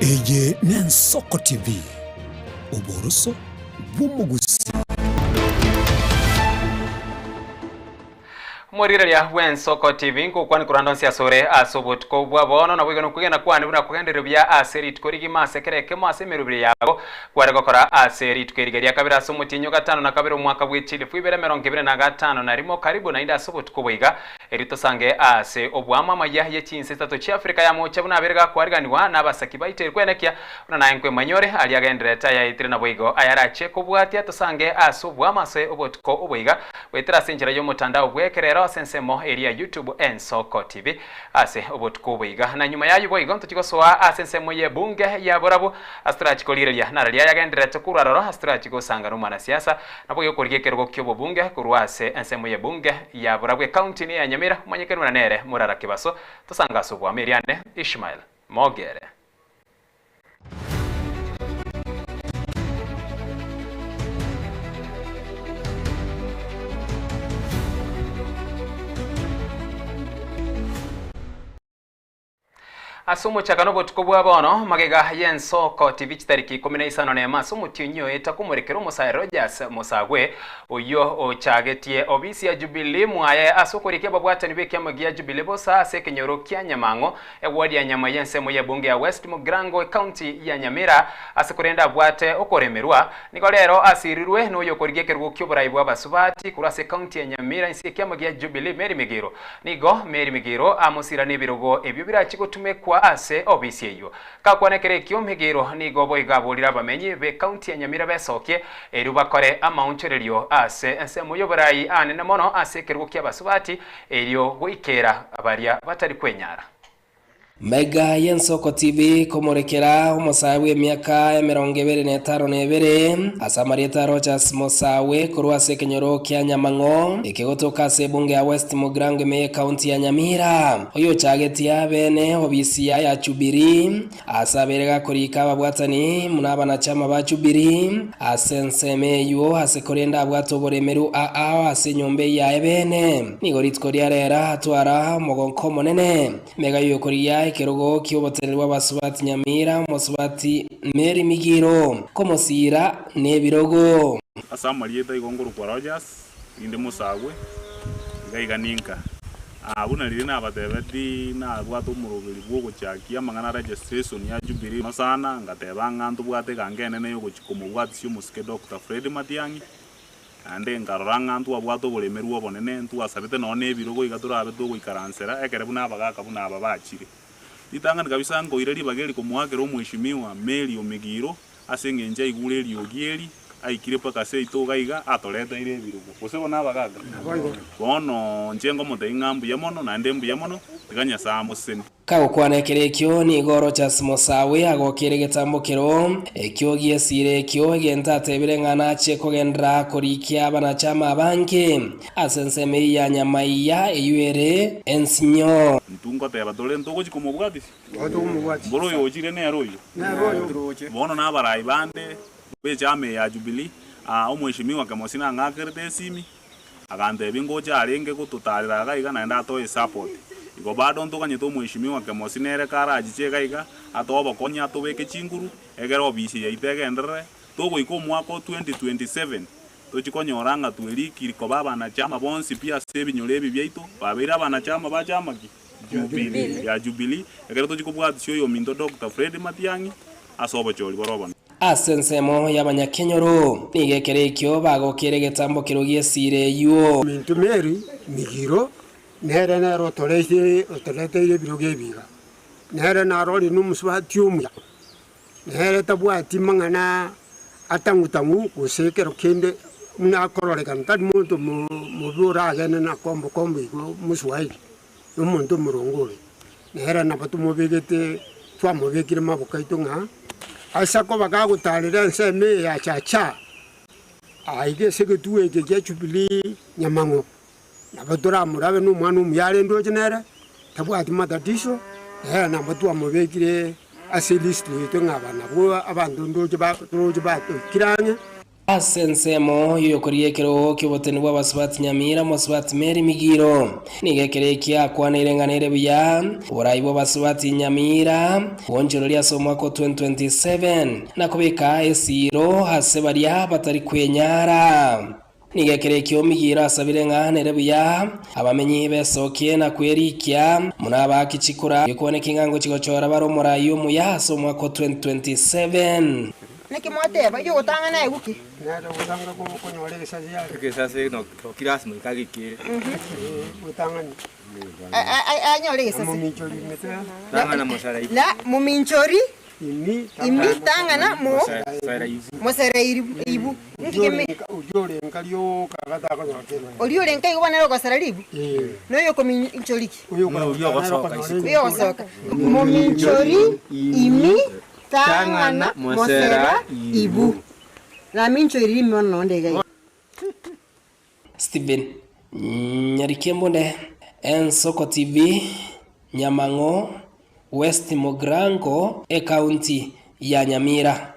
Eye n'Ensoko TV, oboroso bw'omogusii. Omorigereria bw'Ensoko TV nkokwana korande onsi asore ase obotuko bwa bono naboigo nokwegena kwane buna kogenderire buya ase rituko rigima ase kera ekemo ase emeroberi yago kware gokora ase rituko eriga ria kabere ase omotienyi o gatano na kabere omwaka bwe chilifu ibere emerongo ebere na gatano na rimo karibu naende ase obotuko boiga Erio tosange ase oboamo amaya ye chinse isato chi'Afrika ya Moocha buna abere gakwariganigwa nabasaki baito eri kwenekia buna naye nkwemanyore aria agendererete ayaetire naboigo ayarache kobwatia tosange ase oboamo ase obotuko oboiga goetera ase enchera y'omotandao bw'ekerero ase ensemo eria ya YouTube Ensoko TV ase obotuko oboiga na nyuma y'ayio boigo ntochie gosoa ase ensemo y'ebunge ya borabu ase torachi korigereria nararia ayagendererete korwa aroro ase torachi gosanga nomwanasiasa Naboigo okorigia ekerogo ki'obobunge korwa ase ensemo y'ebunge ya Burabwo ecounty neya Nyamira, omonyekerwe na nere Murara Kibaso, tosange ase oboamo eriane Ishmael Mogere. Ase omochakano obotuko bwa bono, magega y'ensoko TV chitariki ikomi na isano nemo ase omotienyi oeta komorekera omosae Rogers Mosagwe, oyio ochagetie obisi ya Jubilee mwaye ase okorikia ababwatani b'ekiama gia Jubilee bosa ase ekenyoro kia Nyamang'o, eward ya Nyamai ensemo y'ebunge ya West Mugirango ecounty ya Nyamira ase korende abwate okoremerwa. Nigo rero asirirwe noyokorigia ekerogo ki'oborai bw'abasubati korwa ase ecounty ya Nyamira inse y'ekiama gia Jubilee Mary Migiro. Nigo Mary Migiro amosira nebirogo ebio birachie gotumekwa ase obisi eyio. Gakwana ekero ekio, Migiro nigo boigo aborire abamenyi b'ecounty ya Nyamira besokie erio bakore amaonchorerio ase ensemo y'oborai anene mono ase ekerogo ki'abasubati erio goikera baria batari kwenyara. Mega y'Ensoko TV komorekera omosae bw'emiaka emerongo ebere na etano na ebere, ase amarieta a Rodgers Mosawe korwa ase ekenyoro kia Nyamang'o ekegotoka ase ebunge ya West Mugirango ime y'ecounty ya Nyamira. Oyochagetie bene obisi ya ya Jubilee ase abeire gakorika ababwatani muna abanachama ba Jubilee ase ensemo eywo ase korende abwate oboremeru aa ase enyomba eyio yaye bene. Nigo rituko ria rero atwara omogonko omonene. Mega y'okorigia ekerogo ki'oboteneneri bw'abasubati Nyamira, omosubati Mary Migiro, komosiira nebirogo. Ase amarieta igo nkorokwa Rogers, rinde mosagwe, iga iga ninka. Aa buna riria nabatebetie nabwate omoroberi bw'ogochakia amang'ana a registration ya Jubilee mono sana, ngateba ng'a ntobwate egango enene y'ogochia komobwatisia omosike Doctor Fred Matiang'i, Naende nkarora ng'a ntwabwate oboremerwa obonene, ntwasabete nonya nebirogo iga torabe togoikaransera ekere buna abagaaka buna aba bachire. Ritang'ani kabisa nkoira ribaga eri komoakera omweshimiwa Mary Omigiro ase eng'encho aigure eriogi eri, aikire mpaka seito iga iga atoreteire ebirogo. Gose bono abagaaka? Bono inche nkomotebia ng'a mbuya mono naende mbuya mono, tiga Nyasae amosesenie. Kagokwana ekero ekio, nigo Rochas Mosawe agokeire egetambokero ekio gi'esiira ekio, egento atebire ng'a nachie kogenderera korikia abanachama abange ase ensemo eyio ya nyamaiya eyio ere ensinyo. Intwe ngoteba tore ntogochia komobwatisia? Mboro oyo ochire nere oyio. Bono nabarai bande b'echama eye ya Jubilee, omweshimiwa Kemosi nang'akerete esimi, Agantebia, Ngocha arenge gototaarera iga iga naende atoe esapoti. Igo bado ntoganyete omweshimiwa Kemosi nere karachiche iga iga, atoe obokonyi atobeke chinguru, egere obisi yaito egenderere, togoika omwaka o 2027 tochie konyora ng'a twerikiri koba abanachama bonsi pi ase ebinyoro ebi biaito, babeire abanachama ba chama ki? Jubilee. Ya Jubilee, ekero tochie kobwatisia oyominto Doctor Fred Matiang'i ase obochori bore obonene. Ase ensemo y'abanyakenyoro, nigo ekero ekio bagokeire egetambo keria gi'esiira eyio. Ominto Mary Migiro nere nere otoreteire ebirogo ebi iga, nere narorire nomosubati omuya, nere tabwati mang'ana atang'u-tang'u gose ekero kende buna akororekana tari monto mobe oragende na kombo kombo igo moswahili, nomonto omoronge ore. Nere nabo tomobegete, twamobekire maboko aito ng'a ase akoba gagotaarera ensemo eye ya Chacha, aiga ase egetuo eke gia Jubilee nyamang'o, nabo toramorabe nomwana omuya arende oche nere, tabwati matatizo, nere nabo twamobekire ase elist yaito ng'a aba nabwo abanto ndoche ba toroche batoikire ang'e. Ase ensemo y'oyokorigia ekerogo ki'oboteni bw'abasubati Nyamira, Omosubati Mary Migiro, nigo ekero ekio akwaneire ng'a nere buya oborai bw'abasubati Nyamira bwonchoreria ase omwaka o 2027 na kobeka esiiro ase baria batari kwenyara. Nigo ekero ekio Migiro asabire ng'a nere buya abamenyi besokie na kwerikia buna abaaki chikura gekwane ng'a ngochia gochora bare omorai omuya ase omwaka o 2027. Naki mwateba, Oyio ogotang'ana aegwe ki? Nere ogotanga konyora egesasi are. Egesasi nokio lasima goika agekere. Gotang'ani. Anyore egesasi. Mominchori imete. Tang'ana mosara ibu. Na mominchori Imi imi tang'ana mo Mosara ibu. mosara ibu. Nki keme Oria orenka rioka gatakonyora kende. Oria orenka igo bono nere ogosara ribu? Eh. Na oyo okominchori ki? Oyo Oria ogosoka isiko. Oyo ogosoka. Mominchori imi tang'ana mosera ibu. Naminchori imi bono nonde iga iga. Stephen Nyarikembunde, Ensoko TV, Nyamang'o, West Mugirango, Ekaunti ya Nyamira.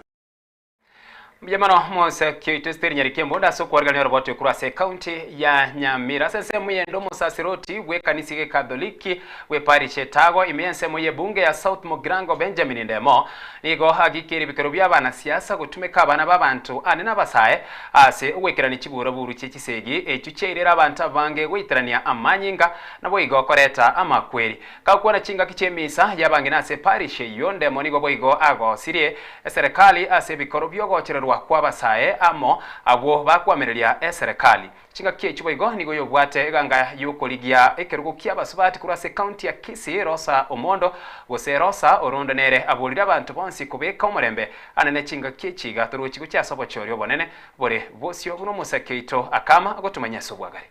Mbuya mono moseki oito Esther Nyarikembunde ase okwarigania oroboti korwa ase ekaunti ya Nyamira. Ase ensemo eyende omosasiroti bw'ekanisa y'Ekatholiki bw'eparish etago ime y'ensemo y'ebunge ya South Mugirango Benjamin Ndemo nigo agikeire ebikero bia abanasiasa gotumeka abana b'abanto ane n'abasae ase ogwekerania chiburaburu chie chisegi echio chiairera abanto abange goiterania amanyinga naboigo koreta amakweri. Gakwana chingaki chi'emisa y'abang'ina ase eparish eyio Ndemo nigo boigo agosirie eserekari ase ebikoro biogochererwa kw'abasae amo abwo bakwamireria eserekari. Chingaki echio boigo nigo yobwate eganga y'okorigia ekerogo ki'abasubati korwa ase ekaunti ya Kisii Rosa Omondo gose Rosa Orondo nere aborire abanto bonsi kobeka omorembe anene chingaki echi iga torochi gochia ase obochori obonene bore bosio buna omoseki oito akama gotumanya ase obwagare.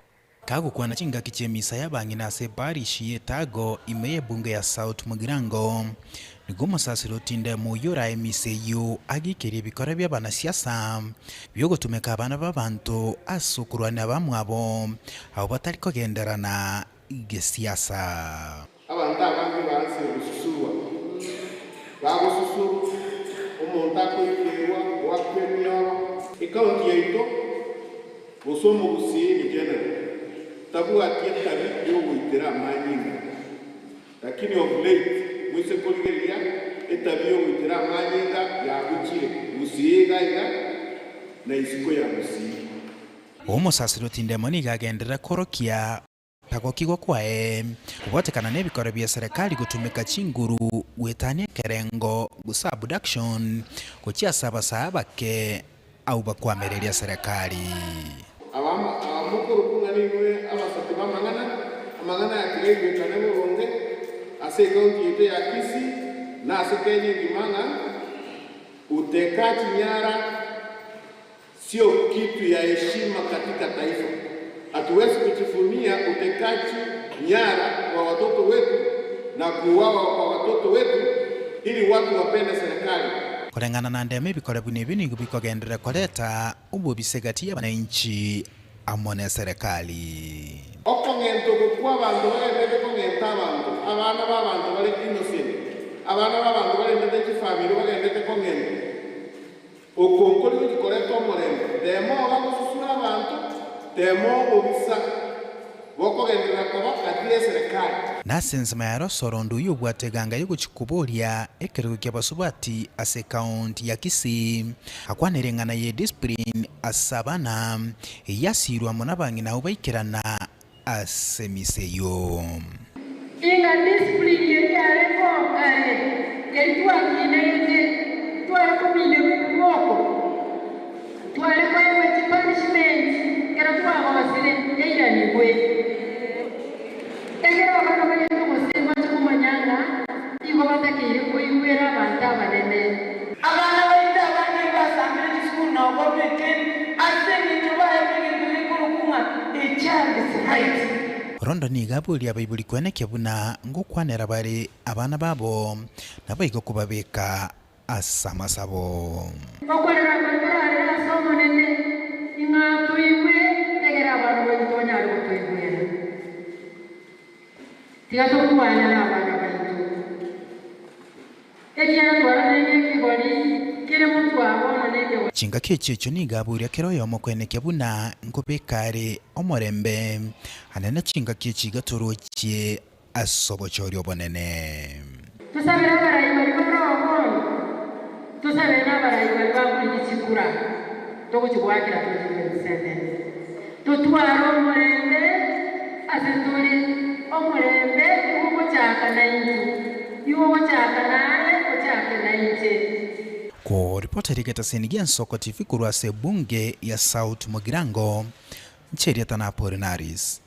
Kagokwana chingaki chi'emisa y'abang'ina ase eparish y'Etago ime y'ebunge ya South Mugirango nigo omosasiroti Ndemo oyio orae emisa eyio agikerie ebikora bi'abanasiasa biogotumeka abana b'abanto ase okorwania abamwabo abo batari kogenderana gesiasa. Abanto abange baanchire gosusurwa, bagosusuru omonto akoikerwa goakwa emioro. Ekaunti yaito gose omogusii in general tabwati etabi yogoitera amanyinga, lakini of late moise korigereria etabi yogoitera amanyinga yagochire Gusii iga iga na isiko ya Gusii. Omosasiroti Ndemo nigo agenderera korokia tagokigwa kwaye kobwatekana n'ebikoro bia serikali gotumeka chinguru gwetania ekerengo gose abduction gochia ase abasae abake au bakwamereria serikali. Abamokoro kung'ana inwe abasati b'amang'ana, amang'ana yakigaigwekane boronge ase ekaunti yaito ya Kisii na ase Kenya engima ng'a utekaji nyara sio kitu ya heshima katika taifa. Hatuwezi kujivunia utekaji nyara kwa watoto wetu na kuuawa kwa watoto wetu ili watu wapende serikali. Kulingana na Ndemo ebikora bino ebi nigo bikogenderera koreta obobisegati y'abananchi amo na serikali. Okong'ento gokwa abanto bagendete kong'enta abanto, abana ba abanto bare innocent, abana ba abanto barendete chifamiri bagendete kong'enta. Okonkori gochikoreta omorembe, Ndemo bagosusura abanto, Ndemo obobisa bokogenderera koba gati ya eserikali. Nase ensemo ya Rosorondo oyio obwate eganga y'ogochikoboria ekerogo kia basubati ase ekaunti ya Kisii akwanire eng'ana ye discipline ase abana eyasirwe amo n'abang'ina abo baikerana ase emisa eyio. Inga discipline yeri yareko kare yari twakinete tware komine kuboko tware kwaewa punishment kera twagosire yairanigwe egera abana bagende gosema chikumanyanga igo batakeire koigwera abantu abanene. Abana baito abana basambire chisukuru nabo babekeri ase eng'encho baebegete bikoro a child is right. Rondo nigo aboria abaibori kwenekia buna ngokwanera bare abana babo nabo igo kobabeka ase amasabo. Okwarera abantu bararera ase omonene ing'a toigwe egera abantu baito banyare gotoigwera tiga tokwana na abana baito ekiara twaranene ekigori. Kere motwabo ono nekegocha. Chingaki echio echio nigo aboria kera oyomo kwenekia buna nkobeka are omorembe, anene chingaki echi iga torochie ase obochori obonene. Tosabere abarai baria bare oo bono, tosabere na abarai baria bakorigia chikura togochia goakera 2027. Totware omorembe ase tore, omorembe igo ogochaka naintwe, igo ogochaka naye ochake nainche. Koripota rigetaseni gi'Ensoko TV korwa ase ebunge ya South Mugirango, Ncheriata na Apolinaris.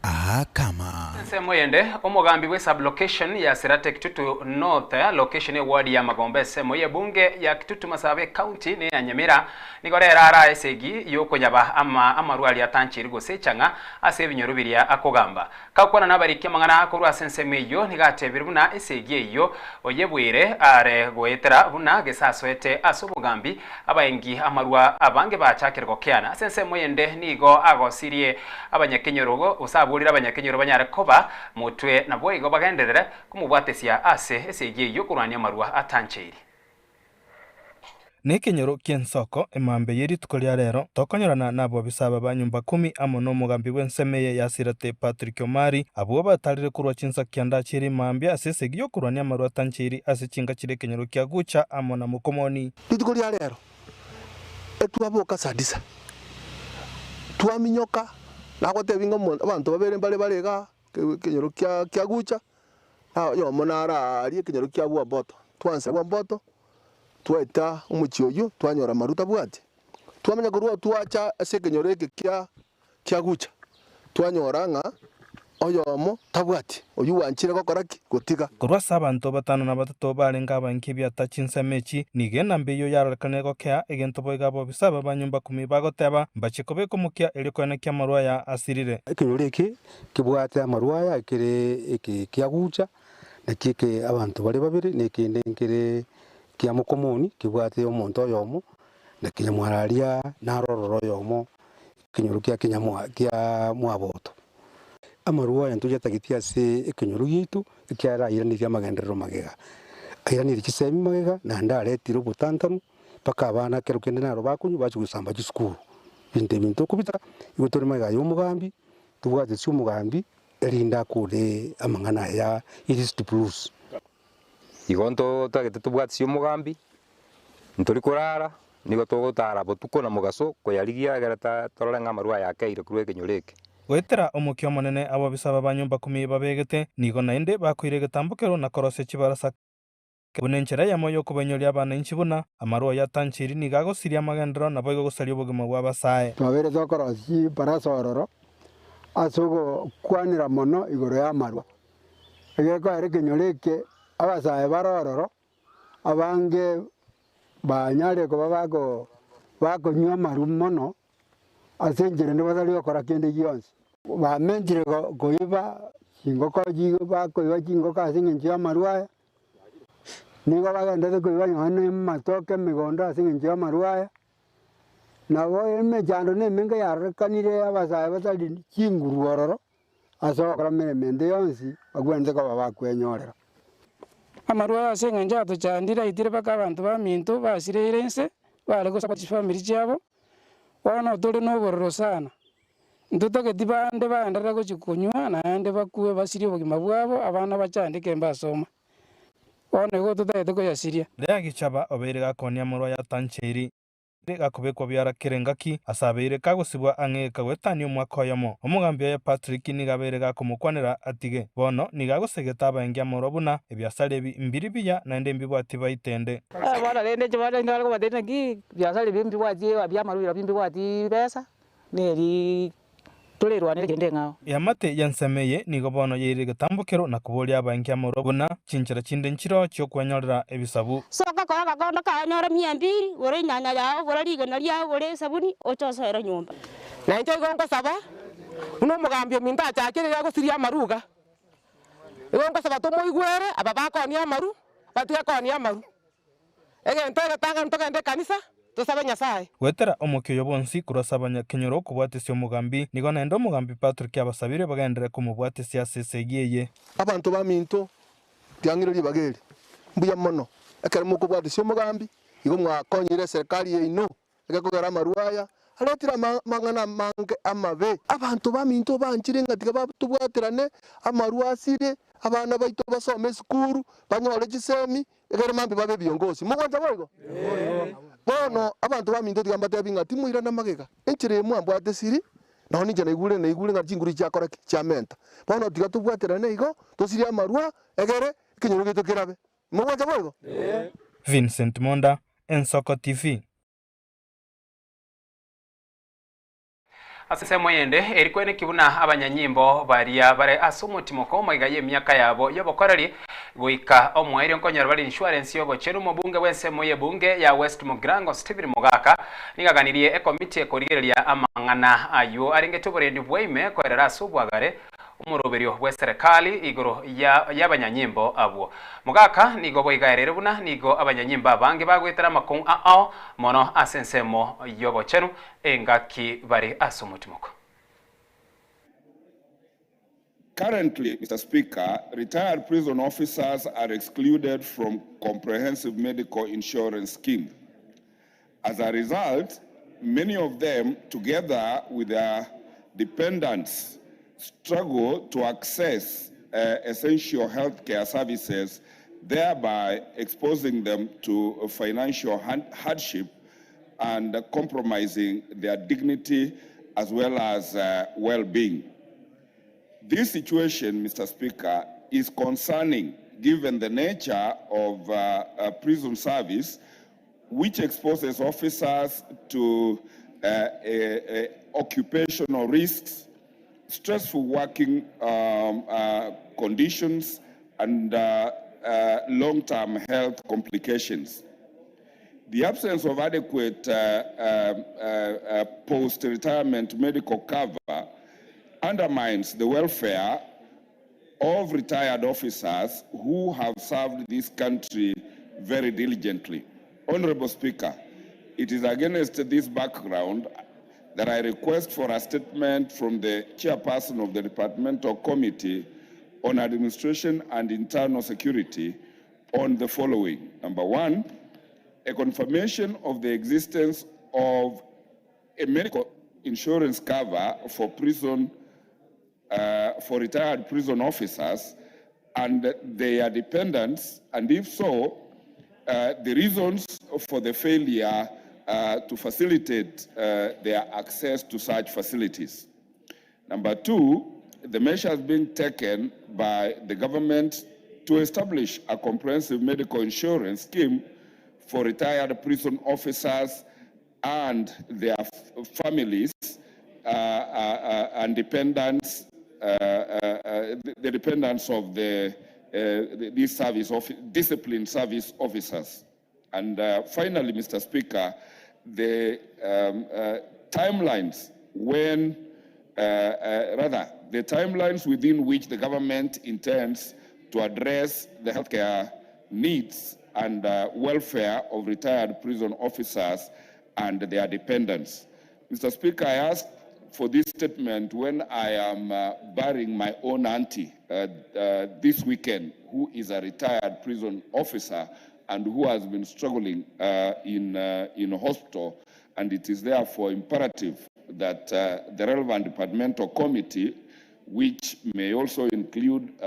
Akama. Ensemo eyende, omogambi bwe sub-location ya Sirate Kitutu North location eward ya Magombe ensemo y'ebunge ya Kitutu Masaaba ecounty ne ya Nyamira nigo rero arae esegi yokonyaba ama amarwa aria atanchiri gose echang'a ase ebinyoro biria akogamba. Gakwana nabariki amang'ana korwa ase ensemo eyio nigo atebire buna esegi eyio oyebwire are goetera buna gesasoete ase obogambi Abaengi amarwa abange bachakire gokeana. Ase ensemo eyende nigo agosirie abanyakenyoro gose aborire abanyakenyoro banyare koba motwe naboigo bagenderere komobwatesia ase esegi eyio korwania amarwa atancheiri. Nekenyoro ki'ensoko, emambia ye rituko ria rero, tokonyorana nabobisa aba ba nyomba kumi amo nomogambi bw'ensemo eye ya Sirate Patrick Omari, abwo batarire korwa chinsa kianda chiria mambia ase esegi y'okorwania amarwa atancheiri ase chinka chiria ekenyoro kia Gucha amo na Mokomoni. Rituko ria rero etwaboka saa tisa, twaminyoka, nagotebia ng'a omo abanto babere mbare bare igaa ekenyoro kia kia gucha, na oyomo naro aaria ekenyoro kia bwamboto. Twansa bwamboto, twaeta omochie oyio, twanyora amaru tabwati. Twamanya korwa oo twacha ase ekenyoro eke kia kia gucha, twanyora ng'a oyomo tabwati, oyio bwanchire gokora ki? Gotiga. Korwa ase abanto batano na batato barenge abainki ebiata chinsemo echi, nigo enamba eyio yarorekanire gokea, egento boigo abobisa aba ba nyomba kumi bagoteba, Mbachie kobeka omokia erio koenekia amarwa aya asirire. Ekenyoro eke kebwate amarwa aya ekere eke kia gucha, nakio eke abanto bare babere, na ekende nkere kia mokomoni kebwate omonto oyomo, na kinyamwararia naro ororo oyomo Ekenyoro kia kinyamwa kia mwaboto. Amarwa aya ntoyatageti ase ekenyoro giaito, ekiagera airaneirie amagenderero magega, airaneirie chisemi magega, naende aretire obotantanu mpaka abana ekero kende naro bakonywa bachia gosamba chisukuru. Ebinto ebi ntokobitaka, igo tore magega ya omogambi, tobwateti omogambi erinde akore amang'ana aya ya illicit brews. Igo ntotagete tobwatisie omogambi, ntori korara, nigo togotara botuko na mogaso koyarigia egere torore ng'a amarwa aya akeire korwa ekenyoro eke. Goetera omokia omonene abobisa aba ba nyomba kumi babegete, nigo naende bakoira egetambokero na korosia chibarasa buna enchera eyemo y'okobainyoria abanainchi buna, amarwa ayio atancheiri nigo agosiria amagenderero naboigo gosaria obogima bw'abasae. Twabeire tokorosia chibarasa ororo ase ogokwanera mono igoro y'amarwa. Egekoera ekenyoro eke abasae bare ororo, abange banyare koba bako bakonywa amarwa mono ase enchera ende batari gokora kende gionsi. Bamentire koiba chingoko bakoiba chingoko ase eng'encho y'amarwa aya, nigo bagenderete koiba nonya na amatoke emegondo ase eng'encho y'amarwa aya, nabo emechando na emenge yarorekanire abasae batari chinguru ororo. Ase ogokora emeremo ende yonsi bagwenerete koba bakwenyorera. Amarwa aya ase engencho atochandire aitire mpaka abanto baminto basireire inse, bare gosaba chifamiri chiabo, bono tore nobororo sana. Ntotageti bande baenderere gochia konywa naende bakwe basirie obogima bwabo, abana bachandeke mbasoma. Bono igo totagete koyasiria. Lea Gichaba obeire gakonia amarwa ya Tancheiri. Gakobekwa biara kera engaki, ase abeire kagosibwa ang'e kagoetania omwaka oyomo. Omogambi oye Patrick nigo abeire gakomokwanera atige. Bono nigo agosegeta abaengi amorwa buna ebiasara ebi mbiri biya naende mbibwati baitende. Bono rende inche bono nigo akobatebia naki biasara ebi mbibwati biamarwiro ebi mbibwati besa, neri. Torerwanere kende eng'ao. Eamate y'ensemo eye nigo bono yairire egetambokero na koboria abaengi amorwa buna chinchera chinde nchireo chi'okwenyorera ebisabu. Soka kora agakondo kao nyore mia mbiri, gora enyanya yao, gora rigena riao, gora esabuni, oche osoere nyomba. Na inche igo ngosaba, buna omogambi ominto achakire iga agosiria amaru iga, igo ngosaba tomoigwere aba bakoonia amaru, batige koonia amaru. Egento egetang'ani togende ekanisa, tosabe Nyasae. Goetera omokia oyo bwonsi korwa ase abanyakenyoro okobwatesia omogambi, nigo naende omogambi Patrick abasabire bagenderere komobwatesia ase esegi eye. Abanto baminto, tiang'ire ribaga eri, mbuya mono ekero mokobwatesia omogambi. Igo mwakonyire eserekari yaino egekogera amarwa aya aretire amang'ana amange amabe. Abanto baminto banchire ng'a tiga tobwaterane amarwa asire, abana baito basome esukuru, banyore chisemi, ekero mambia babe ebiongosi. Mogwancha boigo? Bono abanto baminto tiga mbatebi ng'a timoirana magega, enchera eye mwambwate siri, nonye ninche naigure naigure ng'a chinguru chiakora ki? Chiamenta. Bono tiga tobwaterane igo, tosirie amarwa, egere ekenyoro giaito kerabe. Mogwancha boigo? Vincent Monda, Ensoko TV. Ase ensemo eyende, eri kweneki buna abanyanyimbo baria bare ase omotimoko omaiga y'emiaka yabo y'obokoreri goika omoerio nkonyora bare insurance y'obochenu omobunge bw'ensemo y'ebunge ya West Mugirango Stephen Mogaka nigo aganirie ekomiti ekorigereria amang'ana aywo arengete oborendi bwaime koerera ase obwagare omoroberio bw'eserekari igoro y'abanyanyimbo abwo. Mogaka nigo boigaereire buna nigo abanyanyimbo abange bagoetera amakong'u ao mono ase ensemo y'obochenu engaki bare ase omotimoko. Currently, Mr. Speaker, retired prison officers are excluded from comprehensive medical insurance scheme. As a result, many of them, together with their dependents, struggle to access uh, essential healthcare services, thereby exposing them to financial hardship and compromising their dignity as well as uh, well-being. This situation, Mr. Speaker, is concerning given the nature of uh, uh, prison service, which exposes officers to uh, occupational risks, stressful working um, uh, conditions, and uh, uh, long-term health complications. The absence of adequate uh, um, uh, uh, post-retirement medical cover undermines the welfare of retired officers who have served this country very diligently. Honorable Speaker, it is against this background that I request for a statement from the chairperson of the Departmental Committee on Administration and Internal Security on the following. Number one, a confirmation of the existence of a medical insurance cover for prison uh, for retired prison officers and their dependents, and if so, uh, the reasons for the failure uh, to facilitate uh, their access to such facilities. Number two, the measures being taken by the government to establish a comprehensive medical insurance scheme for retired prison officers and their families uh, uh, uh, and dependents, uh, uh, uh, the dependents of the, these service disciplined service officers. And finally, Mr. Speaker, the um, timelines when, rather, the timelines within which the government intends to address the healthcare needs and welfare of retired prison officers and their dependents. Mr. Speaker, I ask for this statement when I am uh, burying my own auntie uh, uh, this weekend, who is a retired prison officer and who has been struggling uh, in, uh, in hospital. And it is therefore imperative that uh, the relevant departmental committee, which may also include uh,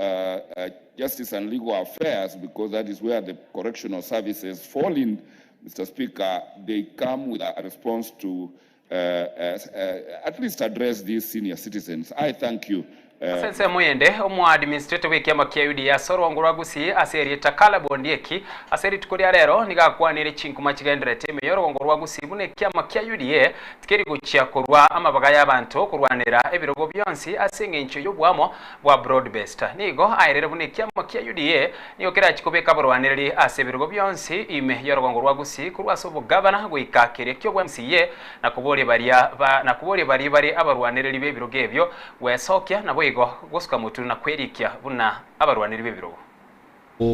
uh, justice and legal affairs, because that is where the correctional services fall in, Mr. Speaker, they come with a response to uh, uh, uh, at least address these senior citizens. I thank you. Ase ensemo eyende, omoadministrator bw'ekiama kia UDA ase orwango rwa Gusii ase erieta Caleb Ondieki ase rituko ria rero nigo akwanire chinkuma chigendererete ime y'orogongo rwa Gusii buna ekiama kia UDA tikeri gochia korwa amabaga y'abanto korwanera ebirogo bionsi ase eng'encho y'oboamo bwa broad based. Nigo aerire buna ekiama kia UDA nigo kerachi kobeka abarwanereri ase ebirogo bionsi ime y'orogongo rwa Gusii korwa ase obogavana goika keria ki'obwa MCA na koboria baria ba na koboria baria bare abarwanereri b'ebirogo ebio gwesokia naboigo gosuka motwe na kwerikia buna abarwaneri b'ebirogo.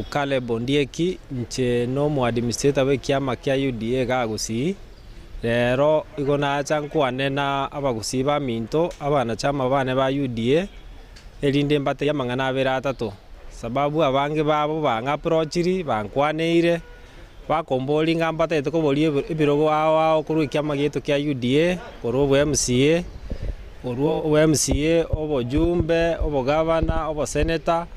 Caleb Ondieki, Inche nomoadministrator bw'ekiama kia UDA igaa Gusii. Rero igo nacha nkwane na abagusii baminto, abanachama bane ba UDA, erinde mbatebi amang'ana abere atato. Sababu abange babo bang'aprochiri, bankwaneire. Bakomboria ng'a mbatagete koboria ebirogo ao ao korwa ekiama giaito kia UDA, korwa obo MCA, korwa obo MCA, obojumbe, obogavana, oboseneta,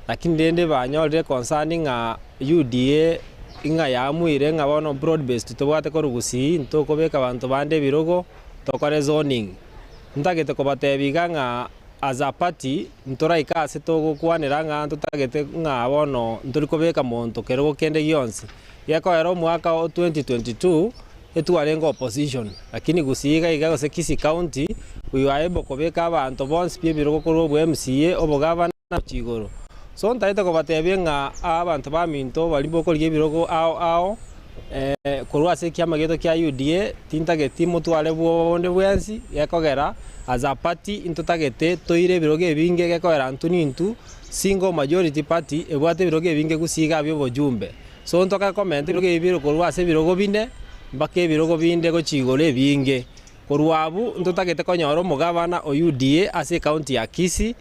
lakini rende banyorire concern ng'a UDA ng'a yaamuire ng'a bono broad based tobwate korwa gusii, ntokobeka abanto bande ebirogo, tokore zoning. Ntagete kobatebia iga ng'a as a party, ntoraike ase togokwanera ng'a ntotagete ng'a bono ntori kobeka monto kerogo kende gionsi. Gekoera omwaka o 2022, etwarenge opposition, lakini Gusii iga iga gose Kisii County, we were able kobeka abanto bonsi pi ebirogo korwa obwa MCA, obogavana, gochia igoro. So ntagete kobatebia ng'a abanto baminto baria bokorigia ebirogo ao ao, Korwa ase ekiama giaito kia UDA tintageti motware bwoba bonde bwensi gekogera as a party intotagete toire ebirogo ebinge gekogera intwe nintwe single majority party ebwate ebirogo ebinge gusii iga bia obojumbe. So ntoke komenta ebirogo ebi bire korwa ase ebirogo bine mpaka ebirogo binde gochia igoro ebinge. Korwa abwo ntotagete konyora omogabana o UDA ase ecounty ya Kisii,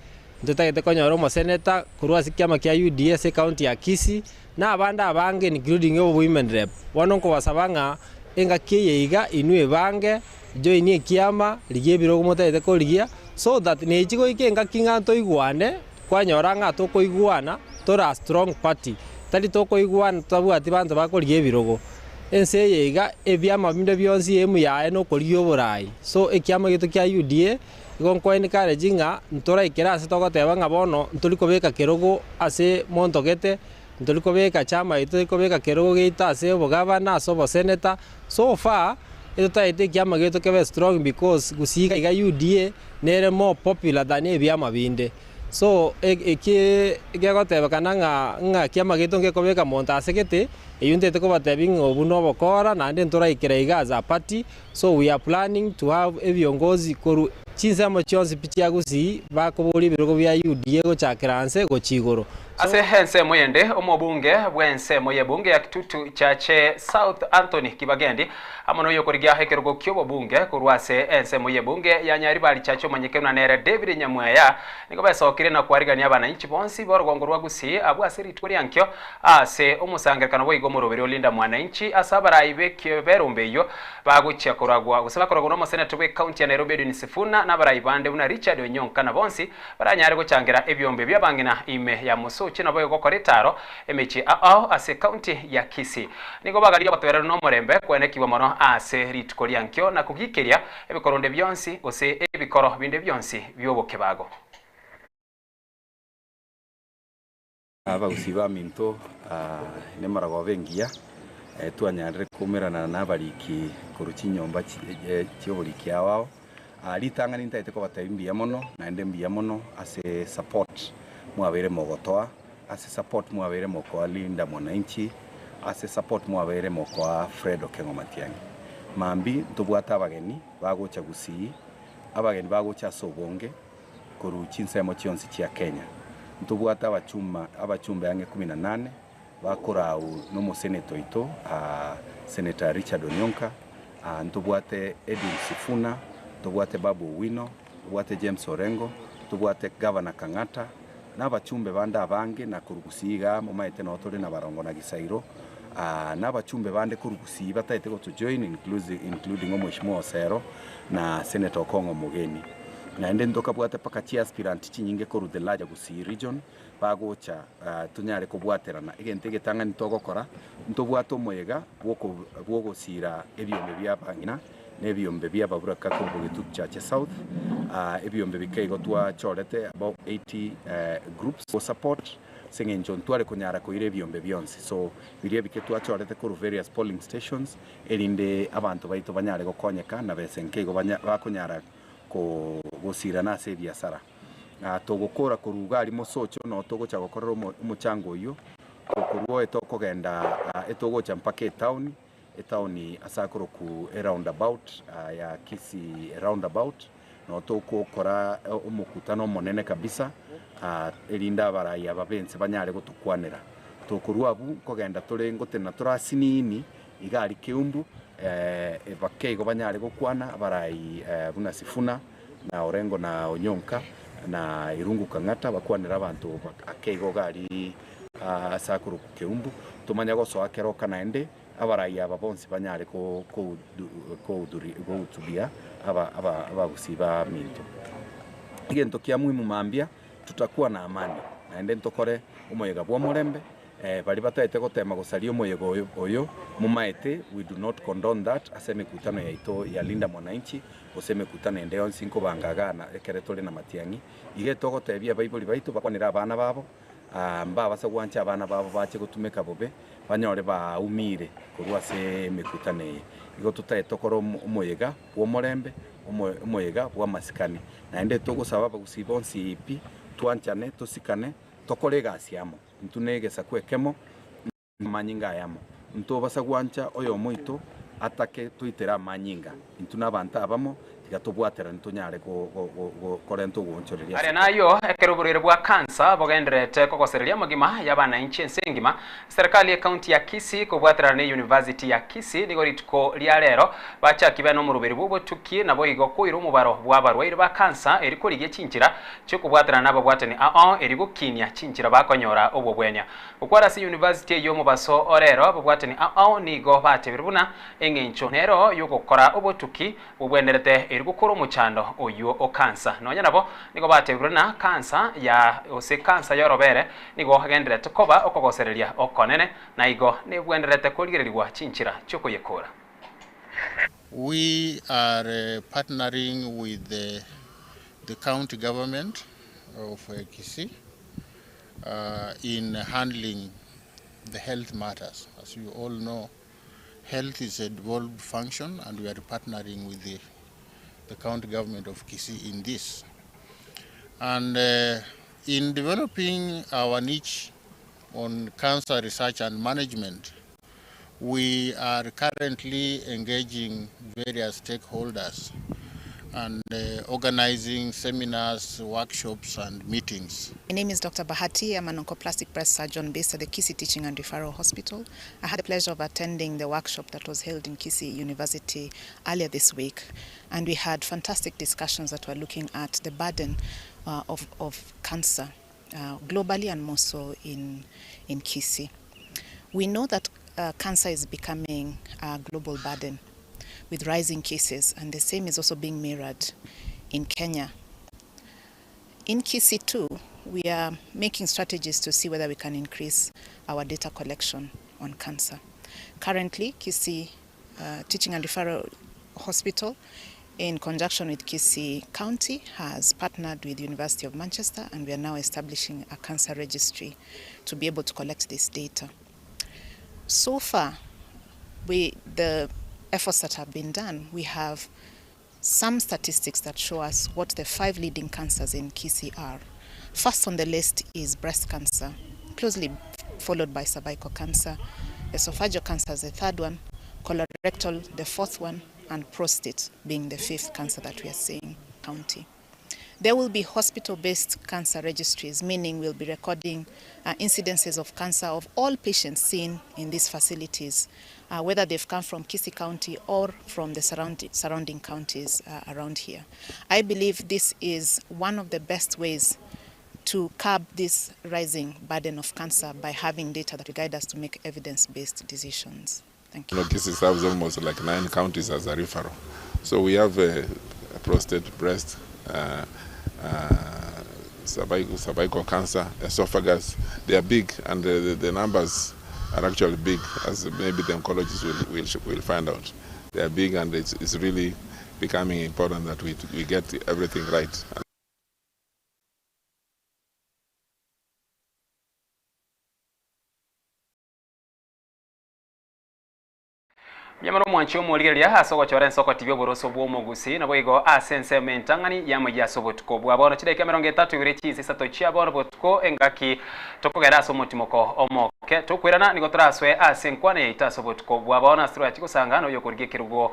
ntotagete konyora omoseneta korwa ase ekiama kia UDA ase ecounty ya Kisii, na abande abange including obo women rep. Bono nkobasaba ng'a engaki eye iga inwe ebange, join ekiama, rigia ebirogo motagete korigia, so that nechi goika engaki ng'a toigwane, kwanyora ng'a tokoigwana tore a strong party, tari tokoigwana totabwati banto bakorigia ebirogo. Ense eye iga ebiama binde bionsi aim yaye nokorigia oborai, so ekiama giaito kia UDA, Igo nko encourage ng'a ntoraikere ase togoteba ng'a bono ntori kobeka kerogo ase monto gete, ntori kobeka chama yaito tori kobeka kerogo giaito ase obogavana, ase oboseneta, so far, etotaete ekiama giaito kebe strong because gusii iga iga UDA nere more popular than ebiama binde. So eki gegotebekana ng'a ng'a ekiama giaito ngekobeka monto ase gete, eywo ntaete kobatebia ng'a obwo nobokora naende ntoraikera iga as a party, So we are planning to have ebiongozi korwa chinsemo chionsi pi chia Gusii bakoboria ebirogo bia UDA gochakera nse gochia igoro. So. Ase ensemo ende, omobunge bw'ensemo y'ebunge ya Kitutu Chache South Anthony Kibagendi amo noyokorigia ekerogo ki'obobunge korwa ase ensemo y'ebunge ya Nyaribari Chache omanyekenu na nere David Nyamweya nigo besokire na kwarigania abananchi bonsi b'orogongo rwa Gusii abwo ase rituko riankio Ase omosangererekano boigo omoroberi o Linda Mwananchi ase abarai b'ekerombe eyio bagochia koragwa gose bakoragwa n'omoseneta bw'ecounty ya Nairobi Edwin Sifuna na abarai bande buna Richard Onyonka na bonsi baranyare gochangera ebiombe bi'abang'ina ime ya Mosocho naboigo gokora etaro emechie ao ase ecounty ya Kisii. Nigo baganirie obotoereru na omorembe kwenekigwa mono ase rituko riankio na kogikeria ebikoronde bionsi gose ebikoro binde bionsi bi'obokebago. Abagusii baminto, nemorogoba engiya, twanyarire koumerana nabariki korwa chinyomba chi'oboriki ao ao. Ritang'ani ntagete kobatebia mbuya mono, naende mbuya mono ase support mwabeire mogotoa, ase support mwabeire mokoa Linda Mwananchi, ase support mwabeire mokoa Fred Okengo Matiang'i. Mambia ntobwate abageni bagocha Gusii, abageni bagocha ase obonge. korwa chinsemo chionsi chia Kenya. Ntobwate abachuma abachumbe ang'e kumi na nane bakorau nomoseneta oito Senator Richard Onyonka, ntobwate Edwin Sifuna, ntobwate Babu Owino, ntobwate James Orengo, ntobwate Governor Kang'ata, na abachumbe bande abange na korwa Gusii igaa momaete noo tore na Barongo na Gisairo, na abachumbe bande korwa Gusii bataete gotojoin including Omweshimiwa Osero na Senator Okong'o Omogeni. Naende ntokabwate mpaka chiaspirant chinyinge korwa the larger Gusii region bagocha tonyare kobwaterana. Egento egetang'ani togokora, ntobwate omoyega bw'ogosiira ebiombe bia abang'ina na ebiombe bia ababuraka korwa Bogetutu Chache South. Ebiombe bike igo twachorete about 80 groups go support ase eng'encho ntware konyara koira ebiombe bionsi. So biria ebike twachorete korwa various polling stations erinde abanto baito banyare gokonyeka na besa enke igo bakonyara gosirana ase ebiasara. Togokora korwa iga aria mosocho noo togocha gokorera omochango oyio, korwa oye tokogenda etogocha mpaka etown, etown ase akorokwa eroundabout ya Kisii roundabout, noo togokora omokutano omonene kabisa erinde abarai aba bense banyare gotokwanera. Tokorwa abwo nkogenda tore ngotenena tore asinini Iga aria Keumbu, bake igo banyare gokwana abarai buna Sifuna, na Orengo na Onyonka, na Irungu Kang'ata, bakwanere abanto ake igo iga aria ase akorokwa Keumbu. Tomanye gosoa keroka naende, abarai aba bonsi banyare kohutubia abagusii baminto. Egento kia muhimu mambia, tutakuwa na amani, naende ntokore omoyega bw'omorembe, baria bataete gotema gosaria omoyega oyo, momaete we do not condone that ase emekutano yaito ya Linda Mwananchi, gose emekutano ende yonsi nkobanga igaa ekere tore na matiang'i. Iga etogotebia abaibori baito bakwanere abana babo, mbabasa gwancha abana babo bache gotumeka bobe, banyore baumire korwa ase emekutano eye. Igo totaete tokore omoyega bw'omorembe, omoyega bw'amasikani. Naende togosaba abagusii bonsi pi, twanchane, tosikane, tokore egasi amo. Intwe na egesaku ekemo, amanyinga ayamo. Ntobasa gwancha oyomo oito atake toitere amanyinga. Intwe nabanto abamo, tiga tobwaterane tonyare korenta ogoonchoreria Aria ase. nayio, ekero oborwaire bwa kansa bogendererete kogosereria amagima y'abananchi ense engima, serikali y'ecounty ya Kisii kobwaterana ne University ya Kisii nigo rituko ria rero bachaki bene omoroberi bw'obotuki naboigo koira omobaro bw'abarwaire ba kansa eri korigia chinchera chi'okobwaterana nababwatani ao eri gokinia chinchera bakonyora obobwenia. Gokwara ase University eyio omobaso o rero ababwatani ao nigo batebire buna eng'encho nero y'ogokora obotuki bobwenerete eri gokora omochando oyio o kansa. Nonya nabo nigo batebire buna kansa ya gose kansa y'orobere nigo egendererete koba okogosereria okonene na igo nebwenerete korigererigwa chinchera chi'okoyekora. We are partnering with the, the county government of Kisii in handling the health matters. As you all know, health is a devolved function and we are partnering with the, the county government of Kisii in this. And in developing our niche on cancer research and management, we are currently engaging various stakeholders and organizing seminars, workshops, and meetings. My name is Dr. Bahati. I'm an oncoplastic breast surgeon based at the Kisii Teaching and Referral Hospital. I had the pleasure of attending the workshop that was held in Kisii University earlier this week, and we had fantastic discussions that were looking at the burden of cancer globally and more so in Kisii. We know that cancer is becoming a global burden with rising cases, and the same is also being mirrored in Kenya. In Kisii too, we are making strategies to see whether we can increase our data collection on cancer. Currently, Kisii Teaching and Referral Hospital, in conjunction with Kisii County, has partnered with the University of Manchester, and we are now establishing a cancer registry to be able to collect this data. So far, the efforts that have been done, we have some statistics that show us what the 5 leading cancers in Kisii are. First on the list is breast cancer, closely followed by cervical cancer, esophageal cancer is the third one, colorectal the fourth one, and prostate being the 5th cancer that we are seeing county. There will be hospital-based cancer registries, meaning we'll be recording incidences of cancer of all patients seen in these facilities, whether they've come from Kisii County or from the surrounding counties around here. I believe this is one of the best ways to curb this rising burden of cancer by having data that will guide us to make evidence-based decisions. Thank you. Kisii serves almost like 9 counties as a referral. So we have a prostate, breast, cervical cancer, esophagus. They are big, and the numbers are actually big, as maybe the oncologists will find out. They are big, and it's really becoming important that we get everything right. Nyamara omwanchi omorigereria ase ogochora ensoko TV oboroso bw'omogusi nabo igo ase ensemo entang'ani yamayi ase obotuko bwa bono chidaika 32 chinsa isato chia bono botuko engaki tokogera ase omotimoko omoke tokwirana nigo toraswe ase enkwana yaito ase obotuko bwa bono ase torochi gosanga noyo okorigia ekerugo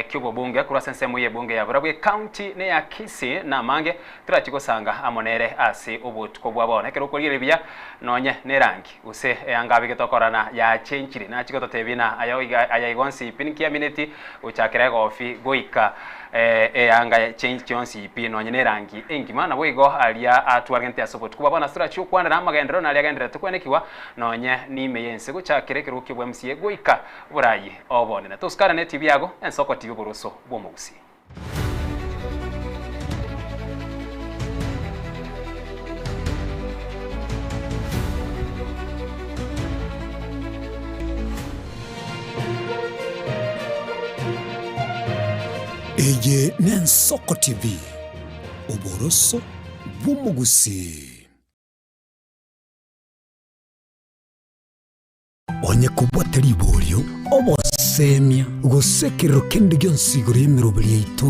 ki'obobunge korwa ase ensemo y'ebunge ya Burabwe county ne ya Kisii namange torachi gosanga amo nere ase obotuko bwa bono ekero okorigereria buya nonye nerangi gose eanga abegete okorana yachenchire nachi gototebia na aya igonsi. gionsi pi ninki amineti gochakera egofi goika eyanga change chionsi pi nonye na erangi engima naboigo aria atwargente ase obotuko bwa bono ase torachie gokwanera amagenderero naria agendererete kwenekigwa nonye nime y'ense gochakera ekerogo ki'obwa MCA goika oborayi obonene. Tosukare ne TV yago Ensoko TV oboroso bw'omogusii. Eye n'Ensoko TV, oboroso bw'omogusii. Onye kobwate riborio, obosemia, gose ekerero kende gionsi igoro y'emeroberi yaito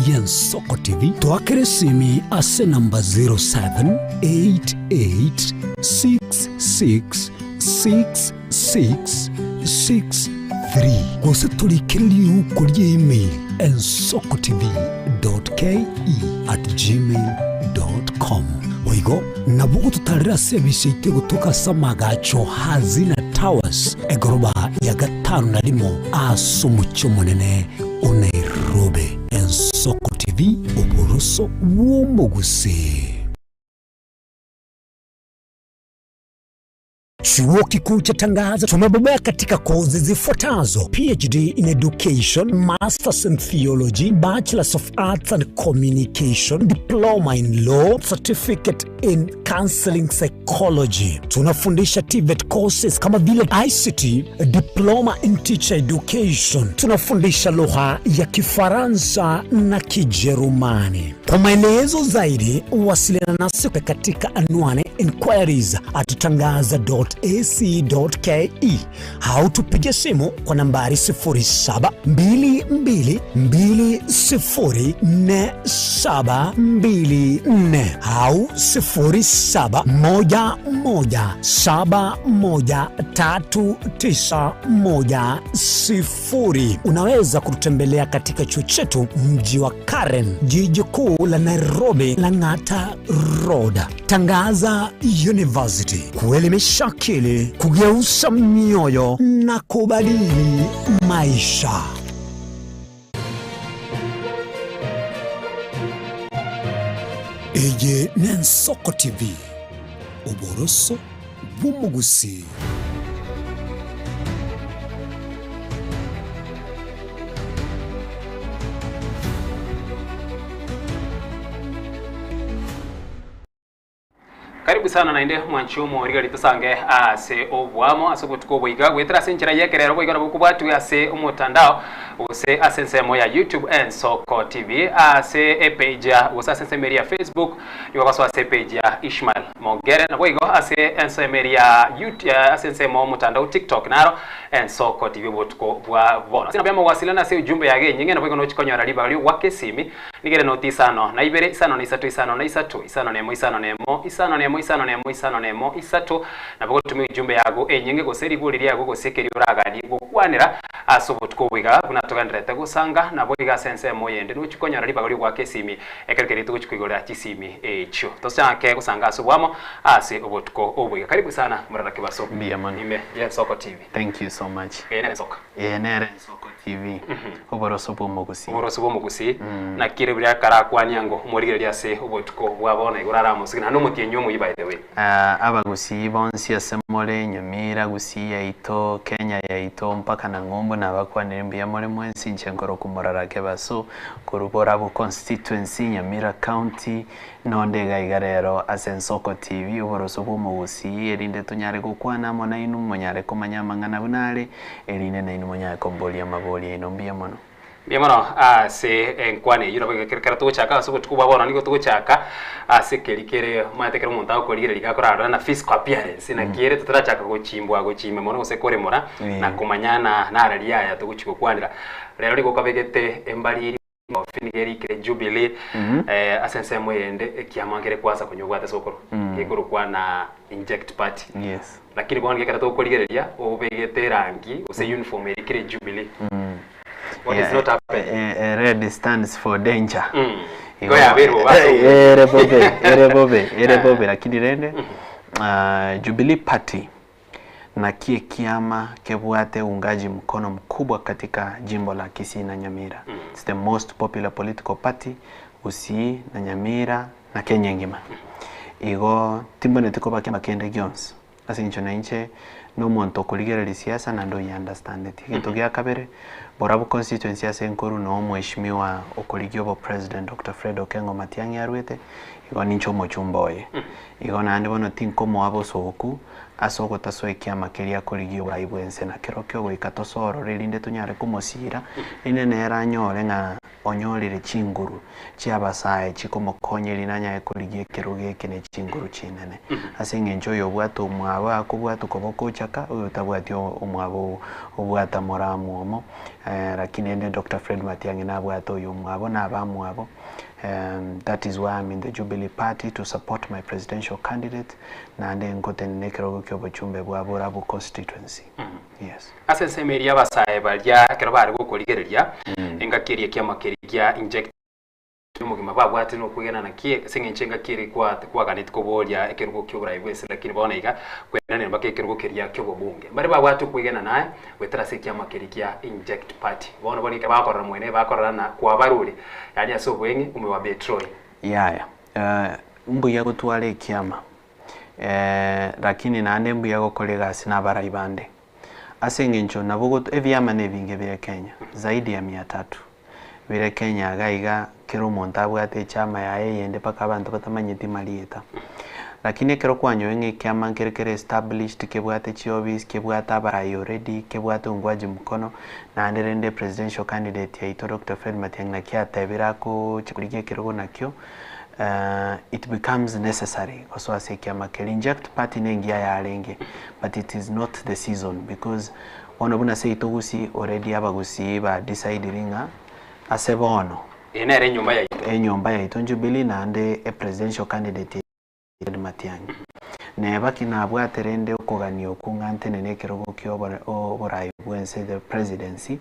y'Ensoko TV, toakere esimi ase enamba 0788666663 gose torikere riuko rie email ensokotv.ke@gmail.com. Boigo nabo ogototarera ase ebisi yaito egotoka ase amagacho Hazina Towers, egoroba ya gatano na rimo ase omochie omonene o Nairobi. Ensoko TV, oboroso bw'omogusii. Chuo Kikuu cha Tangaza tumebobea katika kozi zifuatazo: PhD in Education, Masters in Theology, Bachelors of Arts and Communication, Diploma in Law, Certificate in Counseling Psychology. Tunafundisha TVET courses kama vile ICT, Diploma in Teacher Education. Tunafundisha lugha ya Kifaransa na Kijerumani. Kwa maelezo zaidi wasiliana nasi katika anwani inquiries at tangaza.ac.ke au tupige simu kwa nambari 0722204724 au 0711713910. Unaweza kututembelea katika chuo chetu mji wa Karen, jiji kuu la Nairobi, Lang'ata Road. Tangaza University, kuelimisha akili, kugeuza mioyo na kubadili maisha. Eye n'Ensoko TV, oboroso bw'omogusii. Karibu sana naende mwanchi omorigari tosange ase obwamo ase obotuko obo iga goetera ase enchera y'ekerero boigo nabo okobwatwe ase omotandao gose ase ensemo ya YouTube Ensoko TV ase epage ya gose ase ensemo eria ya Facebook Igo basoa ase epage ya Ishmael Mogere naboigo ase ensemo eria ya YouTube ase ensemo omotandao TikTok naro Ensoko TV obotuko bwa bono. Ase nabo yamogwasilana ase ujumbe yage enyinge naboigo nochi konyora ribaga ri'ogwaka esimi nigere noti isano na ibere isano na isato isano na isato isano na emo isano na emo isano na emo isano na emo isano na emo isato nabo gotumia ujumbe yago enyinge gose ribori riago gose ekeri oraganie gokwanera ase obotuko obo iga buna togendererete gosanga naboigo ase ensemo eyende nochi konyora ribaga ri'ogwaka esimi Ekero keria togochia koigorera chisimi echio, tochake gosanga ase oboamo ase obotuko obo iga. Karibu sana Murara Kibaso Mbuya mono. ime y'Ensoko TV. Thank you so much. Eye nere Ensoko. Eye nere Ensoko TV, oboroso bw'omogusii. Oboroso bw'omogusii, naki ere buria akarakwania ngo omorigereria ase obotuko bwa bono igoro aramosike naende omotienyi omoyio by the way. Abagusii bonsi ase more, Nyamira, Gusii yaito, Kenya yaito, mpaka na ng'umbu nabakwanire mbuya more mwensi, inche nkorokwa Murara Kebaso, Korwa Borabu Constituency, Nyamira County, nonde iga iga rero ase Ensoko TV, oboroso bw'omogusii, erinde tonyare gokwana amo nainwe, monyare komanya amang'ana buna are, erinde nainwe monyare komboria amaborio aino. Mbuya mono. Mbuya mono ase enkwana eyio, nabo ekero togochaka ase obotuko bwa bono nigo togochaka ase keri kere omanyete ekero omonto agokorigereria iga akorarora na physical appearance naki ere totarachaka gochimbwa gochima mono gose koremora na komanyana nararia aya togochia gokwanera. Rero nigo okabegete embariri ofi nigo erikire Jubilee ase ensemo eyende ekiama nkere kwasa konya obwate sokoro gekorokwa na Inject Party. Yes. Lakini bono ekero tokorigereria obegete erangi gose uniform erikire Jubilee. What is not happening? Red stands for danger. Igo yabeire bobe ase obobe. Ere bobe, ere bobe, ere bobe lakini rende Jubilee Party. Naki ekiama kebwate uungaji mkono mkubwa katika jimbo la Kisii na Nyamira. It's the most popular political party Gusii na Nyamira na Kenya engima. Igo timbwenereti koba kiama kende gionsi ase eng'encho na inche na omonto okorigereria siasa naende oyi understandeti. Egento gia kabere, Borabu constituency ase nkorwa noo omweshimiwa okorigia obo president Doctor Fred Okengo Matiang'i arwete, igo ninche omochumba oye. Igo naende bono tinkomoa bosooku ase ogotasoa ekiama keria akorigia oborai bw'ense na kerokio goika tosoorore erinde tonyare komosiira, erinde nere anyore ng'a onyorire chinguru chi'abasae chikomokonya erinde anyare korigia ekerogo eke ne chinguru chinene. Ase engencho oyo obwate omwabo akobwatwa koboko ochaka, oyo otabwati omwabo obwata moramwomo, lakini rende Doctor Fred Matiang'i nabwate oyo omwabo na abamwabo, that is why I'm in the Jubilee Party to support my presidential candidate, naende nkotenena ekerogo kia obochumbe bwa Borabu constituency. Yes. Ase ensemo eria abasae baria ekero bare gokorigereria engaki eria ekiama keria gia inject omogima babwate nokwegena naki ase eng'encho engaki eria kwa kwaganetie koboria ekerogo kia oborai bwense lakini bono iga kwenanera mpaka ekerogo keria kia obobunge. Mbare babwate okwegena naye goetera ase ekiama keria kia inject party. Bono bono ekero bakorora mwene bakorora na kwabarure yaani ase obweng'e omoyo wa Betroi. Yaya, mbuya gotwara ekiama Lakini naende mbuya gokora egasi nabarai bande, ase eng'encho nabo got ebiama nebinge bire Kenya, zaidi ya mia tatu bire Kenya iga iga kera omonto abwate echama yaye eyende mpaka abanto batamanyeti marieta. Lakini ekero kwanyoire ng'a ekiama nkere kere established kebwate chiofisi, kebwate abarai already, kebwate ungwaji mkono, naende rende presidential candidate yaito Doctor Fred Matiang'i naki atebire akocha korigia ekerogo nakio, it becomes necessary gosoa ase ekiama keria. Inject party nengiya yarenge but it is not the season because bono buna seito gusii already abagusii ba decidiri ng'a ase bono Eye nere enyomba yaito. Enyomba yaito Jubilee naende e presidential candidate Fred Matiang'i. Neba ki nabwate rende okogania okwo ng'a ntenene ekerogo kia oborai bwense the presidency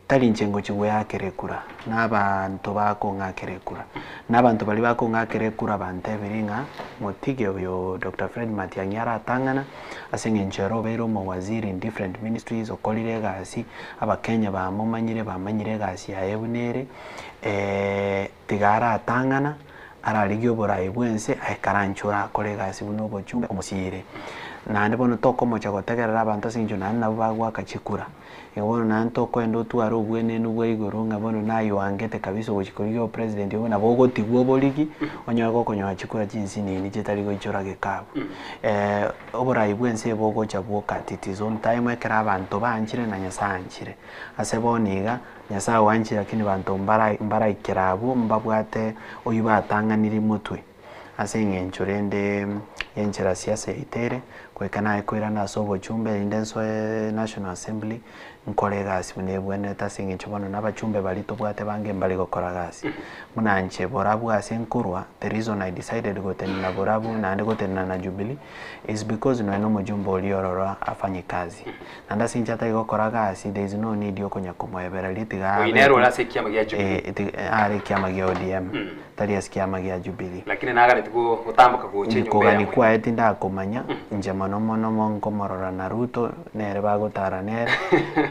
Tari inche ngochia gweakera ekura, na abanto bakong'akera ekura. Na abanto baria bakong'akera ekura bantebirie ng'a motige oyo Doctor Fred Matiang'i aratang'ana, ase eng'encho ere obeire omowaziri in different ministries, okorire egasi, abakenya bamomanyire, bamanyire egasi yaye buna ere, tiga aratang'ana, ararigie oborai bw'ense, aye karanche orakore egasi buna obochumbe omosiire. Naende bono tokomocha gotegerera abanto ase eng'encho naende nabwo bagoaka chikura. Igo bono naende tokoenda otware obwenenu bwa igoro ng'a bono nayoangete kabisa ogochia korigia obopresident obo nabo ogotigwa oborigi, onyore gokonyora chikura chinsinini chitari goichora gekabu. Oborai bwa ense bogocha bwoka at its own time ekero abanto baanchire na Nyasaye aanchire. Ase bono iga, Nyasaye oanchire lakini banto mbara mbaraikera abwo mbabwate oywo batang'aniri motwe. Ase eng'encho rende y'enchera siasa yaito ere, goika naye koirana ase obochumbe erinde nsoe National Assembly, nkore egasi buna ebwenerete ase eng'encho bono na abachumbe baria tobwate bange mbari gokora gasi. Buna inche borabu ase nkorwa, the reason I decided gotenena borabu naende gotenena na Jubilee, is because nonya na omojumbe oria ororo afanye kazi. Naende ase inche atari gokora gasi, there is no need yokonya komoebereria tiga Oyio nere ore ase ekiama gia Jubilee. are ekiama gia ODM. Tari ase kiama gia Jubilee. Lakini naganetie gotamboka gocha enyomba Kogani ya mwene. kwaye tindakomanya, inche mono mono nkomorora na Ruto, nere bagotara nere,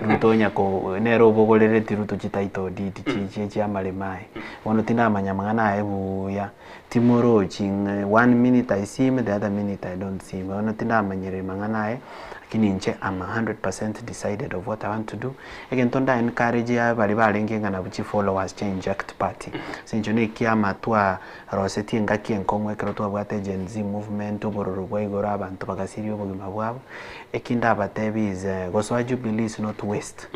Ruto onya ko nere obogoreretie Ruto chi title deed chi chi chiamaremo aye. Bono tindamanya amang'ana aye buya, timorochi ng'a one minute I see him, the other minute I don't see him, bono tindamanyereri mang'ana aye. Lakini inche am a hundred percent decided of what I want to do, egento nda encourage baria barenge ng'a nabwo chi followers chia Inject party, ase eng'encho na ekiama twarosetie engaki enkong'u ekero twabwate Gen Z movement, obororo bwa igoro abanto bagasiria obogima bwabo, eki ndabatebie is gosoa Jubilee is not waste,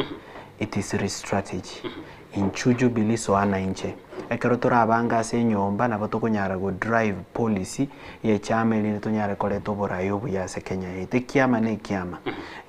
it is re-strategy. Inchuo Jubilee soa nainche. Ekero torabange ase enyomba nabo tokonyara go drive policy y'echiama erinde tonyare koreta oborai obuya ase Kenya yaito. Ekiama na ekiama.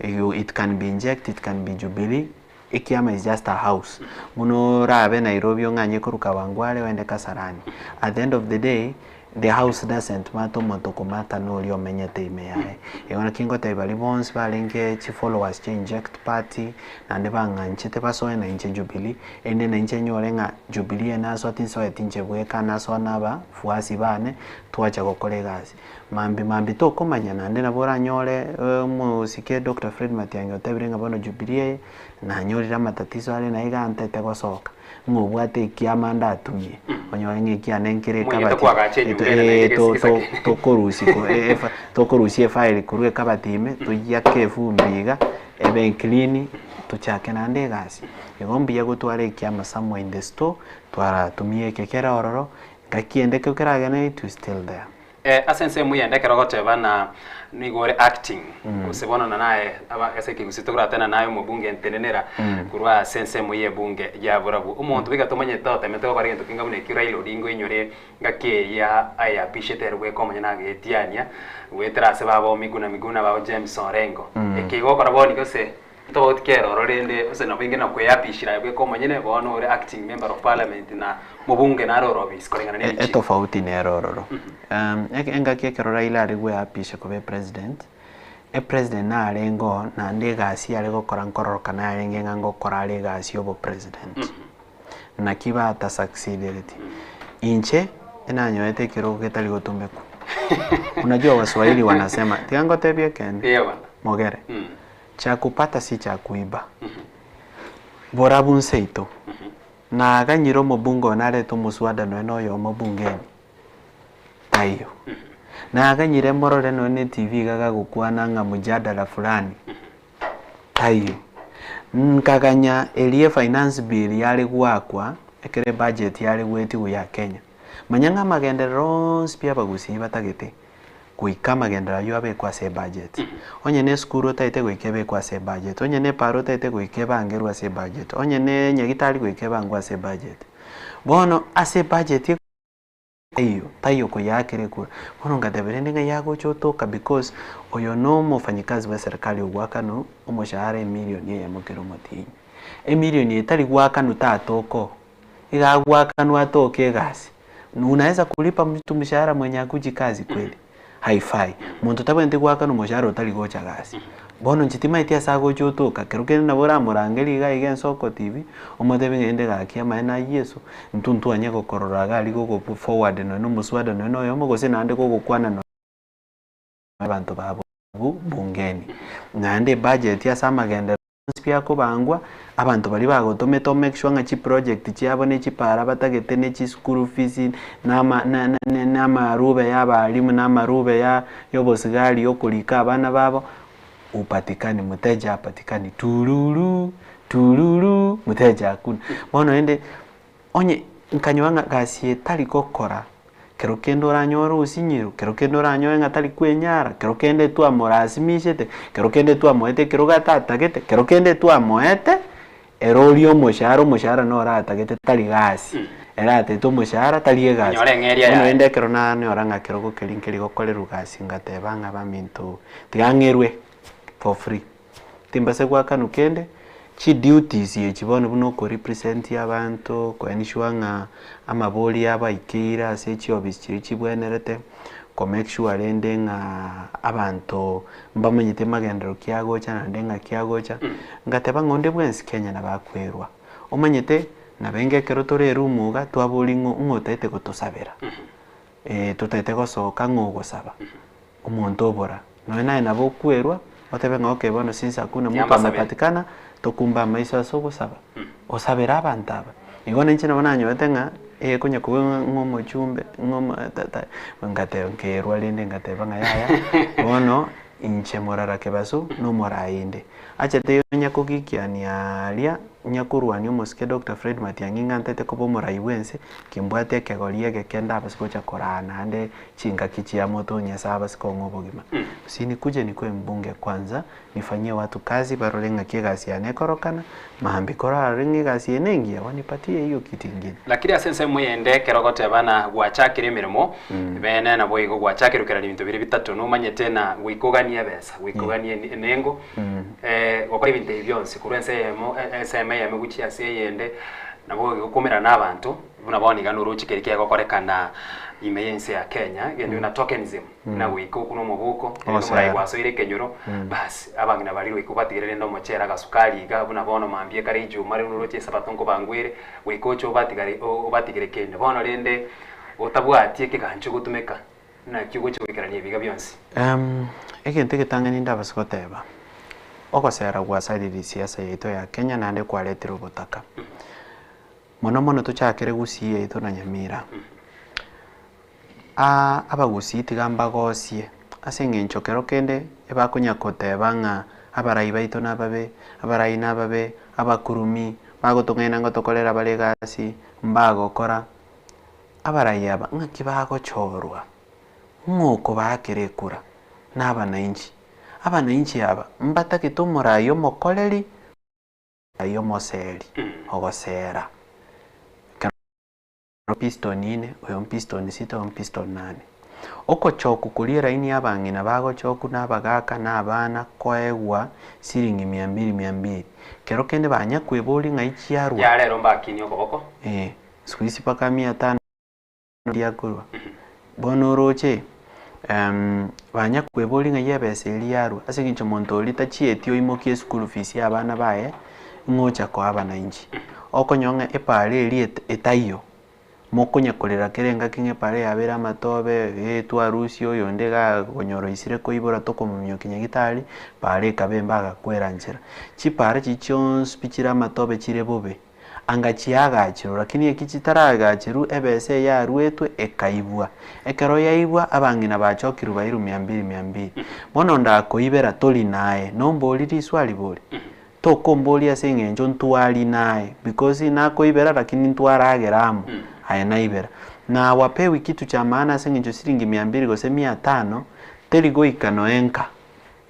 You it can be inject, it can be Jubilee, ekiama is just a house. Buna orabe Nairobi ong'anye korwa Kawangware oende Kasarani. At the end of the day. The house doesn't matter omonto okomata noria omenyete ime yaye. Igo naki ngotebia baria bonsi barenge chifollowers chia Inject Party, naende bang'anchete basoe na inche Jubilee, erinde na inche nyore ng'a Jubilee eye nasoa tinsoeti inche bweka, nasoa na abafuasi bane, twacha gokora egasi. Mambia mambia tokomanya naende nabo oranyore omosike Doctor Fred Matiang'i otebire ng'a bono Jubilee eye, nanyorire amatatizo are naye iga ntete gosoka. ng'a obwate ekiama ndatumie, onyore ng'a ekiane nkere Moigete ekabati koagacha enyomba ere naende eh, to- gese- to- gesakene. tokorusia ko- e- efa- tokorusia efile korwa ekabati ime, toyiake efumbi iga, ebe clean, tochake naende egasi. Igo mbuya gotwara ekiama somewhere in the store, twaratumia eke kere ororo, ngaki ende ekero keragende it is still there. Eh, ase ensemo eyende ekero ogoteba na nigo ore acting gose bono na naye aba ase ekegusii tokoratana naye omobunge ntenenera korwa ase ensemo y'ebunge ya Borabu. Omonto goika tomanyete otemete gokora egento kenga buna ekio Raila Odinga oinyore ngaki eria ayeapishete ere bweka omonyene agetiania goetera ase baba o Miguna Miguna baba James Orengo. Eke igo okora bono gose Tobauti kera oro rende ase nabo inge nakweyapishira aye bweka omonyene, bono ore acting member of parliament na mobunge nare ore obisi koreng'ana ne ebichiko. Etofauti nere ororo. Engaki ekero Raila are gweapisha koba epresident, epresident narenge oo naende egasi yare gokora nkororokana yarenge ng'a ngokora are egasi ya obopresident. Naki bata succeedereti. Inche enanyorete ekerogo getari gotumekwa. Unajua waswahili wanasema, tiga ngotebie ekeene, mogere. Cha kupata si cha kuiba. Borabu nseito. Naganyire omobunge oyo narete omoswada nonya na oyomo bungeni. Taiyo. Naganyire morore nonya na etv iga gagokwana ng'a mjadala fulani. Taiyo. Nkaganya eria efinance bill yare goakwa ekero ebudget yare goetigwa ya Kenya. Manya ng'a amagenderero onsi pi abagusii batagete. Goika amagenderero ayio abekwe ase ebudget. Onye ne esukuru otaete goika ebekwe ase ebudget, onye ne epaara otaete goika ebangerwe ase ebudget, onye ne nyagitari goika ebangwe ase ebudget. Bono ase ebudget taiyo, taiyo koyaakera ekura. Bono ngateba rende ng'ai agocha otoka because oyo na omofanyikazi bwa eserikari ogoakanwa omoshahara emilion eyemo kera omotienyi. Emilion eye tari goakanwa tatoka oo, iga agoakanwa atoke egasi. Unaweza kulipa mtu mshahara mwenye hakuji kazi kweli? Haifai. Monto tabwenereti goakanwa omoshahara otari gocha gasi. Bono inche timaeti ase agocha otoka, kero kende nabo oramorangerie iga iga ensoko TV, omotebie ng'a ende gaki amaene ayio Yeso, intwe ntwanye gokorora iga aria gogo forward nonye na omoswada nonye na oyomo gose naende gogokwana nonye abanto babo bungeni. Naende ebudget ase amagenderero. Bionsi biakobangwa, abanto baria bagotomete o make sure ng'a chiproject chiabo ne chipara batagete ne chischool fees na ama na na na amarube ya abalimu na amarube ya ya obosigari ya okorika abana babo, hupatikani mteja hapatikani tururu tururu mteja hakuna. Bono rende Onye nkanyora ng'a gasi eye tari gokora, kero kende oranyore osinyirwe, kero kende oranyore ng'a tari kwenyara, kero kende twamorasimichete, kero kende twamoete ekerogo atatagete, kero kende twamoete, ere oria omoshahara, omoshahara noro atagete tari gasi, ere atagete omoshahara tari egasi. Onyore eng'eria Bono yaye. rende ekero nanyora ng'a kerogo keria nkeri gokorerwa gasi ngateba ng'a baminto tiga ng'erwe for free. Timbase goakanwa kende, chiduties echi bono buna okorepresent abanto, ko ensure ng'a amabori abo aikeire ase chiofisi chiria chibwenerete, ko make sure rende ng'a abanto mbamanyete magenderero ki agocha naende ng'aki agocha, ngateba ng'a onde bwensi Kenya nabo akwerwa. Omanyete, nabenge ekero tore eroom iga, twaboria ng'o ng'o otaete gotosabera, totaete gosoka ng'o ogosaba. Omonto obora, Nonya naye nabo okwerwa, otebe ng'a okay bono since hakuna mtu Yambasabere. amepatikana, tokumbe amaiso ase ogosaba. Osabere abanto aba. Igo ninche nabo nanyorete ng'a eh konya kobua ng'a ng'a omochumbe, ng'a omo tata, ngateba nkerwa rende ngateba ng'a yaya, bono inche morara kebaso na omorai inde. Achete onya kogikiania aria, onya korwania omosike Doctor Fred Matiang'i ng'a ntaete koba omorai bwense, kimbwate ekegori egeke ndabase gocha koraa naende Chingaki chia moto Nyasae abase kong'a obogima. Gose nikuje nikwe mbunge kwanza, nifanyie watu kazi barore ng'aki egasi yane ekorokana, maambia korarore ng'a egasi eye nengiya wanipatie hiyo kiti ingine. Lakini ase ensemo eyende ekero ogoteba na gwachakire emeremo, bene naboigo gwachakire gokerania ebinto biria bitato, nomanyete na goika oganie ebesa, goika oganie enengo, gokora ebinto ebi bionsi korwa ense eyemo ensemo eyemo gochia ase eyende, nabo gokomerana na abanto. Buna bono iga noroche keria kegokorekana ime y'ense ya Kenya, egento buna tokenism, buna goika okune omobuko, erinde omorai Ogosera. gwasoire ekenyoro, bas, abang'ina baria goika obatigere rende omochere agasukari iga, buna bono mambia ekare ijuma rende noroche esabato nkobangwa ere, goika oche obatigare obatigere kende. Bono rende, otabwati ekegancha ogotumeka, naki ogocha goikerania ebiga bionsi? Egento egetang'ani ndabase goteba, ogosera gwasaririe siasa yaito ya Kenya naende kwaretire obotaka. Mono mono tochakere Gusii yaito na Nyamira. Aa abagusii tiga mbagosie, ase eng'encho kero kende ebakonya koteba ng'a abarai baito nababe, abarai nababe, abakurumi, bagotong'aina ngotokorera bare egasi, mbagokora. Abarai aba ng'aki bagochorwa? Ng'o okobaakera ekura? Na abanainchi. Abanainchi aba mbatagete omorai omokoreri, omorai omoseri, ogosera. Ekero piston ine, oyo piston sita, oyo piston nane. Ogochoku koria eraini ya abang'ina bagochoku na abagaka na abana koegwa siringi mia mbili mia mbili. Kero kende banya kweboria ng'ai chiarwa. Ya rero mbakinie okoboko. Eh, siku hizi mpaka mia tano riakorwa. Bono oroche, banya kweboria ng'ai ebesa eria yarwa ase eng'encho omonto oria tachieti oimokie eschool fees ya abana baye, ng'a ocha koa abanainchi. Okonyora ng'a epara eria etaiyo, mokonya korera kera engaki ng'a epara yabeire amatobe, eh twarusia oyonde igaa konyora oisire koibora tokomominyokia nyagetari, para ekaba embe agakwera nchera. Chipara chiria chionsi pi chire amatobe chire bobe, anga chiagachirwe, lakini eki chitaragacherwa ebesa eye yaruetwe ekaibwa. Ekero yaibwa, abang'ina bachokirwe bairwe mia mbili mia mbili. Bono ndakoibera tori naye, nombori riswali bori? Tokomboria ase eng'encho ntwari naye, because nakoibera lakini ntwaragera amo, aye naibera. Na hawapewi kitu cha maana ase eng'encho siringi mia mbili gose mia tano, teri goika noe nka,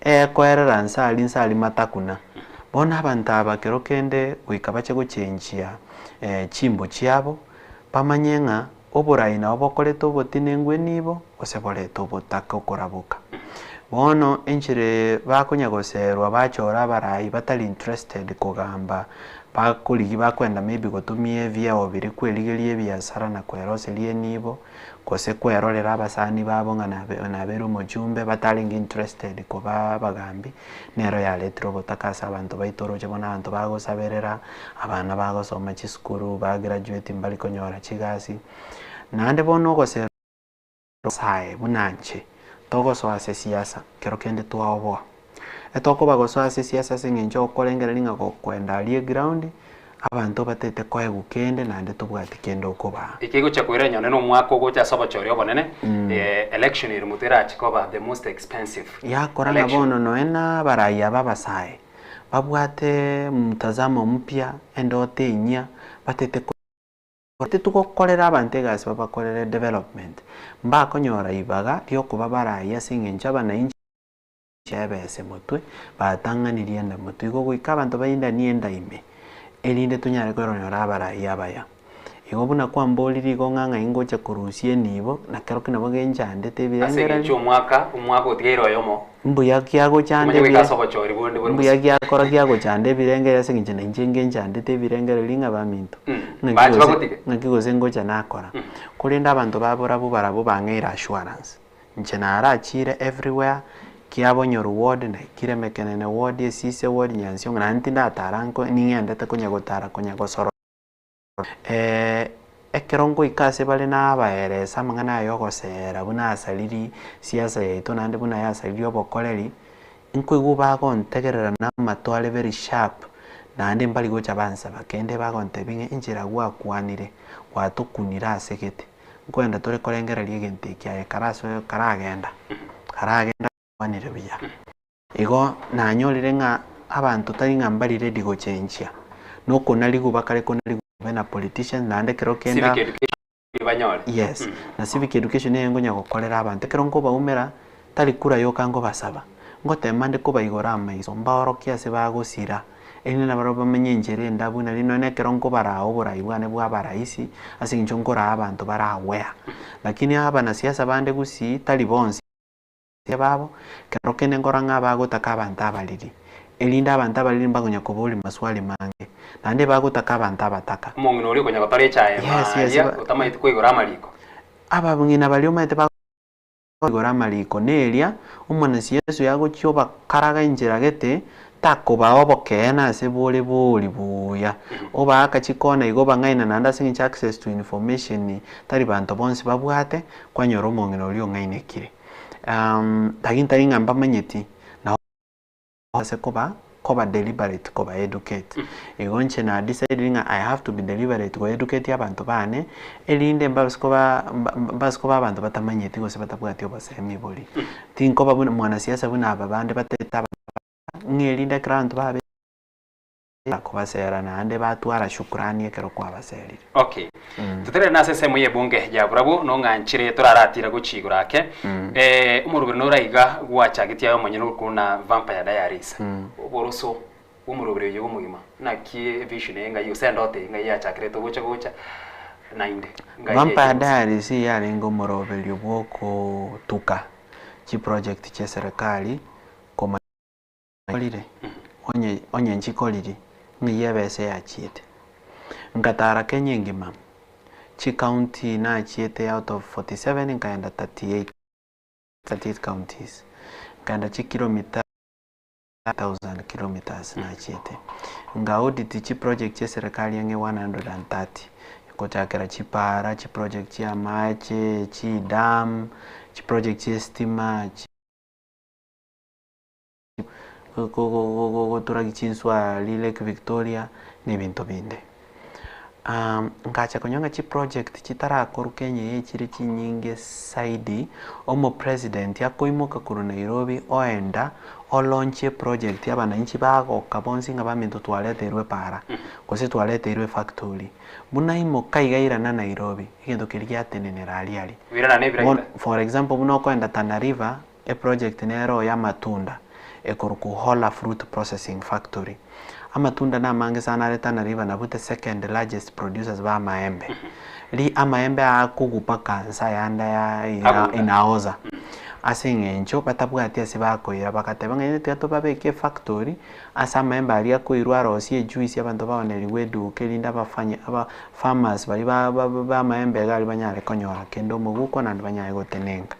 ekoerera nse aria nse aria matakuna. Bono abanto aba kero kende goika bache gochenchia chimbo chiabo, bamanye ng'a oborai nabo bokorete obotinengu enibo, gose borete obotaka okoraboka. Bono enchera eye bakonya goserwa bachora abarai batari interested kogamba, bakorigia bakoenda maybe gotumia ebieo biria kwerigeria ebiasara na kweroseria enibo, gose kwerorera abasani babo ng'a nabe nabere omochumbe batarenge interested koba abagambi, nero yaretire obotaka ase abanto baito oroche bono abanto bagosaberera, abana bagosoma chisukuru, bagraduate mbari konyora chigasi. Naende bono ogoserwa Nyasae buna inche, togosoa ase siasa, kero kende twaoboa. Etokoba gosoa ase siasa ase eng'encho okorengereria ng'a gokoenda aria eground, abanto batete koegwa kende naende tobwati kende okobaa. Eke egochia koira nyone na omwaka ogocha ase obochori obonene, election ere motwe erache koba the most expensive Yakora ng'a election. bono noe na abarai aba abasae, babwate mtazamo mpya, endoto enyia, batete. Titugokorera abanto egasi babakorere development, mbakonyora ibaga riokoba barayi ase eng'encho abanainchi ebese motwe, batang'anirie enda motwe. Igo goika abanto baindanie enda ime, erinde tonyare kweronyora abarayi abaya. Igo buna kwamboririe igo ng'a ng'ai ngocha korusia enibo, na kerokio nabo genchandete Ase ebirengererio. eng'encho omwaka, omwaka otigaire oyomo. Mbuya kiagochanda Omanye goika ebire ase obochori bonde bore mbuya bosio. giakora kiagochanda ebirengererio ase eng'encho nainche ngenchandete ebirengererio ng'a baminto, ng'aki Bache gose bagotige. ng'aki gose ngocha nakora. Korende abanto ba barabwo barabwo bang'eire assurance, inche narachire everywhere, kiabonyoru ward, naikire mekenene ward, esise ward, nyansiongo, naende tindatara nko ning'endete konya gotara konya gosorora. Ekero ngoika ase bare nabaeresa amang'ana aya y'ogoseera buna asaririe siasa yaito naende buna yasaririe obokoreri, nkoigwa bagontegerera na amato are very sharp, naende mbari gocha bansaba kende bagontebia ng'a enchera gwakwanire, gwatokunire ase gete, nkoenda tore korengereria egento eke aye karasoe karagenda, karagenda kwanire buya. Igo nanyorire ng'a abanto tari ng'a mbari ready gochenchia, nokonarigwa bakare konarigwa babe na politicians naende ekero kende Civic education banyore. Yes, na civic education neye nkonya gokorera abanto, ekero nkobaumera tari kura yoka nkobasaba, ngotema nde kobaigora amaiso mbaorokie ase bagosira, erinde nabarabwo bamenye enchera endabu nari nonye ekero nkobaraa oborai bwane bwa abaraisi ase eng'encho nkoraa abanto bare aware. Lakini abanasiasa bande gusii tari bonsi. babo, kero kende nkora ng'a bagotaka abanto abariri. Erinde abanto abariri mbakonya koboria maswali mange, naende bagotaka abanto abataka. Omong'ina oria okonya gotora echae Yes, yes, aria ba- otamaeti koigora amariko. Abang'ina baria omanyete bakoigora amariko neria omonesi Yeso yagochia obakaraga enchera gete, takobaa obokeene ase bore bori buya. Obaaka chikona igo obang'aina naende ase eng'encho access to information tari banto bonsi babwate, kwanyora omong'ina oria ong'ainekire. Lakini tari ng'a mbamanyeti, nabo. Ase koba koba deliberate koba educate. Igo inche na decided ng'a I have to be deliberate go educate abanto bane, erinde mbabase koba mbabase koba abanto batamanyeti gose batabwati obosemi boria. Tinkoba buna mwanasiasa buna aba bande batete aba ng'a erinde ekero abanto babe. Kobasera naende batwara shukrani ekero kwabaserire. Okay. Toterere nase ensemo y'ebunge ya barabwo nong'anchire toraratira gochia igoro ake. Eh, omoroberi noraiga gwachagetie aye omonyene orokuna Vampire Diaries. Oboroso bw'omoroberi oyo omogima naki evision eye ng'ai gose endoto eye ng'ai yachakerete ogocha gocha naende ng'ai Vampire yaikire gose? Diaries yarenge omoroberio bw'okotuka chiproject chi'eserekari komanya. Nkorire, onye onye nchikoriri, ng'ai ebesa yachiete. Ngatara Kenya engima, chicounty nachiete out of 47 nkaenda 38, 38 counties. Nkaenda chikilomita 1000 kilometers nachiete. Nka audit chiproject chia eserekari ang'e 130, gochakera chipara, chiproject chia amache, chidam, chiproject chia estima. Goturagi chinswa ria Lake Victoria na ebinto binde. Ngacha konyora ng'a chiproject chitarakorwa Kenya eye chire chinyinge zaidi, omopresident akoimoka korwa Nairobi oenda olaunchie eproject abananchi bagoka bonsi ng'a baminto twareteirwe epaara, gose twareteirwe efactory. Buna imoka iga airana Nairobi, egento keria giatenenera aria aria. Oirana na ebiragita. For example buna okoenda Tana River, Eproject nero y'amatunda ekorokwa Hola Fruit Processing Factory. Amatunda namange sana are Tana River nabwo the second largest producers ba amaembe. Ri amaembe aya akogupa kansa yanda ya ina inaoza ase eng'encho batabwati ase bakoira bagateba ng'a tiga tobabeke efactory ase amaembe aria akoirwa arosie ejuice abanto baonerigwe eduka erinde abafanye aba farmers baria ba ba amaembe iga aria banyare konyora kende omoguko naende banyare gotenenka.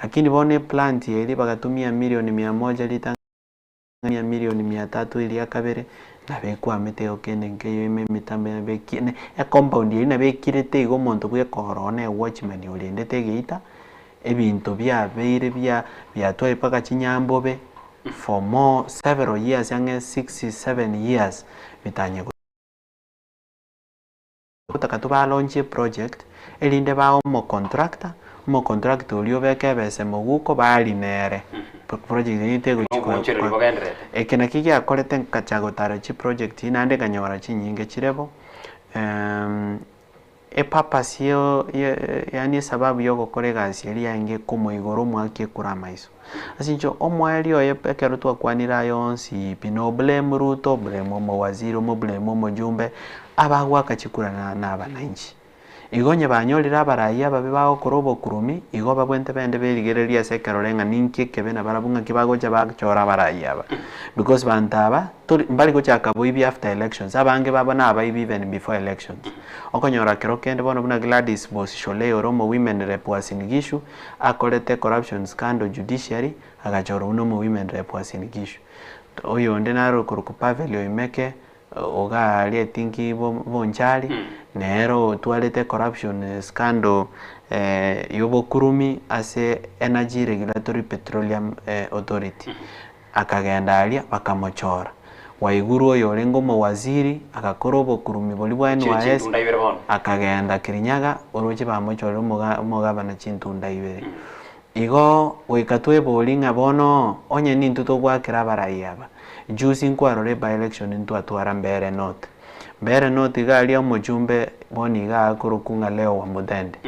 Lakini bono eplant eria bagatumia milioni mia moja ritang'ani milioni mia tatu eria kabere, nabo ekwamete igo kende nkeiyo ime emitambo nabo eki ecompound eria nabo ekirete igo omonto bwekora one ewatchman orendete egeita, ebinto biabeire bia biatwaire mpaka chinyambobe for more several years ang'e six, seven years bitanye. Gotaka tobalonchie eproject erinde bae omocontractor, omocontractor oria obeke ebesa moguko barie nere project eyio tegochi Oboonchoreria bogendererete. Eke nakio giakorete nkacha gotara chiproject naende nkanyora chinyinge chire bo, epurpose yo yaani esababu ya ogokora egasi eria yarenge komoigora omwaki ekure amaiso. Ase eng'encho omoerio oye ekero twakwanire aya onsi pi no blame Ruto, blame omowaziri, omoblame omojumbe, abagoaka chikura na na abananchi. Igo onye banyorire abarai ababe bagokora obokurumi, igo babwente bende berigererie ase ekerore ng'a ninki ekebe nabarabwo ng'aki bagocha bachore abarai aba. Because banto aba, tori mbari gochaka boibi after elections, abange babo nabaibi even before elections. Okonyora kero kende bono buna Gladys Boss Shollei ore omo women rep wa Uasin Gishu, akorete corruption scandal judiciary agachorwa buna omo women rep wa Uasin Gishu. Oyonde nare okorokwa Pavel Oimeke iga aria etinki Bonchari nere otwarete corruption scandal yobokurumi ase Energy Regulatory Petroleum Authority. Akagenda aria bakamochora. Waiguru oyo orenge omowaziri agakora obokurumi boria bwa NYS akagenda Kirinyaga oroche bamochorire omogabana chintunda ibere. Igo goika tweborie ng'a bono onye nintwe togoakera abarai aba, juzi nkwarora by election ntwatwara Mbeere North. Mbeere North iga aria omochumbe bono iga akorokwa ng'a Leo Wamuthende.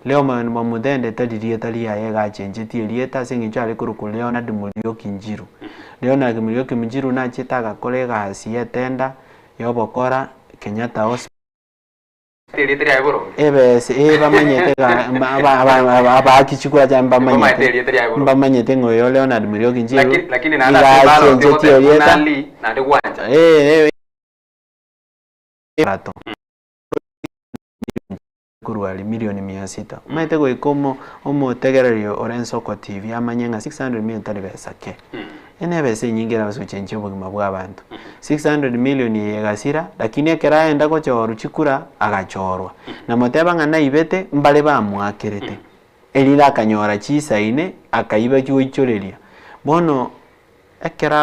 Leo Wamuthende tari rieta riaye iga achenchetie erieta ase eng'encho are korokwa Leonard Murioki Njiru. Leonard Murioki Njiru nachete agakora egasi y'etender y'obokora Kenyatta Hospital. Erieta riaye boronge. Ebese eh bamanyete ga mba aba aba aba abaaki chikura Mbamaete mbamanyete erieta riaye boronge. mbamanyete ng'a oyo Leonard Muriuki Njiru Lakini lakini naende iga ase eballot achenchetie egoteba erieta buna Lee naende gwancha. eh eh rato korwa aria milioni mia sita. Omanyete goika omo omotegereri ore Ensoko TV amanye ng'a 600 million tari besa ke. Eye na ebesa enyinge erabase gochenchia obogima bwa abanto. 600 million eye egasira, lakini ekero aenda gochorwa chikura, agachorwa. Na moteba ng'a naibete, mbare bamoakerete, erinde akanyora chisaine, akaiba goichoreria. Bono Ekero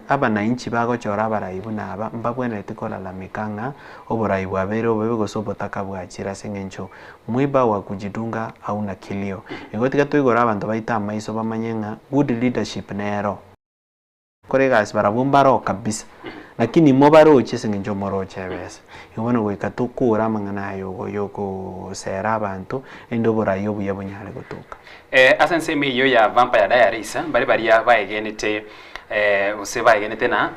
abanainchi bagochora abarai buna aba, mbabwenereti kolalamika ng'a oborai bwabeire obobe gose obotaka bwachire ase engencho mwiba wa kujidunga hauna kilio. Igo tiga toigore abanto baito amaiso bamanye ng'a good leadership nero. Kore egasi barabwo mbaroo kabisa lakini mobaroche ase engencho moroche ebesa. Igo bono goika tokore amang'ana aya yokosera abanto erinde oborai obuya bonyare gotoka. Ase ensemo eyio ya Vampire Diaries, mbare baria baegenete gose baegenete na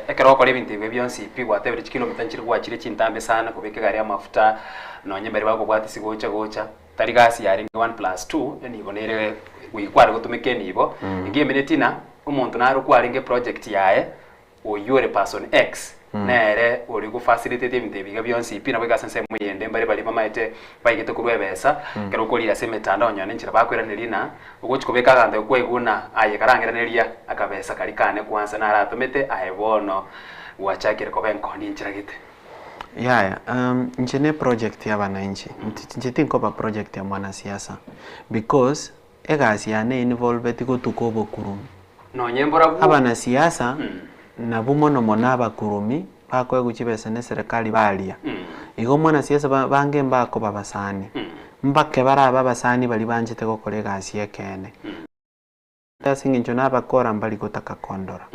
ekero ogokora ebinto ebi bionsi pi gwatebire chikilomita nchire gwachire chintambe sana kobeka egari amafuta nonye mbare bakobwatisia gocha gocha tari gasi yarenge one plus two enibo nere goika kware gotumeka enibo egemeneti na omonto nare okwarenge project yaye Oyio ore person X nere ore go facilitate ebinto ebi iga bionsi pi nabo iga ase ensemo eyende mbare baria bamaete baigete korwa ebesa ekero okorira ase emetandao onye nenchera bakoiraneria na ogochi kobeka aganto kwaigwa buna aye karang'iraneria akabesa karia kane kwansa naratomete aye bono gwachakire koba enkondi enchera gete. Yaya, inche ne project ya abananchi, inche tinkoba project ya mwanasiasa because Egasi yane involveti gotuka obokurumi. Nonye mborabwo. Abanasiasa nabwo mono mono abakurumi bakoegwa chibesa ne serikali baria. Igo omwanasiasa bange mbakoba abasani. Mbake barabe abasani baria banchete gokora egasi y'ekeene. Ase eng'encho nabakora mbari gotaka kondora.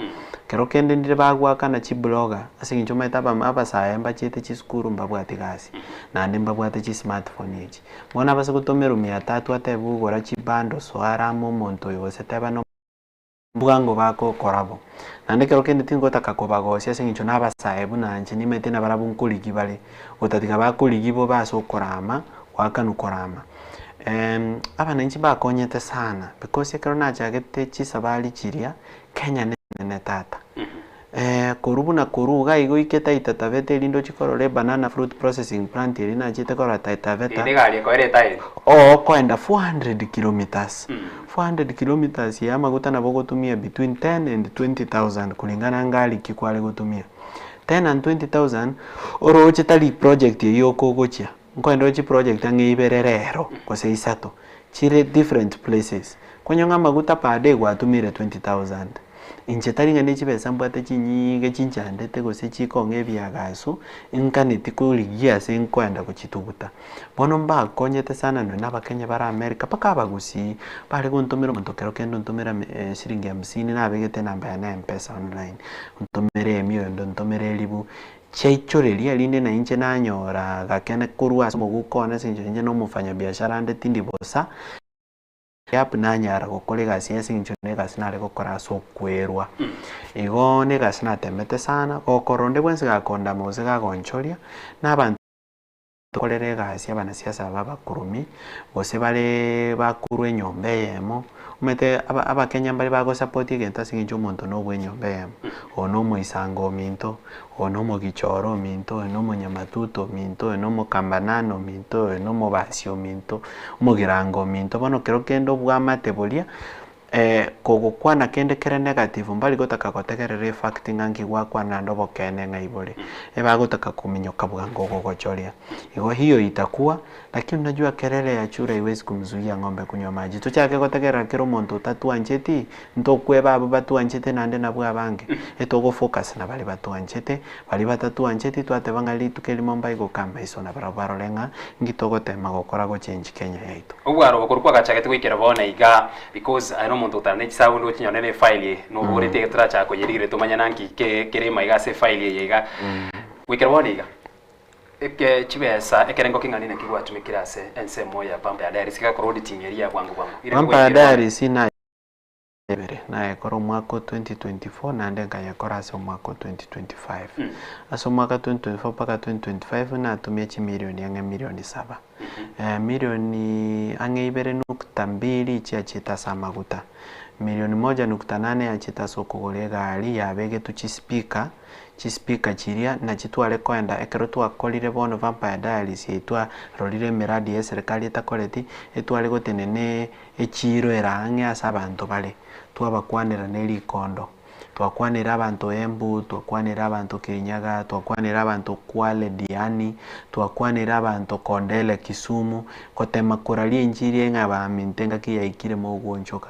Kero kende ndire bagoakana chiblogger ase eng'encho omanyete abasae mbachete chisukuru mbabwati gasi naende mbabwate chismartphone echi. Bono abase gotomerwa mia tatu atebe ogora chibando soa arame omonto oyo gose teba no bwango bagokora bo. Naende ekero kende tingotaka kobagosia ase eng'encho nabasae buna inche nimanyete nabarabwo nkorigia bare, gotatiga bakorigia bobe ase okorama, goakanwa korama. Abananchi mbakonyete sana because ekero nachagete chisabari chiria, Kenya nenene tata. Korwa buna korwa iga iga oike Taita Taveta erinde ochie korora ebanana fruit processing plant eria nachete korora Taita Taveta, Eye negari ekoera etaeri. oo okoenda 400 kilometres, 400 kilometres ya amaguta nabo ogotumia between 10 and 20,000 kulingana ngari ki kware gotumia. 10 and 20,000 oroche tari project eyio okogochia, nkoenda oroche chiproject ang'e ibere rero gose isato, chire different places. Kwanyora ng'a amaguta per day gwatumire 20,000. Inche tari ng'a ne chibesa mbwate chinyiige chinchandete gose chikong'a ebiagaso, nkaneti korigia ase nkoenda gochituguta. Bono mbakonyete sana nonye na abakenya bare America mpaka abagusii, bare gontomera omonto kero kende ontomera shilingi hamsini nabegete enamba yane ya mpesa online, ontomere emia oyonde ontomere elibu, chiaichoreria rinde na inche nanyora gakene korwa ase omoguko one ase eng'encho inche na omofanyabiashara ande tindi bosa. Gap nanyara gokora egasi ase eng'encho negasi nare gokora ase okwerwa. Igo negasi natemete sana, gokora onde bwensi gakondama gose gagonchoria, na abanto tokorera egasi abanasiasa aba abakurumi, gose bareee bakurwa enyomba eyemo, omanyete aba abakenya mbare bagosupport egento ase eng'encho omonto na obwa enyomba eyemo, oyo na omoisango ominto, Oyo nomogichoro ominto, oyo nomonyamatuta ominto, oyo nomokambanana ominto, oyo nomobasi ominto, omogirango ominto. Bono kero kende obwamate boria kogokwana kende kere negative mbari gotaka gotegerera efact ng'a nki gwakwana naende obokeene ng'ai bore. Ebagotaka kominyoka bwango gogochoria. Igo hiyo itakuwa Lakini unajua kelele ya chura haiwezi kumzuia ng'ombe kunywa maji. Tochake gotegerera kera omonto otatwancheti, ntokweba abwo batwanchete naende nabwo abange. Etogo focus na baria batwanchete, baria batatwancheti twateba ng'a rituko erimo mbaigoke amaiso na barabwo barore ng'a nki togotema gokora go change Kenya yaito. Obwaro obo korwa kwagachagete goikera bono iga because aye nomonto otara ne chisaundi ochinyore ne efile eye noboretie iga torachaka koyerigereria tomanye nanki kere ime iga ase efile eye iga. Goikera bono iga. Eke chibesa ekerengo king'ani naki gwatumekire ase ensemo ya Vampire Diaries gekakora auditing eria ya bwango bwango. Ire Vampire goikera bono. Diaries na. Ibere, nayekora omwaka o 2024 naende nkayekora ase omwaka o 2025. Ase omwaka 2024 mpaka 2025 natumia chimilioni ang'e milioni saba. Milioni ang'e ibere nukta mbili chiachete ase amaguta, milioni moja nukta nane yachete ase okogora egari yabegetwe chispeaker, chispeaker chiria nachi tware koenda ekero twakorire bono Vampire Diaries eye twarorire emiradi ya eserikari etakoreti, etware gotenena Echiiro ere ang'e ase abanto bare, twabakwanera ne rikondo, twakwanera abanto Embu, twakwanera abanto Kirinyaga, twakwanera abanto Kwale Diani, twakwanera abanto Kondele Kisumu, gotema koraria enchiri eye ng'a abaminto engaki yaikire mogoonchoka.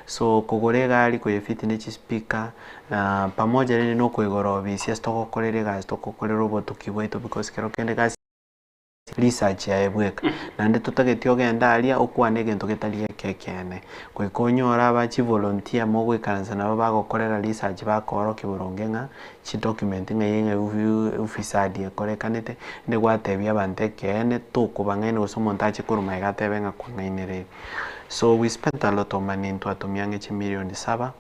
So kogora egari koyefit ne chispeaker, pamoja rende na okoigora obisi ase togokorera egasi togokorera obotuki bwaito because kero kende gasi. Research yaye bweka. Naende totageti ogende aria okwane egento getari eke ekeene. Goika onyore aba chivolunteer mogoikaransa nabo bagokorera research bakoorokia boronge ng'a chidocument ng'a ng'a ufisadi ekorekanete, ende gwatebia abanto ekeene tokobang'aina gose omonto ache korwa magega atebe ng'a kwang'ainereire. So we spent a lot of money ntwatumia ang'e chimilioni saba,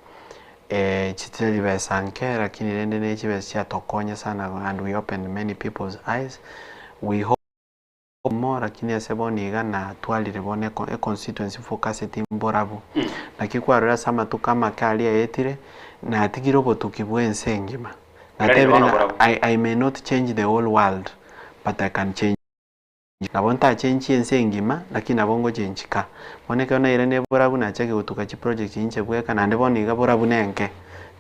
chitari besa nke lakini rende ne chibesa chiatokonya sana and we opened many people's eyes, we hope more lakini ase bono iga natwarire bono e constituency focuseti mborabu. Naki kwarora ase amatuko amake aria aetire, natigire obotuki bwa ense engima. Erarire Natebire bono ng'a borabu. I may not change the whole world but I can change. Nabo ntachenchie ense engima, lakini nabo ngochenchika. Bono ekero nairane borabu nachake gotuka chiproject inche bweka naende bono iga borabu nenke,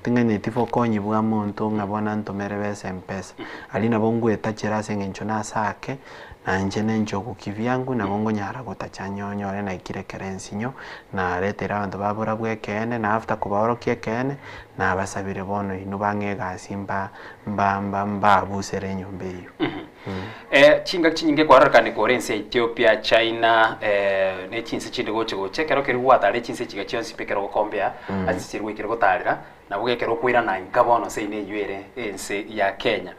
ting'aneti bokonyi bwa monto ng'a bono antomere besa mpesa. Aria nabo ngoetachera ase eng'encho nasake, nainche nenchogu kivyangu nabo ngonyara gotacha nyonyore naikire ekero ensinyo, nareteire abanto ba borabu ekeene, na after kobaorokia ekeene, nabasabire bono inwe bang'e egasi mba mba mba mbabusere enyomba eywo. Chingaki chinyinge kwarorekane kore ense ya Ethiopia, China, ne chinse chinde gocha gocha, ekero keria gwatarire chinse chiga chionsi pi ekero ogokombea ase chiria gwaikire gotarera, nabo gekero okoirana inka bono seino eywo ere ense ya Kenya.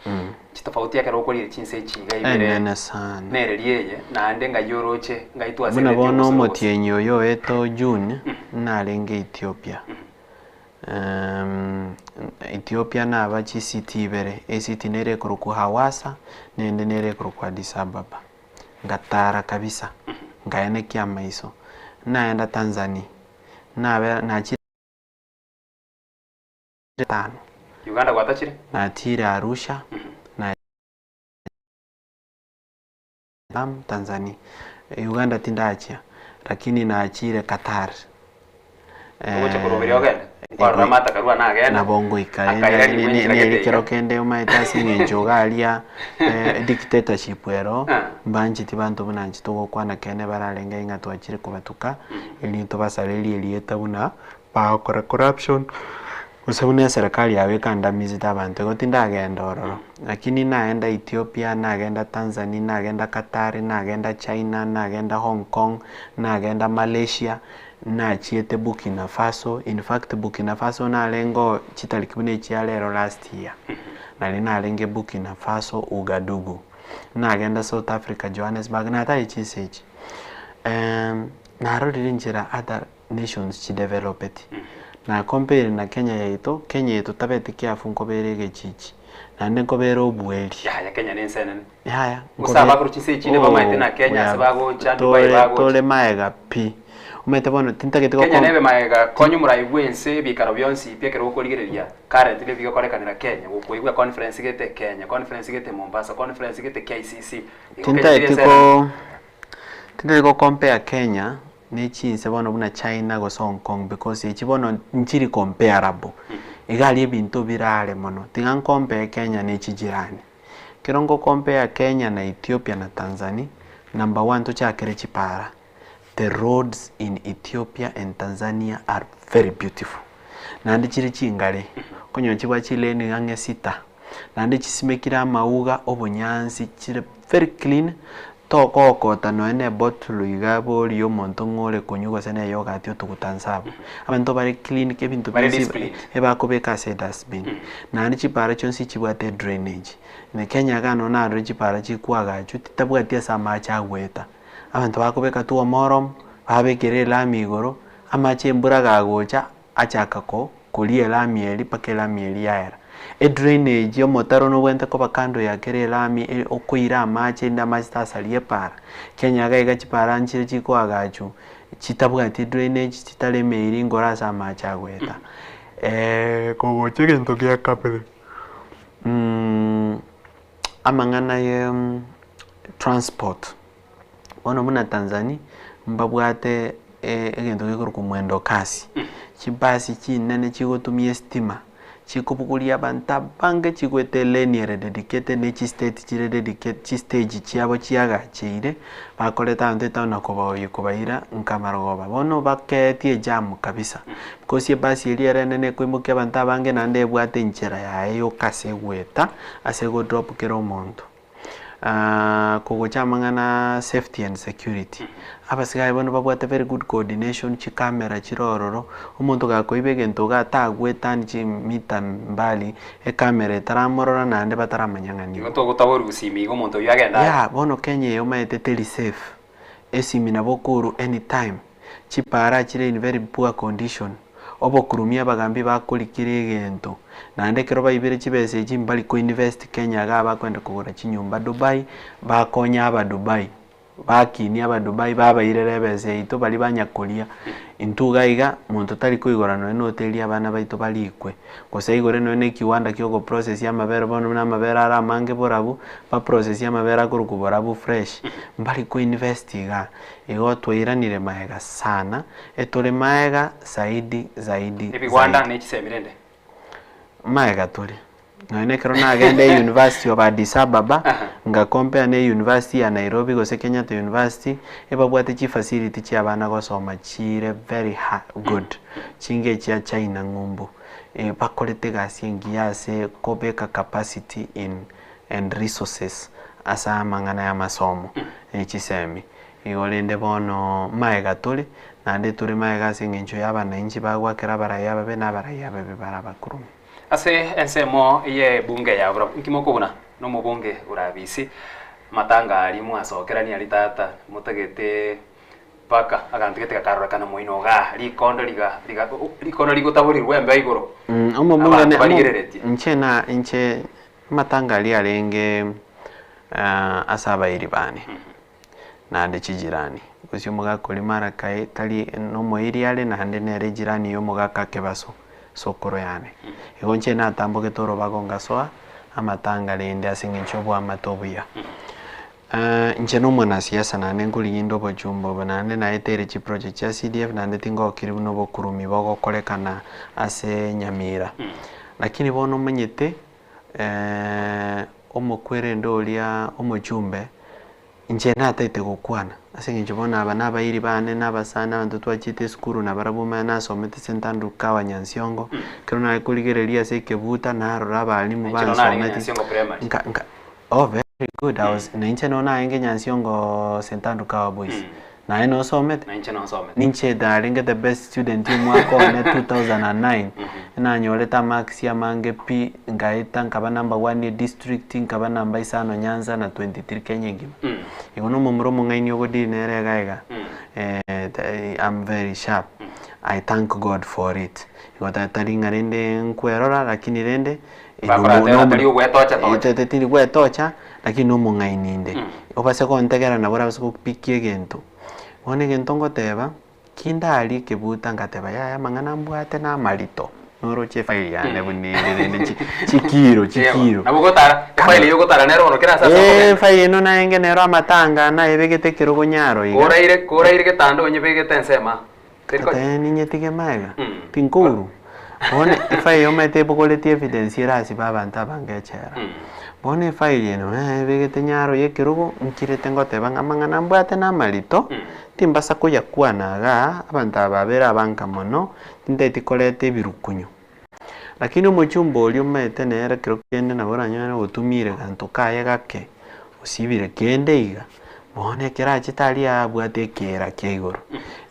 Chitofauti ekero okorire chinse echi iga ibere Enene sana. nereri eye, naende ng'ai oroche, ng'ai Buna twaseretie bono obosoro gose. omotienyi oyo oeto June, narenge Ethiopia. Ethiopia naba chisiti ibere, esiti nere ekorokwa Hawassa, na ende nere ekorokwa Addis Ababa. Ngatara kabisa, nkaenekia amaiso. Naenda Tanzania, nabera nachire tano. Uganda gwatachire? Nachire Arusha, na Tanzania, Uganda tindachia, lakini nachire Qatar. Ogocha koroberia ogende? Kwarora amato akarua nagenda, Nabo ngoika akaira rimwe enchera gete neri iga. kero kende omaete ase eng'encho iga aria dictatorship ero, mbancheti banto buna inche togokwana ekeene bararenge ng'a twachire kobatuka, erio tobasarerie erieta buna bagokora corruption, gose buna eserekari yabo ekandamizete abanto igo tindagenda ororo. Lakini naenda Ethiopia, nagenda Tanzania, nagenda Qatar, nagenda China, nagenda Hong Kong, nagenda Malaysia, nachiete Burkina Faso, in fact Burkina Faso narenge oo chitariki buna echia rero last year, nari narenge Burkina Faso Ouagadougou, nagenda South Africa Johannesburg, natari chinse echi. Narorire enchera other nations chidevelopeti, na compare na Kenya yaito, Kenya eye totabeti careful nkobera egechichi, naende nkobera obueri. Yaya Kenya nense enene. Yaya, Gose abakoro chinse echi bamaete na Kenya ase bagocha Dubai bagocha. Tore maega pi. Omanyete bono tintagete Kenya nebe maega konya omorai bwense ebikaro bionsi pi ekero okorigereria currently ebigokorekanera Kenya gokoigwa conference gete Kenya, conference gete Mombasa, conference gete KICC. Igo Kenya teri Tintageti ense ko enene. tintageti ko compare Kenya ne chinse bono buna China gose Hong Kong because echi bono nchiri comparable. Iga aria ebinto bire are mono. Tiga ncompare Kenya ne chijirani. Ekero ngo compare Kenya na Ethiopia na Tanzania, number one tochakere chipara, the roads in Ethiopia and Tanzania are very beautiful. Naende chire chingare, okonyora chibwate chilane ang'e sita, naende chisimekire amauga, obonyansi, chire very clean, togokota nonya na ebottle iga borie omonto ng'a ore konywa gose na eyogati otuguta nse abwo. Abanto bare clean ebinto Bare bionsi disciplined. ebakobeka ase edustbin. Naende chipara chionsi chibwate edrainage. Na Kenya iga nonya narorire chipara chikwagachwa titabwati ase amache agoeta. Abanto bakobeka tu omoromo, babekera elami igoro, amache embura gagocha. Achaka ko koria elami eria mpaka elami eria yaera. Edrainage omotaro nobwenerete koba kando ya kera elami e okoira amache erinde amache tasaria epara. Kenya iga iga chipara nchire chikoagachwa chitabwati edrainage chitaremeiri nkore ase amache agoeta. Kogocha egento gia kabere, amang'ana ye transport, bono buna Tanzania mbabwate egento gekorokwa mwendo kasi, chibasi chinene chigotumia estima. Chikobogoria abanto abange chigoeta elane ere dedicated ne chistate chire dedicated chistage chiabo chiagacheire, bakoreta abanto etown na kobaoyia kobaira nka amarogoba. Bono bakeetie ejam kabisa, because ebasi eria ere enene ekoimokia abanto abange naende ebwate enchera yaye yoka ase egoeta, ase egodrop kera omonto. Kogocha amang'ana safety and security, abasigari bono babwate very good coordination, chicamera chire ororo, omonto gakoiba egento iga tagwetani chimita mbali, ecamera etaramorora naende bataramanya ng'a Igo nigo. togotaborwa gosimi iga omonto oyio agende are. Yah, bono Kenya eye omanyete teri safe, esimi nabo okourwa anytime, chipara chire in very poor condition, Obokurumia abagambi bakorikire egento, naende ekero baibire chibesa echi mbari ko invest Kenya igaa bakoenda kogora chinyomba Dubai, bakonya aba Dubai, bakinia aba Dubai babairera ebesa yaito baria banya koria. Intwe iga iga monto tari koigora nonye na hoteli abana baito barikwe, gose aigore nonye na ekiwanda kia ogoprocessia amabere bono buna amabere are amange borabu, baprocessie amabere akorokwa borabu fresh, mbari ko invest igaa. Igo twairanire magega sana, etore magega zaidi zaidi Ebigwanda zaidi. ne chisemi rende. Magega tore. Nonya na ekero nagenda e university of Addis Ababa, nga compare na e university ya Nairobi gose Kenyatta University, ebabwate chifacility chia abana gosoma chire very ha good, chinga echia China ng'umbu. Bakorete egasi engiya ase kobeka capacity in and resources ase amang'ana y'amasomo ne chisemi. Igo rende bono magega tore, naende tore magega ase eng'encho y'abanainchi bagoakera abarai ababe na abarai ababe bare abakurume. Ase ensemo y'ebunge ya Borabu, inki mokobuna nomobunge Orabisi amatanga aria mwasokerania aria tata motagete mpaka aganto gete gakarorekana moino igaa, rikondo riga riga rikondo rigotaborirwe embeo igoro, Omobunge abanto ne barigereretie. inche na inche amatanga aria arenge ase abairi bane. naende chijirani. Gose omogaka oria Malakai tari nomoiri are naende nere ejirani y'omogaka Kebaso, sokoro yane. Igo inche natambogete orobago ngasoa amatanga rende ase eng'encho y'oboamate obuya. Inche nomwanasiasa naende nkorigia inde obochumba obo naende naeteire chiproject chia CDF naende tingokiri buna obokurumi bogokorekana ase Nyamira. Lakini bono omanyete omokwerende oria omochumbe. Inche nataete gokwana, ase eng'encho bono aba nabairi bane, na abasani, abanto twachiete esukuru nabarabwo omanye nasomete St Andrew Kawa Nyansiongo, ekero nare korigereria ase ekebuta narora abalimu Inche nonya narenge bansometi, Nyansiongo Primary. nka nka oh very good, I was na inche nonya narenge Nyansiongo St Andrew Kawa Boys, naye nosomete? Na inche nosomete. Ninche narenge the best student omwaka one 2009, nanyorete amarks amange pi, nkaeta nkaba number one edistrict, nkaba namba isano Nyanza na 23 Kenya engima. Igo na omomura omong'aini ogodeal nere iga iga, I'm very sharp, I thank God for it. Igo tari ng'a rende nkwerora lakini rende, Bakorateba tari ogwetocha tocha. tiri gwetocha, lakini nomong'aini inde. Obase kontegera nabo orabase gopikia egento. Bono egento ngoteba, kindarie ekebuta ngateba yaya amang'ana mbwate na amarito, noroche efaili yane buna ere rende chi chikiro chikiro. Nabo ogotara, efaili eyio ogotara nero bono kera ase ase okogenda. Efaili eno naenge nero amatanga nayebegete ekerogo nyaro iga. Koraire koraire getanda onyebegete ensemo aa. Teri ko- Tata ninyetige magega, tinkourwa. Bono efaili omanyete ebogoretie evidence erasibe abanto abange echela. Bono efaili eno ebegete nyaro ya ekerogo, nkirete ngoteba ng'a amang'ana mbwate na amarito, timbasa koyakwana igaa, abanto aba babere abanka mono, tintageti koreta ebirukunyu. Lakini omochumba oria omanyete nere ekero kende nabo oranyore otumire ganto kaye gake, osibire kende iga, bono ekero achete aria abwate ekeera kia igoro.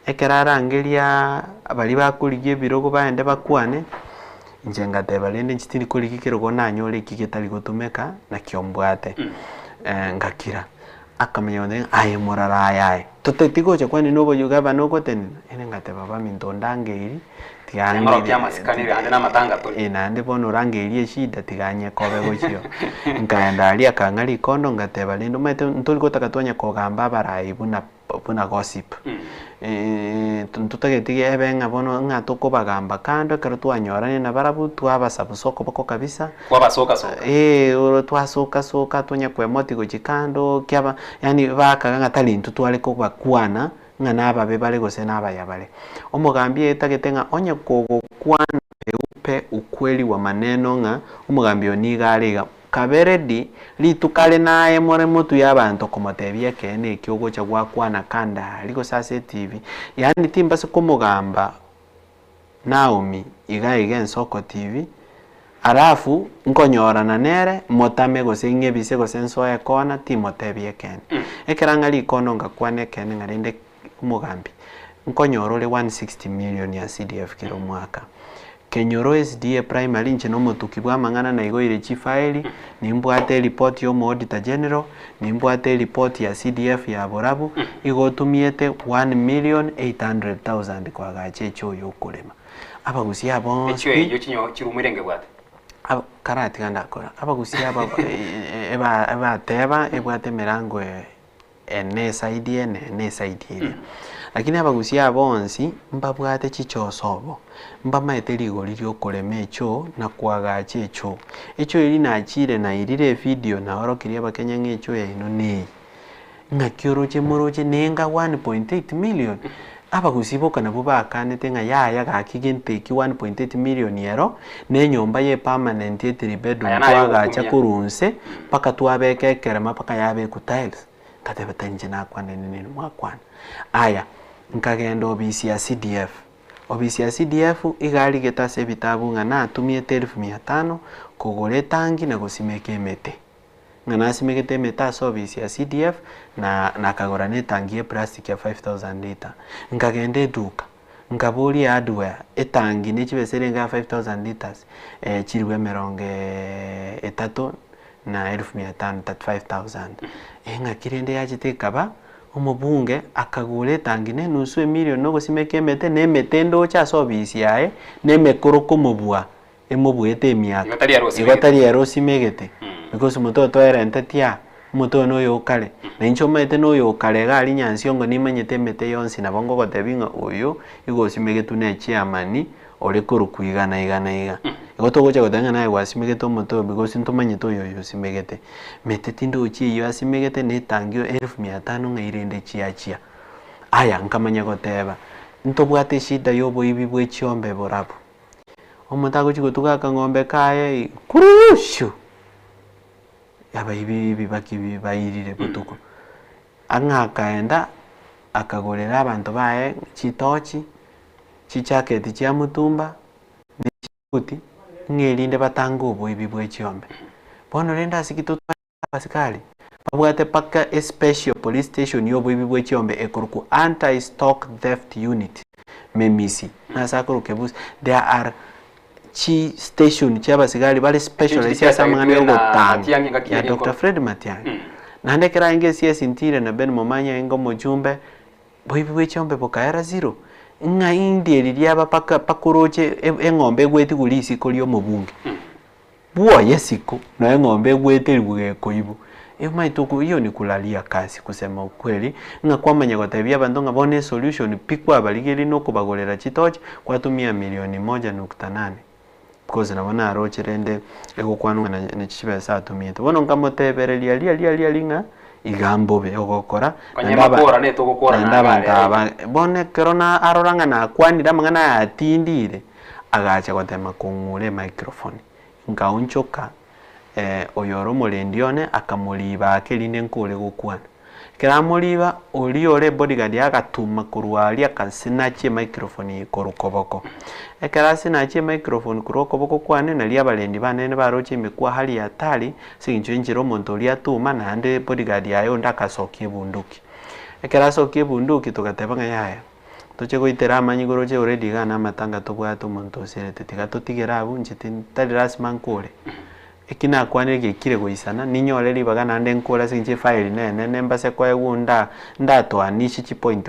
Ekero arangeriaaa baria bakorigia ebirogo baende bakwane, inche ngateba rende inche tindi korigia ekerogo nanyore eki getari gotumeka nakio mbwate, ngakira. Akamanya goteba ng'a aye morara aye aye, toteti gocha kwani na oboyio gavana ogotenena, ere ngateba baminto ondangeiri. Tiga Ng'orokia amasikani naende na amatanga tore. Eh, naende bono orangeirie eshida tiga nyekobe gochio. Nkaenda aria akang'a rikondo ngateba rende omanyete ntori gotaka twanye kogamba abarai buna buna gossip. Ntotageti ebe ng'a bono ng'a tokobagamba kando ekero twanyorania nabarabwo twabasabusa okoboko kabisa. Kwabasoka soka. Eh, oro twasoka soka twanya kwemoti gochia kando kiaba yaani bakaga ng'a tari intwe tware kobakwana ng'a nababe bare gose nabaya bare. Omogambi etagete ng'a onye kogokwana peupe ukweli wa maneno ng'a omogambi oyo nigo are iga, kabe ready rituko are naye more motwe ya abanto komotebia ekeene ekio ogocha gwakwana kando aria gose ase etibi, yaani timbase komogamba Naomi iga iga ensoko TV, alafu nkonyorana nere motame gose ng'ebise gose nsoe ekona timotebia ekeene. Ekero ang'a rikono ngakwana ekeene ng'a rende omogambi nkonyora ore 160 million ya CDF kera omwaka. Kenyoro SDA primary inche na omotuki bwa amang'ana naigoire chifaeli, nimbwate eripoti ya omo auditor general, nimbwate eripoti ya CDF ya borabu, igo otumiete 1,800,000 koagacha echoo ya okorema. Abagusia aba bonsi Echoo eyio chinyo chirumu erenge ebwate. Aba karatiga ndakora, abagusia aba eba ebateba ebwate emerango ene eside ene ene eside eria. Lakini abagusia aba bonsi mbabwate chichoso obo, mbamaete rigori ria okorema echoo na koagacha echoo. Echoo eria nachire nairire evideo naorokirie abakenya ng'a echoo yaino neye. Ng'aki oroche moroche nenga 1.8 million? Abagusii boka nabwo bakanete ng'a yaya gaki gento eki 1.8 million ero, na enyomba ye permanent ye three bedroom Aya naye twagacha ogokumia. korwa nse mpaka twabeka ekerema mpaka yabekwa tiles. Ngateba tari inche nakwana ere nere mwakwana. Aya, nkagenda obisi ya CDF, obisi ya CDF iga arigete ase ebitabu ng'a natumiete elfu mia tano kogora etangi na gosimeka emete. Ng'a nasimegete emete ase obisi ya CDF na nakagora na etangi ya eplastic ya 5000 litre. Nkagenda eduka, nkaboria ehardware, etangi ne chibesa erenge ya 5000 litres chiribu emerongo etato na elfu mia tano, 35000. Eng'aki rende yachete ekaba, omobunge akagora etangi na enusu emilion na ogosimeka emete, na emete endoche ase obisi yaye, na emekoro komobua, emobuete emiaka. Igo tari ere Igo osimegete. tari ere osimegete, because omote oyo toerenteti aa, omote oyo noyo okare. Na inche omanyete noyo okare iga aria Nyansiongo nimanyete emete yonsi nabo ngogotebia ng'a oyo igo osimegetwe na echairman ore korokwa iga na iga na iga. Igo togocha goteba ng'a naye gwasimegete omote oyo because ntomanyete oyo oyo osimegete. Mete tindochi eyio asimegete na etangi elfu mia tano ng'a irende chiachia. Aya nkamanya goteba, ntobwate eshida ya oboibi bwe chiombe borabu. Omonto agochia gotuga akang'ombe kaye kurushu! Abaibi ebibaki bairire botuko. Ang'e akaenda akagorera abanto baye chitochi, chijaketi chia mutumba, ne chibuti, ng'a erinde batange oboibi bwe chiombe. Bono rende ase ki totware abasikari, babwate mpaka especial police station ya oboibi bwe chiombe ekorokwa Anti Stock Theft Unit, Memisi, nase akorokwa Ebusi. There are chi station chia abasigari bare specialized ase amang'ana ya ogotanga ya Doctor Fred Matiang'i. Naende ekero arenge CS Ntire na Ben Momanyi arenge omochumbe, boibi bwe chiombe bokaera zero. Ng'a indi riria aba paka pakoroche eng'ombe egwetigwe risiko ria omobunge. Bwoye isiko, nonya eng'ombe egweterigwe gekoibwa. Omanyete oko hiyo ni kulalia kazi kusema ukweli, ng'a kwamanya gotebia abanto ng'a bono esolution pi kwabarigereria na okobagorera chitochi, kwatumia milioni moja nukta nane, because nabo naroche rende egokwanwa ng'a nachi chibesa atumiete. Bono nkamotebereria aria aria aria aria ng'a iga mbobe ogokora, Konya naende aba makora ne togokora naende naye abanto are aba, bono ekero na arora ng'a nakwanire amang'ana aya atindire, agacha gotema kong'ura emicrophone, nkaonchoka oyore omorendi one akamoriba ake erinde nkore gokwana. Ekero amoriba, oria ore ebodyguard agatuma korwa aria akasnatch emicrophone eye korwa koboko. Ekero asnatch emicrophone korwa okoboko kwane, nario abarendi bane baroche ime kwa hali hatari, ase eng'encho enchera omonto oria atuma naende bodyguard yaye onde akasokia ebunduki. Ekero asokia ebunduki togateba ng'a yaya. Toche goitera amanyigoro oroche already igaa na amatanga tobwate omonto osirete tiga totigere abwo inche tari lasima nkore. Eki nakwanire gekire goisana, ninyore ribaga naende nkore ase eng'encho efile nenene mbase koegwa nda ndatoanishe chipoint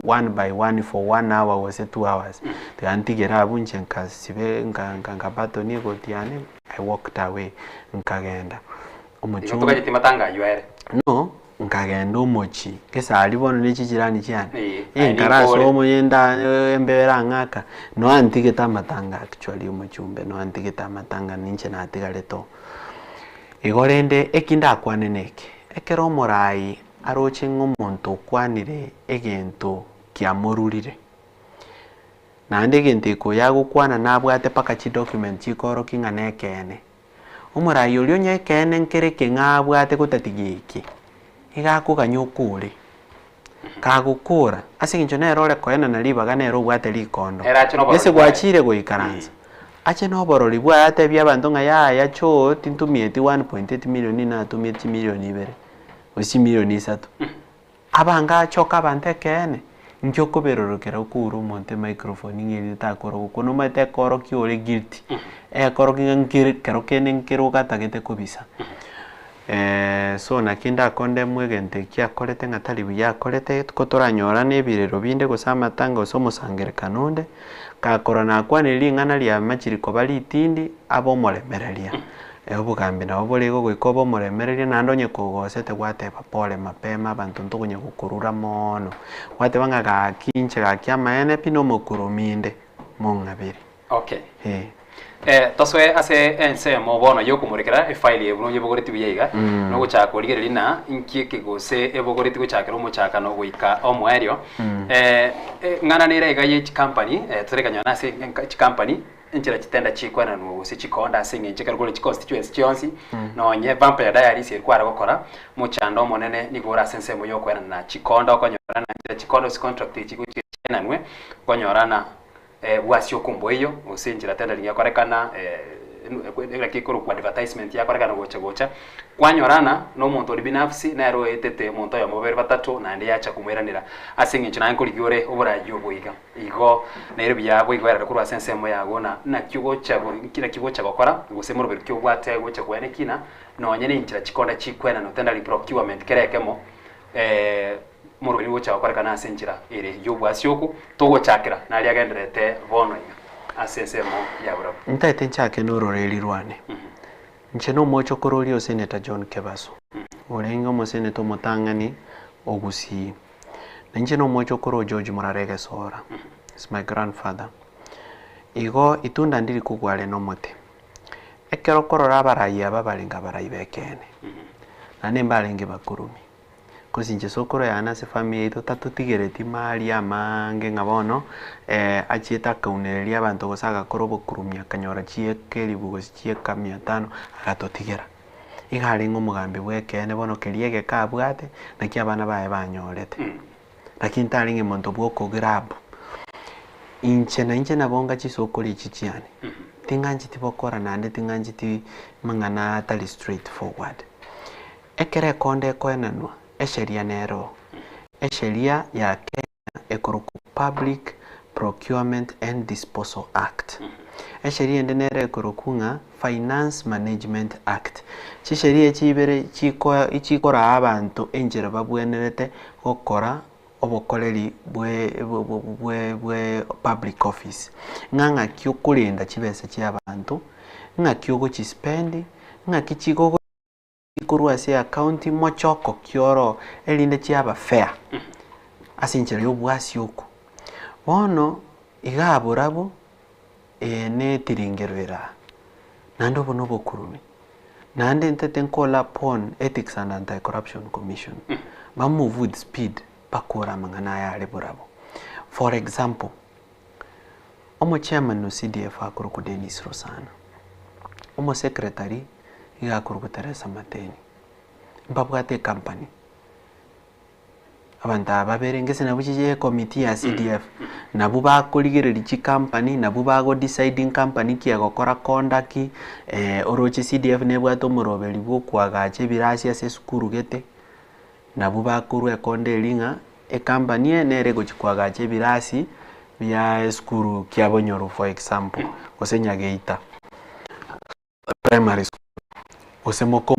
one by one for one hour gose 2 hours. Tiga ntigere abwo inche nkasibe nka nka nkabatoni egoti yane, I walked away, nkagenda. Igo Omochumbe toganyeti matanga aywo ere. No, nkagenda omochie, gese aria bono ne chichirani chiane, Eh, aye enkare ase ninkore. omoyie nda embeo erang'aka, noantigete amatanga actually omochumbe noantigete amatanga ninche natigarete oo. Igo rende eki ndakwane neke, ekero omorai aroche ng'a omonto okwanire egento kiamorurire, naende egento eke oyo agokwana nabwate mpaka chidocument chikorokia ng'a nekeene, Omorai oria onye ekeene nkere ekeng'ao abwate gotatiga eke, iga akoganya okore. Kagokora, ase eng'encho nere ore koenana ribaga nere obwate rikondo. Nere ache noborori Gese bwaye. gwachire goikaransa, ache noborori bwaye atebie abanto ng'a yaya choo tintumieti 1.8 million natumieti chimilioni ibere, gose chimilioni isato. Abange achoke abanto ekeene, inki okoberorokera okoura omonto emicrophone ng'a erinde takora gokwana omanyete ekorokia ore guilty, ekorokia ng'a nkere kero kende nkere ogatagete kobisa. So naki ndakondemwe egento ekio akorete ng'a tari buya akorete, ko toranyorane ebirero binde gose amatanga gose omosangerekano onde, gakora nakwanire ring'ana riamachiri koba ritindi, abe omoremereria. Obogambi nabo bore igo goika obe omoremereria naende onye kogosete gwateba pole mapema abanto ntokonya gokorura moono. Gwateba ng'a gaki inche gaki amaene pi na omokuromi inde, mong'abere. Okay. Eh. Eh, tosoe ase ensemo bono yokomorekera efile eye buna oyebogoreti buya iga, Mm. nogochaka korigereria ng'a inki eke gose ebogoreti gochakera omochakano goika omoerio. Mm. Eh, eng'ana nere iga ye chikampani, eh, torekanyora nase enka chikampani, Enchera chitenda chikwenanwa gose chikoonda ase engencho ekero kore chiconstituency chionsi, nonye Vampire Diaries eri kware gokora, mochando omonene nigo ore ase ensemo y'okoenana chikoonda okonyorana enchera chikoonda gose contract echi gochia chienanwe, okonyorana bwasi okomboiyo gose enchera tendering yakorekana naki ekorokwa advertisement yakorekana gocha gocha, Kwanyorana nomonto oria binafsi, nere oetete omonto oyomo babere batato, naende yacha komoiranera, ase engencho naye nkorigia ore oboraai obo iga. Igo nere buya boigoerere korwa ase ensemo yago, na naki ogocha naki ogocha gokora, gose moroberi ki obwate gocha koena ekina, nonye nenchera chikonda chikwenana otendari procurement kera ekemo, moroberi gocha gokorekana ase enchera ere y'obwasi oku, togochakera naria agendererete bono iga ase ensemo ya borabu. Ntaete nchake nororeri rwane. Inche nomochokoro oria o Senator John Kebaso, orenge omoseneta omotang'ani o Gusii. Na inche nomochokoro o George Murare Gesora, is my grandfather. Igo itunda ndiri kogwa are nomote. Ekero okorora abarai aba barenge abarai b'ekeene, naende mbarenge bakurumi. Cause inche sokoro yane ase family yaito tatotigereti mali amaange ng'a bono achiete akaunereria abanto gose agakora obokurumi akanyora chieka elifu gose chieka mia tano agatotigera. Iga arenge omogambi bwa ekeene bono keria egeka abwate naki abana baye banyorete. Lakini tarenge monto bwa okograb. Inche nainche nabo nga chisokoro echi chiane, ting'ancheti bokora naende ting'ancheti mang'ana atari straight forward. Ekero ekonda ekoenanwa, esheria nero. Esheria ya Kenya ekorokwa Public Procurement and Disposal Act. Esheria ende nero ekorokwa ng'a Finance Management Act. Chisheria echi ibere chikoraa abanto enchera babwenerete gokora obokoreri bwe bwe bwe public office. Ng'a ng'aki okorenda chibesa chia abanto, ng'aki ogochispend, ng'aki chigogo. Korwa ase eakaunti mochoko ki oro erinde chiaba fair ase enchera y'obwasi oko. Bono iga aborabwo eye ne etiringero ere aa, naende obo nobokurumi, naende ntete ncall upon Ethics and Anti-Corruption Commission ba move with speed bakore amang'ana aya are borabwo. For example, omochairman o CDF akorokwa Dennis Rosana, omosecretary iga akorokwa Teresa Mateni, mbabwate ecompany, abanto aba babere ngese nabwo chiche ecommittee ya CDF, nabwo bakorigereria chicompany, nabwo bago deciding company ki egokora konda ki, oroche CDF nebwate omoroberi bwa okoagacha ebirasi ase esukuru gete, nabwo bakorwa ekonda eria ng'a ecompany eye nere egochi koagacha ebirasi bia esukuru kia Bonyoro for example, gose Nyageita primary school. Gose mokomo.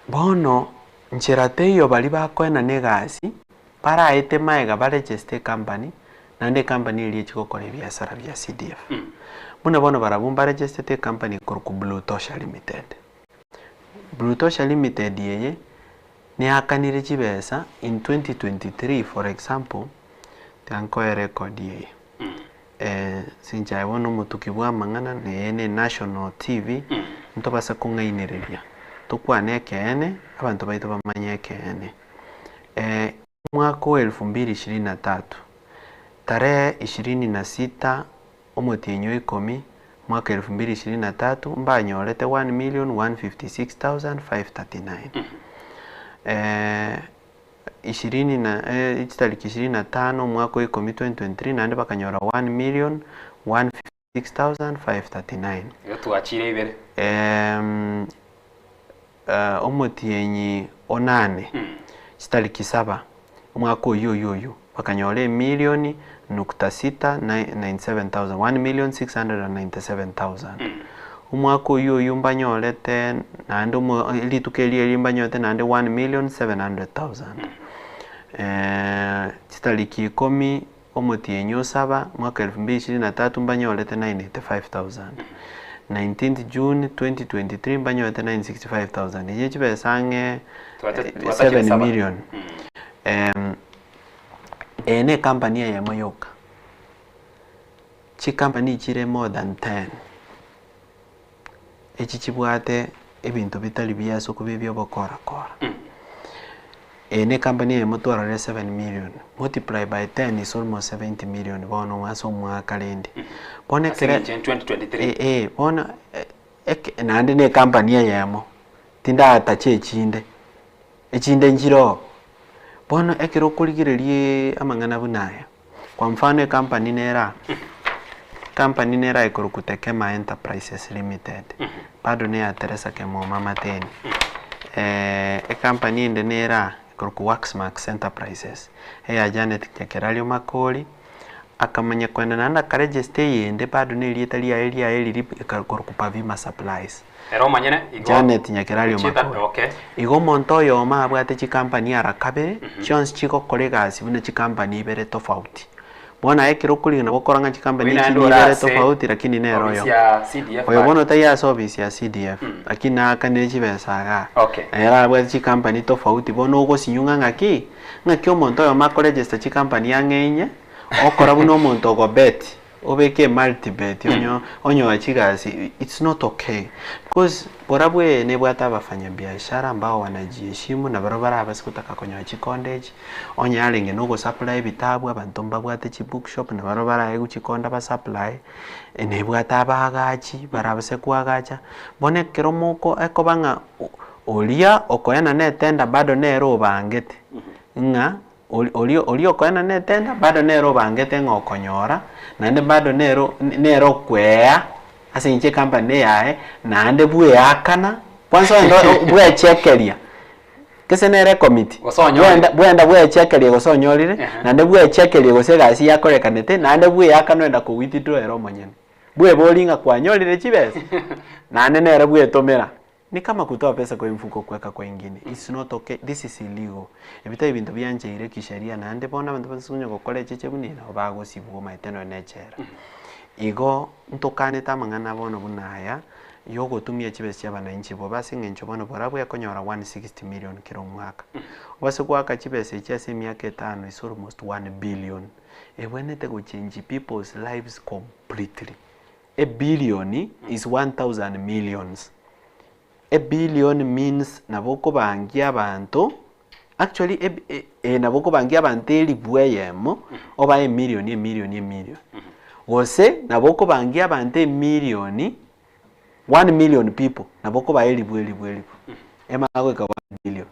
Bono nchera teiyo baria bakoenana egasi, baraete maega baregeste ecompany, naende ecompany eria echi gokora ebiasara bia CDF. Buna bono barabwo mbaregestete ecompany ekorokwa Blue Tosha Limited. Blue Tosha Limited eye, neakanire chibesa in 2023 for example, tiga nkoe record eye. Ase aye bono omotuki bwa amang'ana na eye ne national TV, ntobasa kong'ainereria, tokwane ekeene, abanto baito bamanye ekeene. Omwaka o elfu mbili ishirini na tatu, tarehe ishirini na sita omotienyi o ikomi, mwaka elfu mbili ishirini na tatu, mbanyorete 1,156,539. Ishirini na chitariki ishirini na tano omwaka o ikomi 2023 naende bakanyora 1,156,539. Igo twachire ibere. Omotienyi onane chitariki saba omwaka oywo oywo oywo bakanyora emilioni nukta sita 97,000 1,697,000. Omwaka oywo oywo mbanyorete naende rituko erio erio mbanyorete naende 1,700,000. Chitariki ikomi omotienyi osaba mwaka elfu mbili ishirini na tatu mbanyorete 985,000. 19th June 2023 mbanyorete 965,000. Echi chibesa ang'e Twatachire 7 saba. million. Eye na ecompany eyemo yoka. Chicompany chire more than 10. Echi chibwate ebinto bitari biase okobia bia obokorakora. Eye na ecompany eyemo twarorire 7 million. Multiply by 10 is almost 70 million bono ase omwaka rende. Bono Ase ekere eng'encho ya 2023. Bono naende na ecompany eyemo tindatacha echinde. Echinde nchire. Bono ekero okorigereria amang'ana buna aya. Kwa mfano ecompany nera company nera ekorokwa Tekema Enterprises Limited. Bado ne ya Teresa Kemuma Mateni. Ecompany ende nera ekorokwa Waxmax Enterprises. Eya Janet Nyakerario Makori akamanya kwenda naende akaregister eyende bado na erieta riaye riaye riri ekorokwa Pavima Supplies. Ero omanyene igo Janet Nyakerario Chita- Makori. okay. Igo omonto oyomo abwate chicompany ara kabere, chionsi chigokora egasi buna chicompany ibere tofauti. Bono aye ekero okorigena gokora ng'a chicompany Oyo echi naende ni ibere ore ase tofauti lakini nere ofisi oyomo. ya CDF Oyo bado. bono tari ase ofisi ya CDF, lakini naakanire chibesa igaa. Okay. Nere abwate chicompany tofauti bono ogosinywa ng'aki, ng'aki omonto oyomo akoregister chicompany ang'e inye, okora buna omonto ogobet, obeke multibet onyo onyoe chigasi, it's not okay. Because borabwo eye nebwate abafanyabiashara ambao wanajiheshimu na barabwo barabase gotaka konyoa chikonda echi, onye arenge na ogosupply ebitabu abanto mbabwate chibookshop na barabwo baraegwe chikonda basupply, nebwate abaagachi barabase koagacha, bono ekero moko ekoba ng'a oria okoenana etender bado nere obangete ng'a oria oria okoenana etender bado nere obangete ng'a okonyora, naende bado nero nere okwea ase eng'encho ecompany eyaye, naende bweakana, kwanza ogende bwechekeria gese nere ecommittee, Gose onyorire. bwenda bwenda bwechekeria gose onyorire, naende bwechekeria gose egasi yakorekanete, naende bweakana oenda ko withdraw ere omonyene. Bwebori ng'a kwanyorire chibesa, naende nere bwetomera. Ni kama kutoa pesa kwa mfuko kuweka kwa ingine. It's not okay. This is illegal. Ebitabu ebinto biancheire kisheria naende bono abanto bonsi onye gokora echeche buna eye nabo bagosibwa omanyete nonya na echela. Igo ntokanete amang'ana bono buna aya, ya ogotumia chibesa chia abananchi bobe ase eng'encho bono barabwo ekonyora 160 million kera omwaka. Obase goaka chibesa echi ase emiaka etano is almost 1 billion. Ebwenerete gochange people's lives completely. A billion is 1000 millions. A billion means nabo okobangia abanto actually nabo okobangia abanto eribu eyemo obae emillion emillion emillion. Gose nabo okobangia abanto emillion 1 million people nabo okobae eribu eribu eribu. Emara goika 1 billion.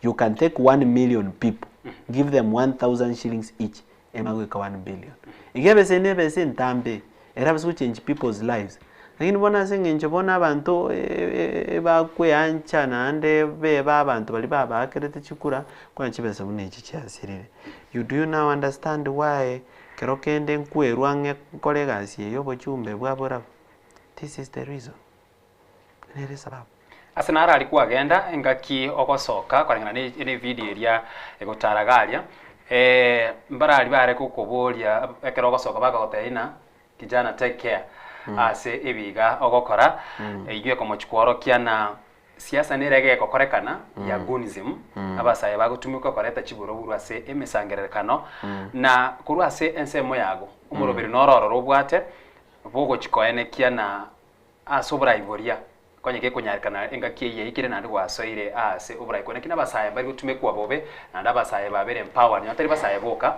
You can take 1 million people, give them 1000 shillings each, emara goika 1 billion. Iga ebesa eye na ebesa entambe, erabase gochange people's lives. Lakini bono ase eng'encho bono abanto bakweancha naende beba abanto baria babaakerete chikura, kwani chibesa buna echi chiasirire. You do you now understand why kero kende nkwerwa ang'e nkore egasi eye obochumbe bwa borabwo? This is the reason. Nere esababu. Ase naro aria kwagenda engaki ogosoka koreng'ana ne ne evideo eria egotaraga aria, mbarari bare gokoboria ekero ogosoka bagagotebia ng'a kijana take care ase ebiga ogokora, eywo ekomochia kworokia na siasa nere egegokorekana ya gunism, abasae bagotumeka koreta chiburaburu ase emesangererekano, na korwa ase ensemo yago, omoroberi noro ororo obwate, bogochia koenekia na ase oborai boria, konya gekonyarekana engaki eyio yaikire naende gwasoire aase oborai korende naki nabasae mbari gotumekwa bobe, naende abasae babere empowered nonya tari basae boka,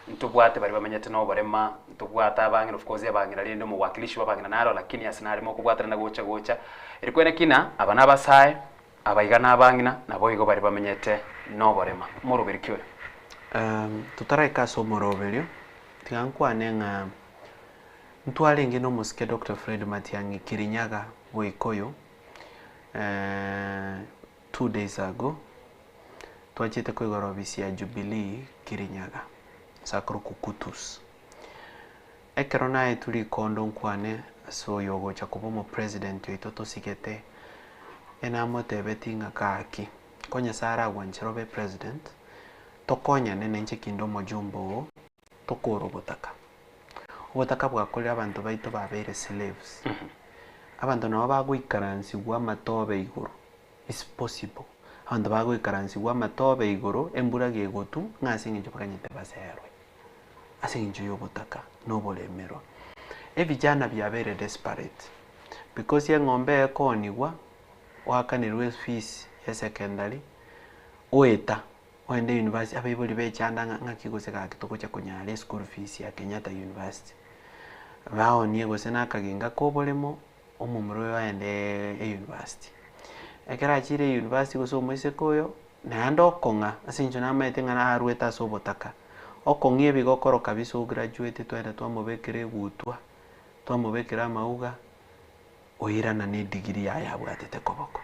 ntobwate baria bamenyete na oborema, ntobwate abang'ina of course abang'ina rende omowakilishi bwa abang'ina naro lakini ase narimo okobwaterana gocha gocha, eri kwene ki na aba nabasae, aba iga nabang'ina, naboigo baria bamenyete na oborema. Omoroberi ki oyo? Totaraika ase omoroberio, tiga nkwane ng'a Ntwarenge nomosike Doctor Fred Matiang'i Kirinyaga Boikoyo 2 days ago twachete koigora ofisi ya Jubilee Kirinyaga ase akorokwa Kutus. Ekero naetwe rikondo nkwane ase oyo ogocha koba omopresident oito tosigete enamotebeti ng'a gaki ko Nyasaye aragwanchera obe president tokonyane nainche kinde omojumbe oo tokore obotaka. Obotaka bwakorire abanto baito babeire slaves. Abanto nabo bagoikaransigwa amatobe igoro, it's possible. Abanto bagoikaransigwa amatobe igoro embura gegotu ng'a ase eng'encho bakanyete baserwe. Ase eng'encho ya obotaka na oboremerwa. Ebijana biabeire desperate because eng'ombe ekoonigwa, oakanerwe efees ya secondary, oeta Ogende university, abaibori bechanda ng'a ng'aki gose gaki togocha konyara eschool fees ya Kenyatta University. Baonie gose na akagenga ka oboremo, omomura oyo aende euniversity. Ekero achire euniversity gose omoiseke oyo, naende okong'a ase eng'encho namaete ng'a narwete ase obotaka, okong'a ebigokoro kabisa ograduate twaenda twamobekera egutwa, twamobekera amauga, oirana ne edigiri yaye abwatete koboko.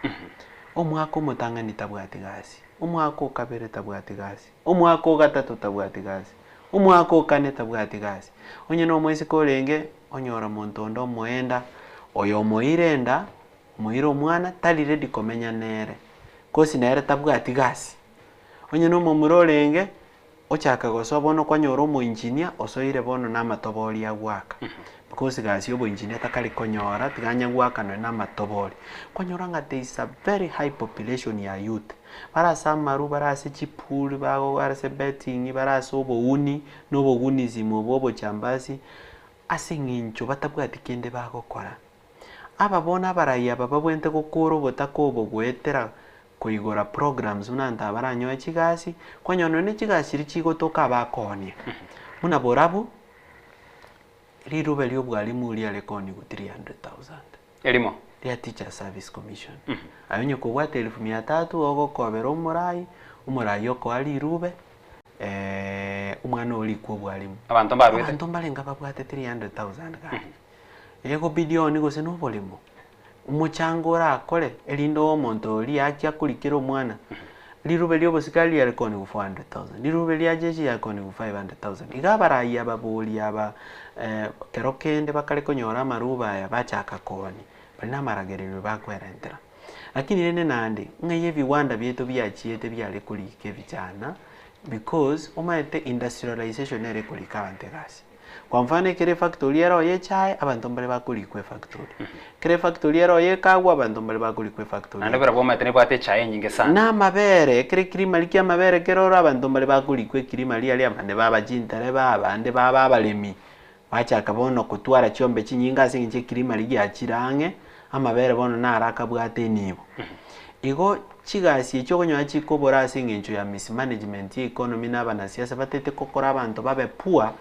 Omwaka omotang'ani tabwati gasi, omwaka o kabere tabwati gasi, omwaka o gatato tabwati gasi, omwaka o kane tabwati gasi. Onye na omoiseke orenge, onyora monto onde omoenda, oyo omoire enda, omoire omwana, tari ready komenya nere, kosi nere tabwati gasi. Onye na omomura orenge, Ochake gosoa bono kwanyora omoinjinia osoire bono namatobori agoaka because gasi ya oboinjinia takari konyora tiga anya goaka nonye namatobori. Kwanyora ng'a there is a very high population ya youth bare ase amaru bare ase chipool bago bare ase betting bare ase obouni na obogunism obo obochambasi ase eng'encho batabwati kende bagokora. Aba bono abarai aba babwenerete gokora obotaka obo goetera koigora programs buna abanto aba baranyoe chigasi, kwanyora nonye ne chigasi chiria chigotoka abakoonia. Buna borabu, rirube ria obwalimu riare kooniwa 300,000. Erimo. Ria Teachers Service Commission. Aye onye kobwate elfu mia tatu ogokobera omorai, omorai okoa rirube, omwana orikwe obwalimu. Abanto mbarwete. Abanto mbarenge babwate 300,000 gaki. Egobidi one gose noboremo, omochango orakore erinde omonto oria achie akorikere omwana, rirube ria obosikari riare koonigwa 400,000, rirube ria jeshi riare koonigwa 500,000. Iga abarai aba boria aba kero kende bakare konyora amarube aya bachaka koonia, baria namaragererio bakwerentera. Lakini rende naende, ng'ai ebiwanda biaito biachiete biare korika ebichana because omanyete industrialization nere ekorika abanto egasi. Kwa mfano ekero efactory ere oye echae, abanto mbare bakorikwa efactory. Ekero efactory ere oye ekagwa, abanto mbare bakorikwa efactory. Naende barabwo omanyete nebwate echae enyinge sana. Na amabere, ekero ekirimari kia amabere kere oro, abanto mbare bakorikwa ekirimari aria, abande baba chintereba, abande baba abaremi, bachaka bono kotwara chiombe chinyinge ase eng'encho ekirimari giachire ang'e, amabere bono naro akabwate enibo. Igo chigasi echi okonyora chikobora ase eng'encho ya mismanagement ya economy na abanasiasa batete kokora abanto babe poor,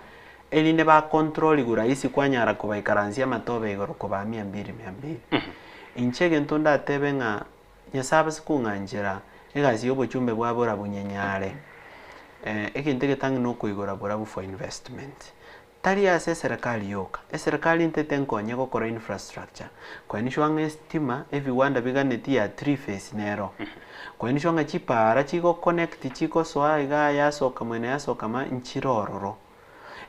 erinde ba control rahisi kwanyara kobaikaransia amatobe igoro kobaa mia mbili mia mbili. Inche egento ndatebe ng'a Nyasaye abase kong'anchera egasi ya obochumbe bwa borabu nyenyare, egento egetang'ani nokoigora borabu for investment. Tari ase eserekari yoka, eserekari ntete nkonye gokora infrastructure, koenishwa ng'a estima, ebiwanda biganeti ya three phase nero, koenishwa ng'a chipaara chigo connect chigosoa igaa yasoka mwena yasoka ma nchire ororo,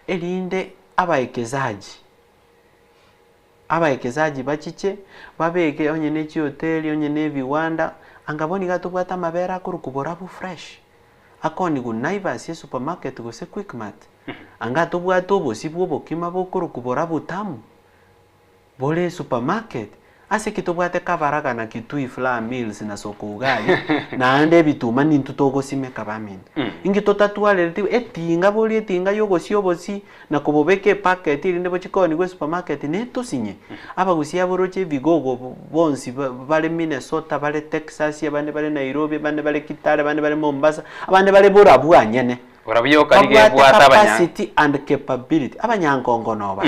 erinde abaekezaji. Abaekezaji bachiche, babeke onye ne chihoteli, onye ne ebiwanda, anga bono iga tobwate amabere akorokwa Borabu Fresh, akoonigwa Naivas esupermarket gose Quickmart, anga tobwate obosie bwa obokima bokorokwa Borabu Tamu, bore esupermarket, ase ki tobwate Kabaraka na Kitui Flour Mills na Soko Ugali, naende ebituma nintwe togosimeka baminto. Inki totatwarereti etinga boria etinga yogosia obosie na kobobeka epacket erinde bochie koonigwa esupermarket netosinye. Abagusia aboroche ebigogo bonsi bare Minnesota, bare Texas, abande bare Nairobi, abande bare Kitale, abande bare Mombasa, abande bare Borabu anyene. Borabu yoka nigo Babwate ebwate abanya capacity and capability. Abanyankongo noba.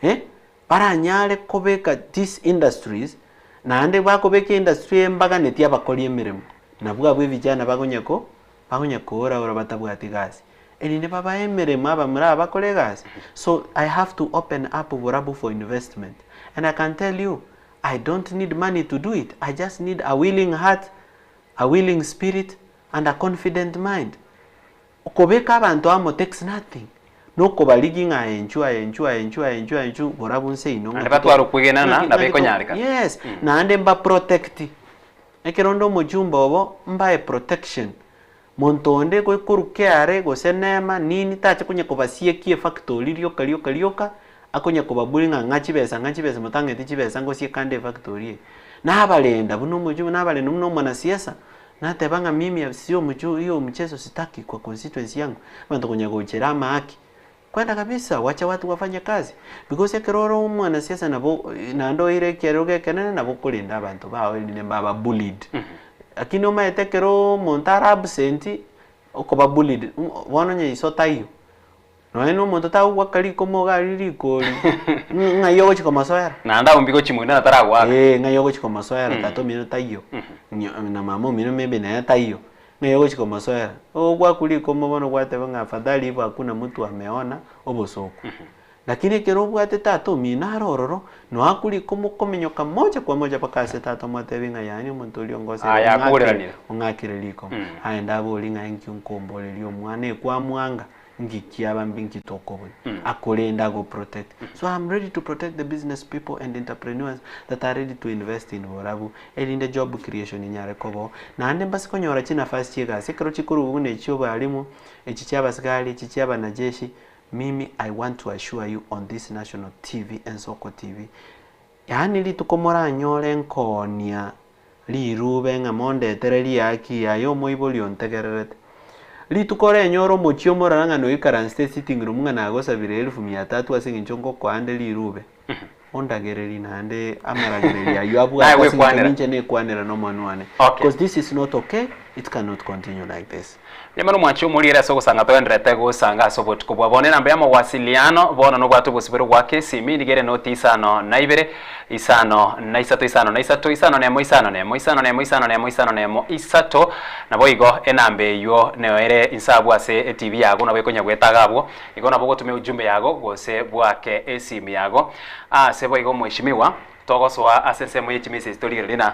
Eh, baranyare kobeka these industries, naende bakobeka industry eye mbaganeti abakori emeremo, nabwo abwo evijana bagonya ko bagonya koora ora batabwati gasi, erinde babae emeremo abamura aba bakore egasi. So I have to open up Borabu for investment and I can tell you I don't need money to do it, I just need a willing heart, a willing spirit and a confident mind. Okobeka abanto amo takes nothing, nokobarigia ng'a aye inchuo, aye inchuo, aye inchuo, aye inchuo, aye inchuo, borabu nse ino Naende ng'aki batware to okwegenana ng'aki nabo ng'aki to ekonyarekana. yes, naende mbaprotect. Ekero onde omochumba obo, mbae protection. Monto onde gokorwa KRA gose nema nini tache konya kobasiekia efactory rioka rioka rioka, akonya kobaburi ng'a ng'a chibesa ng'a chibesa motang'eti chibesa ngosieka ande efactory eye. Nabarenda buna omochumba, nabarenda buna omonasiasa, Nateba ng'a mimi sio mchu hiyo mchezo sitaki kwa constituency yangu, abanto konya gochera amahaki, kwenda kabisa wacha watu wafanye kazi, because ekero ore omwanasiasa nabo naende oire ekerogo ekenene nabo okorenda abanto bao erinde mbaba bullied. Lakini omanyete ekero omonto are absent, okoba bullied, bono onye iso taiyo, Nonya na omonto tagogwaka rikoma iga aria rikori, ng'ai ogochia komosoera? Naende abwo mbigochia moino na taragoaka. Ee, ng'ai ogochia komosoera tata omino taiyo, na mama omino maybe nere taiyo, ng'ai ogochia komosoera? Ogwakwa rikoma bono gwateba ng'a afadhali hivyo hakuna mtu ameona, obosoku. Lakini ekero obwate tata omino are ororo, noakwe rikoma okominyoka moja kwa moja mpaka ase tata omotebie ng'a yaani omonto oria ongosere Aya ong'akere akogoreranire. ong'akere rikoma. Aye ndaborie ng'a inki nkomboreria omwana ekwamwanga? Nki kiaba mbi nki tokobuna akorende ago protect so I am ready to protect the business people and entrepreneurs that are ready to invest in Borabu erinde job creation enyare koba oo naende mbase konyora chinafasi chia egasi ekero chikorwa buna echi chia obwalimu echi chia abasigari echi chia abanajeshi mimi I want to assure you on this national TV Ensoko TV yaani rituko moranyore nkoonia Riruube ng'a mondetere riaki aye omoibori ontegererete. Rituko orenyore omochie omorara ng'a noikaransete esitting room ng'a nagosabire elfu mia tatu ase eng'encho ngokoa nde riruube, ondagererie naende amaragererio ayio Naye abwate ase eng'encho gwekwanera. ninche nekwanera nomonwa one. Okay. Because this is not okay, it cannot continue like this. Nyamara omwanchi omoriere ase ogosanga togendererete gosanga ase obotuko bwa bono. Enamba y'amawasiliano bono nobwate obosibore goaka esimi nigo ere noti isano na ibere, isano na isato, isano na isato, isano na emo, isano na emo, isano na emo, isano na emo, isano na emo, isato. Naboigo enamba eywo neo ere inse abwo ase etibi yago nabo ekonya goeta abwo. Igo nabo ogotumia ujumbe yago gose bwake esimi yago. Ase boigo omweshimiwa. Togosoa ase ensemo ye chimessage torigererie na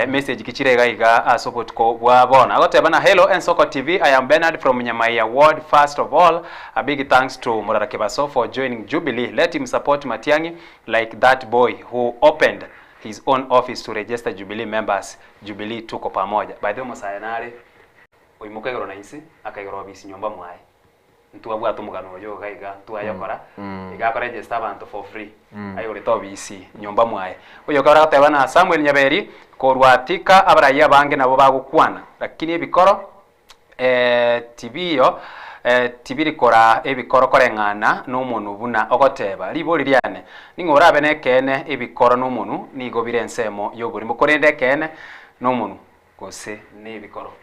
message ki chire iga iga ase obotuko bwa bono. Agoteba na hello Ensoko TV I am Bernard from Nyamaiya ward first of all a big thanks to Murara Kebaso for joining Jubilee let him support Matiang'i like that boy who opened his own office to register Jubilee members Jubilee tuko pamoja. By the way omosae nare oimoka igoro na inse akaigora obisi nyomba mwaye. Ntwabwate omogano oyo iga iga ntwayokora, iga akoregesta abanto for free, aigorete obisi nyomba mwaye. Oyoka oragoteba na Samuel Nyaberi, korwa Thika abarayia abange nabo bagokwana, lakini ebikoro tibiyo tibiri koraa ebikoro koreng'ana nomonu buna ogoteba. Ribori riane, ning'o orabe nekeene ebikoro nomonu nigo bire ensemo yoborimo, korende ekeene nomonu gose nebikoro.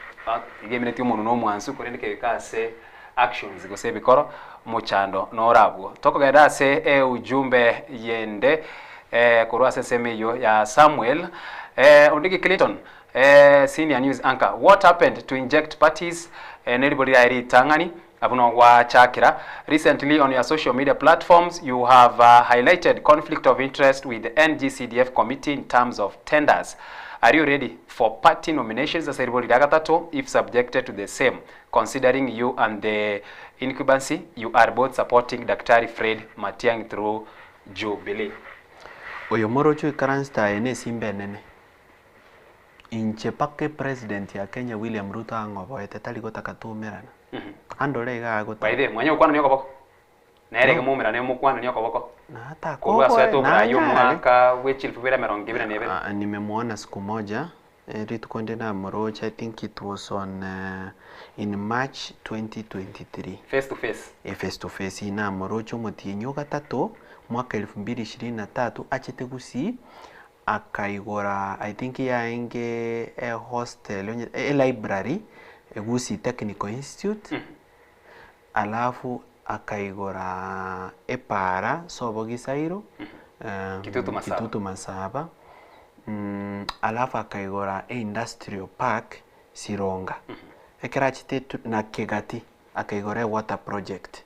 Iga emineti omonwe na omwansu, korende kegeka ase actions gose ebikoro, omochando noro abwo. Tokogenda ase eujumbe yende korwa ase ensemo eyio ya Samuel Ondigi Clinton, senior news anchor, what happened to inject parties neribori riaye ritang'ani abwo nogwachakera. Recently on your social media platforms you have highlighted conflict of interest with the NGCDF committee in terms of tenders. Are you ready for party nominations ase ribori ria gatato if subjected to the same considering you and the incumbency you are both supporting Daktari Fred Matiang'i through Jubilee? Oyo moroche oikaransete aye na esimba enene. Inche mpaka epresident ya Kenya William Ruto ang'oboete tari gotaka toumerana. Andore iga agotaka. By the way, mwanya gokwana okoboko. Nere iga moumerane mokwanani okoboko. Korwa Koboe, asoete oboraai nanyare. omwaka bwe chilifu bibere emerongo ebere na ebere. Ah, nimemuona siku moja eh, rituko ndire namoroche I think it was on eh, in March 2023. Face to face. Eh, face to face namoroche omotienyi ogatato mwaka elfu mbili ishirini na tatu achete gusii akaigora I think yaenge e hostel onye e library Gusii Technical Institute alafu akaigora epara sobo Gisairo Kitutu Masaba. Kitutu Masaba alafu akaigora e industrial park Sironga. Ekero achete etu na Kegati akaigora e water project.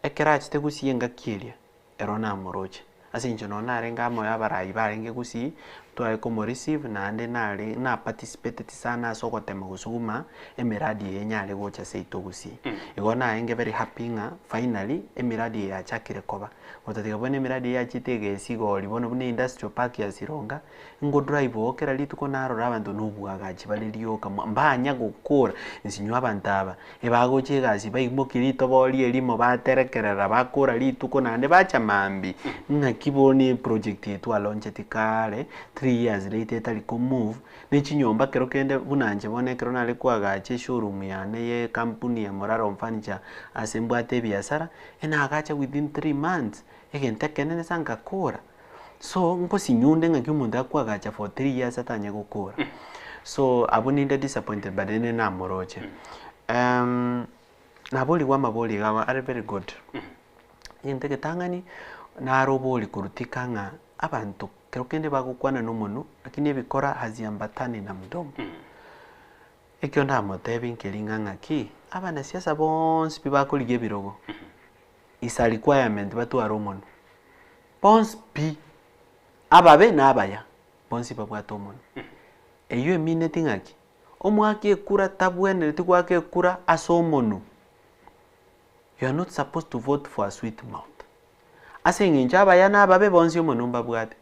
Ekero achete Gusii engaki eria ero namoroche. Ase eng'encho nonye narenge amo ya abarai barenge Gusii, tware komo receive naende nare na participateti sana ase ogotema gosuguma emiradi eye enyare gocha seito Gusii. Igo narenge very happy ng'a finally emiradi eye yachakire koba. Gotatiga bono emiradi eye yachete egesi igori bono buna industrial park ya Sironga, Ngo drive oo kera rituko narora abanto na obwagachi bare rioka mbanya gokora nsinywe abanto aba ebagocha egasi baimokia ritobori erimo baterekerera bakora rituko naende bacha mambia ng'aki bono eproject eye twalauncheti kare 3 years later etari ko move ne chinyomba kero kende buna inche bono ekero nare koagacha eshowroom yane ya ekampuni ya Morara Home Furniture ase mbwate ebiasara, enagacha within 3 months egento ekenene sa ngakora. So nkosinyunde ng'aki omonto akoagacha for 3 years atanye gokora. So abwo ninde disappointed but rende namoroche. Naborigwe amabori iga are very good. Egento egetang'ani, naro obori korutika ng'a abanto kero kende bagokwana na omonwe, lakini ebikora haziambatani na mdomo. Ekio ndamotebi nkeri ng'a ng'aki, abanasiasa bonsi pi bakorigia ebirogo, is a requirement batware omonwe. Bonsi pi, ababe na abaya, bonsi babwate omonwe. Eywo emineti ng'aki, omwaka ekura tabwenereti goaka ekura ase omonwe. You are not supposed to vote for a sweet mouth. Ase eng'encho abaya na ababe bonsi omonwe mbabwate.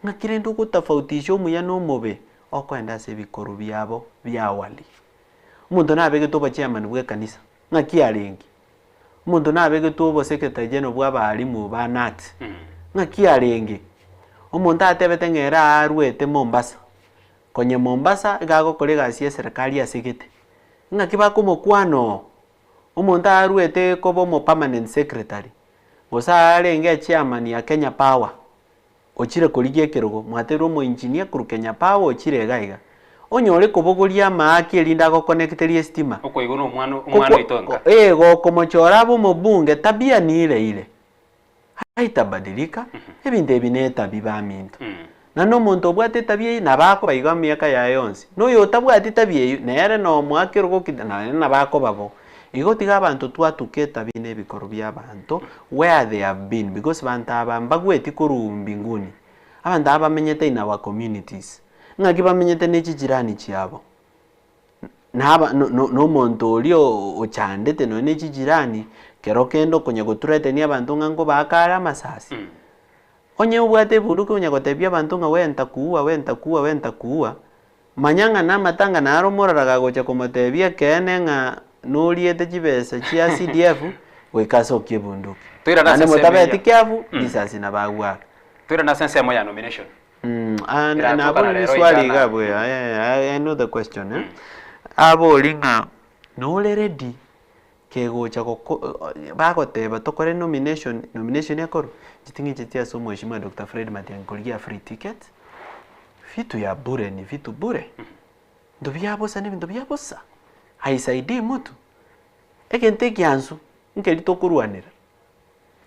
Ng'aki rende ogotofautisha omuya na omobe, okoenda ase ebikoru biabo bia awali. Omonto nabegete obochairman bwa ekanisa, ng'aki arenge? Omonto nabegete obo secretary general bwa abalimu ba KNUT, ng'aki arenge? Omonto atebete ng'a ere arwete Mombasa, konye Mombasa iga agokora egasi ya eserekari ase gete, ng'aki bakomokwana oo? Omonto arwete koba omo permanent secretary, gose arenge echairman ya Kenya Power, ochire korigia ekerogo, mwatebirie omo engineer korwa Kenya Power ochire iga iga, onyore kobogoria amaaki erinde agoconnecterie estima. Okoigwa na omwana omwana oito nka. Eh, gokomochora abe omobunge tabia ni ile ile, haitabadilika, ebinto ebi na etabi baminto. Naende omonto obwate etabia eyio nabo akoba igo emiaka yaye yonsi, na oyo otabwati tabia eyio, nere nomoa kerogo ki naende nabo akoba bo. Igo tiga abanto twatuka etabi na ebikorwa bia abanto where they have been because banto aba mbagweti korwa mbinguni, abanto aba bamenyete in our communities, ng'aki bamenyete na echijirani chiabo, naba no- no- na omonto oria ochandete nonye na echijirani, kero kende okonya gothreatenia abanto ng'a nkobaaka are amasasi. Onye obwate ebunduki onya gotebia abanto ng'a we ntakuua we ntakuua we ntakuua, manya ng'a na amatanga naro omorara gagocha komotebia ekeene ng'a noriete chibesa chia CDF, goika asokie ebunduki. Toirane ase Naende ensemo motabeti eria. careful, risasi nabo agwaka. Toirane ase ensemo ya nomination. And Eratokana nabori rero riswali iga iga na- abwe, I know the question eh. Abori ng'a nore ready kegocha goko bagoteba tokore nomination, nomination ekorwe, inche ting'incheti ase omheshimiwa Doctor Fred Matiang'i korigia free ticket, vitu ya bure ni vitu bure, binto bia bosa na ebinto bia bosa, haisaidii mtu, egento egiansu nkeri tokorwanera,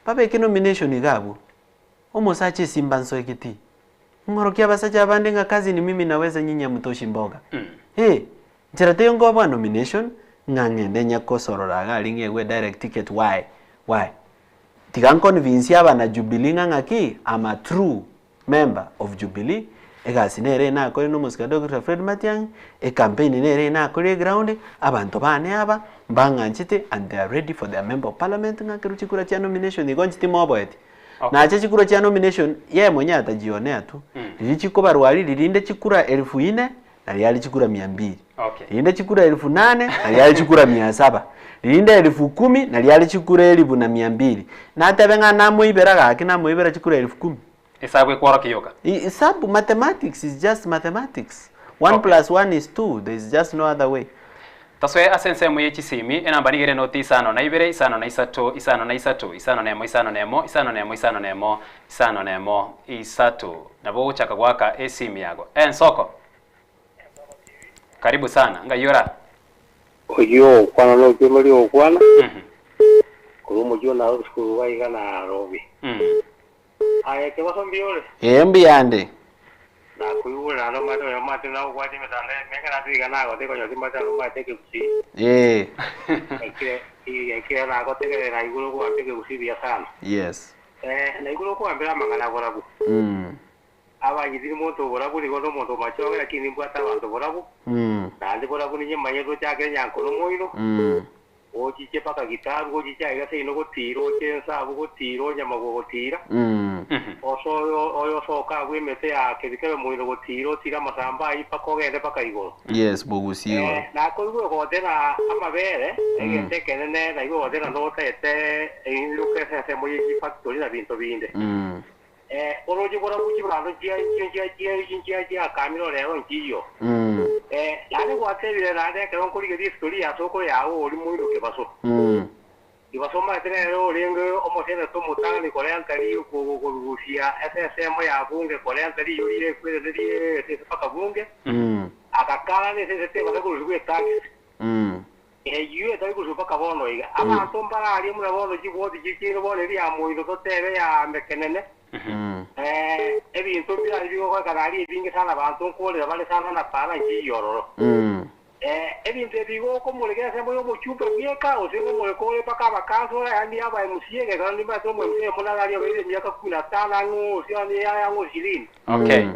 babeke nomination iga abwo, omosacha esimba nsoe getii, ng'orokia abasacha abande ng'a kazi ni mimi naweza nyinyi hamutoshi mboga, eh, nchera teiyo nkoboa nomination, ng'a ng'ende nye kosorora iga aria ng'egwe direct ticket why, why? Tiga nconvince abana Jubilee ng'a ng'aki, am a true member of Jubilee, egasi nere nakore na omosike Doctor Fred Matiang'i, ecampaign nere nakore eground, abanto bane aba, mbang'anchete and they are ready for their member of parliament ng'a ekero chikura chia nomination igo inche timoboeti. Nache chikura chia nomination yeye mwenyewe atajionea tu. Riria chikobarwa ririnde chikura elfu ine na riari chikura mia mbili. Ririnde chikura elfu nane na riari chikura mia saba. Ririnde elfu kumi na riari chikura elibu na mia mbili. Natebe ng'a namoibera gaki namoibera chikura elfu kumi. Esabu ekworokia yoka. Isabu mathematics is just mathematics. One plus one is two. There is just no other way. Taswe ase ensemo ye chisimi enamba nigere noti isano na ibere isano na isato isano na isato isano na emo isano na emo isano na emo isano na emo isano na emo isato nabo gochaka gwaka esimi yago ensoko karibu sana ngayora oyo okwana n'okyoma okwana kurumujo na sukuru waiga na robi aya kebasombiore Embiyande. nakuigura no mate oyo mate na ukwati mitanda meka natiga nagote konyo mate no mate kekusi ekire ekire nagotegerera iguru kwambe kekusi bia sana Yes. Na iguru kwambira mang'ana borabu abanyithiri muntu borabu nigo no muntu machoge lakini mbwata abanto borabu naende borabu ninye manye rochakire nyankoro moino ochiche paka gitaru ochiche aiga seino gotira oche ensabu gotira onyamago gotira oso oyo soka bwemete yake bikebe moino gotira otira amasamba ayi paka ogende paka igoro Yes, bogusiwa. nakoigwe gotera amabere egente ekenene naigwe gotera notete einduka esesemo ye factory na binto binde oroji borabu chibando chia chia chia chia chia chia kamiro rero nchiyo nane gwatebire nande ekero nkorigeria history ya soko yago ori moino kebaso ibaso maete rero orenge omoseneta omotang'ani korea ntari korugusia esesemo ya bunge korea ntari yorire ekwerererie esese paka bunge agakara nesese tebase korusigwa etax eyio etari korusigwa paka bono iga abanto mbararia muna bono chiboti chichire bono eri ya moino totebe ya mekenene ebinto birari bigokorekana aria ebinge sana abanto nkorera bare sana na para nchiyororo ebinto ebi gokomoreka ase omochumbe bweka ose ngomoreka ore mpaka abakansora yaani aba MCA gekero nimbaete omo MCA munararia obeire emiaka kumi na tano ang'o ose yaani ang'o ishirini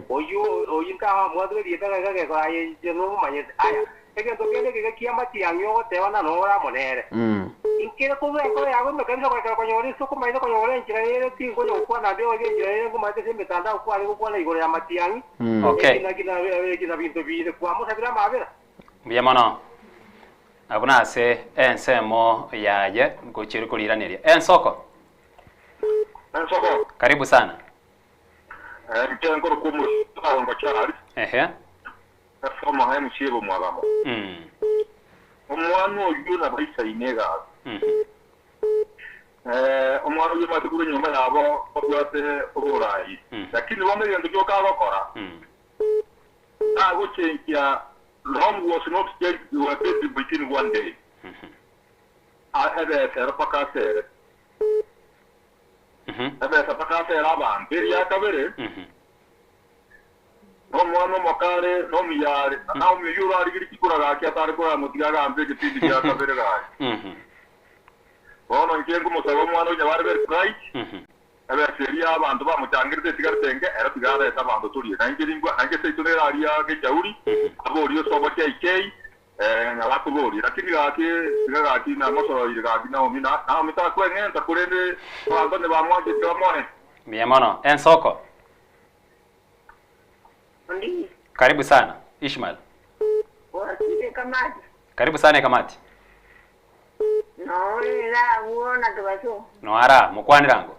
oyu oyu nkamwatire rieta gaiga gekora aye inche nomomanyete aya egento kende kege kia matiang'i ogoteba na nora monere inkere kubeko yago mekanisa kwekera konyora isoko maine konyora enchera ere tinkonya gokwana nde oge enchera ere nkomaete ase emitandao kware gokwana igoro ya matiang'i kina binto bire kwamosabira amabera mbuya mono abwo nase ensemo yaye ngochire koriraneria ensoko Ensoko karibu sana nchenkoro kumurongo chari ehe esoma MC bomwagamo omwana oyu nabaisaine egasi omwana oyu omate kure nyumba yabo obwate oburayi lakini bono egento giokagokora agochenkia Rome was not changed were built within one day. Ebesera paka asere ebesa paka asere abanto eria kabere nomwana omokare nomiyare naomiyo orarigiri chikura gaki atari koramotiga agambe egepindi gia kabere gaki bono inche nkomosaba omwana onya bare very bright ebesa eria abanto bamochangirete etigarete ero tigareta abanto torie nainche ringwa nainche seito neraria gechauri aborie osobo KK ng'abakoborie lakini gaki tiga gaki namosoroire gaki naomi naomi takweng'enta korende abanto nibamwanchete bamoe mbuya mono ensoko Ndi. karibu sana Ishmael Wasile kamati. karibu sana kamati No ora wona kebaso. noara mukwanirango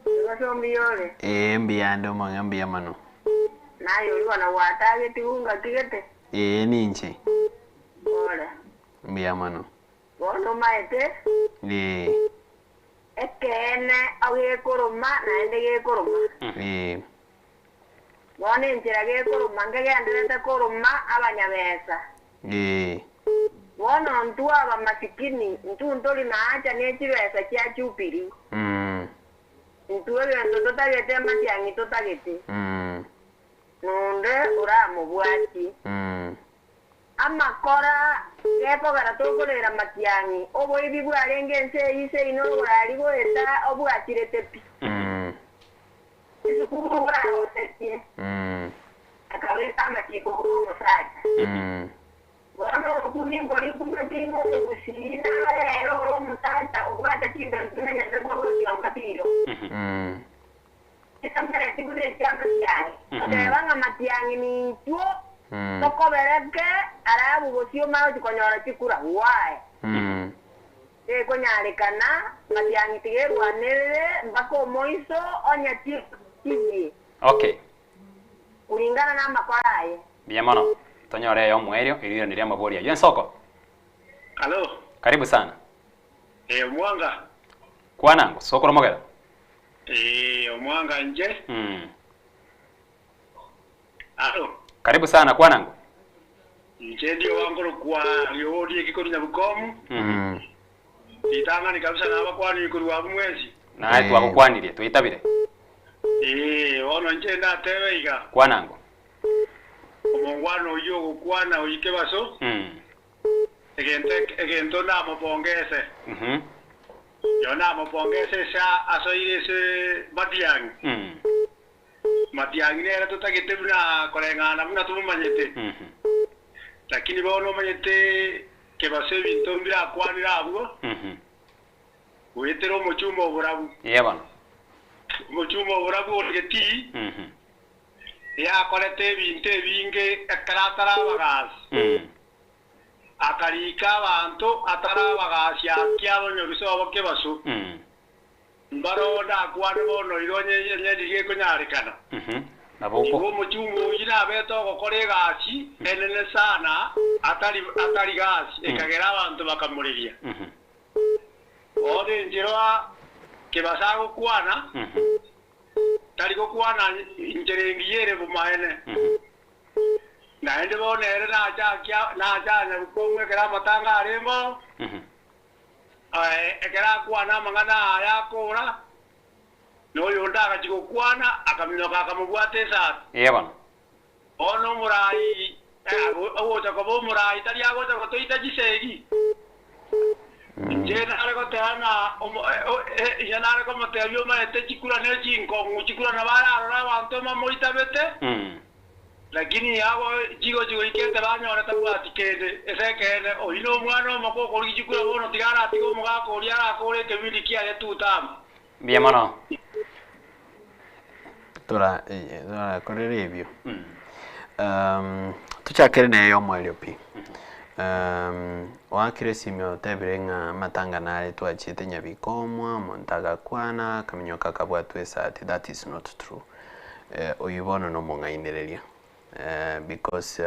Kebaso mbiyore. Mbiyande omong'e mbuya mono. Nayo uri na watage tiunga tigete. Ninche Ora. mbuya mono. Bono maete ekene agekoroma naende gekoroma. Bono enchera gekoroma nkegenderete koroma abanyabesa. Bono ntu aba masikini ntu ntori naacha nechibesa chia chupiri. Ntu egento totagete matiang'i totagete. Nonde oramobwati. Amakora gekogera tokorera matiang'i oboibi bwarenge ense eyise ino orari goeta obwachirete pi. Esukuru bwarosetie. Akabeka amachiko omosacha. Bono Omokungu ngorikuma tingo omogusii nare ere ore omosacha obwate chimbero chimenyete korwa Gatiro. Chitambereti buna echi'amatiang'i. Oteba ng'a matiang'i nintwo tokobereke arabu bosio omanye gochia konyora chikura. Why? Tekonyarekana, matiang'i tigerwanerere mpaka omoiso onye chiyie. Okay. Kulingana namakora aye. Mbuya mono. Tonyore eyomoerio erio riamabori ayio. Ensoko. Halo. Karibu sana. Eh, omwanga. Kwanango, sokoro mogera. Eh, omwanga nje. Halo. Karibu sana kwanango. Nje ndio wangoro kwa riodi ekikori nyabukomu. Itang'ani kabisa nabakwani korwa mwezi. Naye twagokwanirie, twitabire. Eh, bono nje ndatebe iga. Kwanango. Omongwana oyo ogokwana oike baso. Egento egento namopongese. Yo namopongese esa asoire ase matiang'i. Matiang'i nere totagete buna koreng'ana buna tumomanyete. Lakini bono omanyete kebaso ebinto mbirakwanire abwo. Goetera omochumba oborabu. Ye bono. Omochumba oborabu oregeti. Yakorete ebinto ebinge ekero atarabagasi. Akarika abanto atarabagasi akia abanyorusa obo kebaso. Mbaro ndakwane bono igo nyendiri ekonyarekana. Nabo Igo omochumba oyi nabete ogokora egasi enene sana atari atari gasi ekagera abanto bakamoreria. Bono enchera kebasa agokwana tari gokwana inchera engiya ere bomaene. Naende bono ere nachakia nachanya bukomwekera amatanga aremo ekero akwana amang'ana aya akora noyo onde agachi gokwana akaminoka akamobwata esati. Ye bono. Bono omorai ogocha koba omorai tari agocha gotoita chisegi. Inche nare goteba inche nare komotebia omaete chikura ne chinkong'u chikura nabo ararore abanto bamoitabete. Lakini abo chigochi goikete banyore tabwati kende ase ekeene oyi na omwana omoke okorigia chikura bono tiga aratiga omogaka oria arakore ekebindi kiaye tutama. Mbuya mono. Tora torakorera ebio. Tochakere neye yomoerio pi. Oakire esimi otebire ng'a amatanga nare twachiete Nyabikomwa, omonto agakwana, akaminyoka akabwatwa esati, that is not true. Oyio bono na omong'ainereria because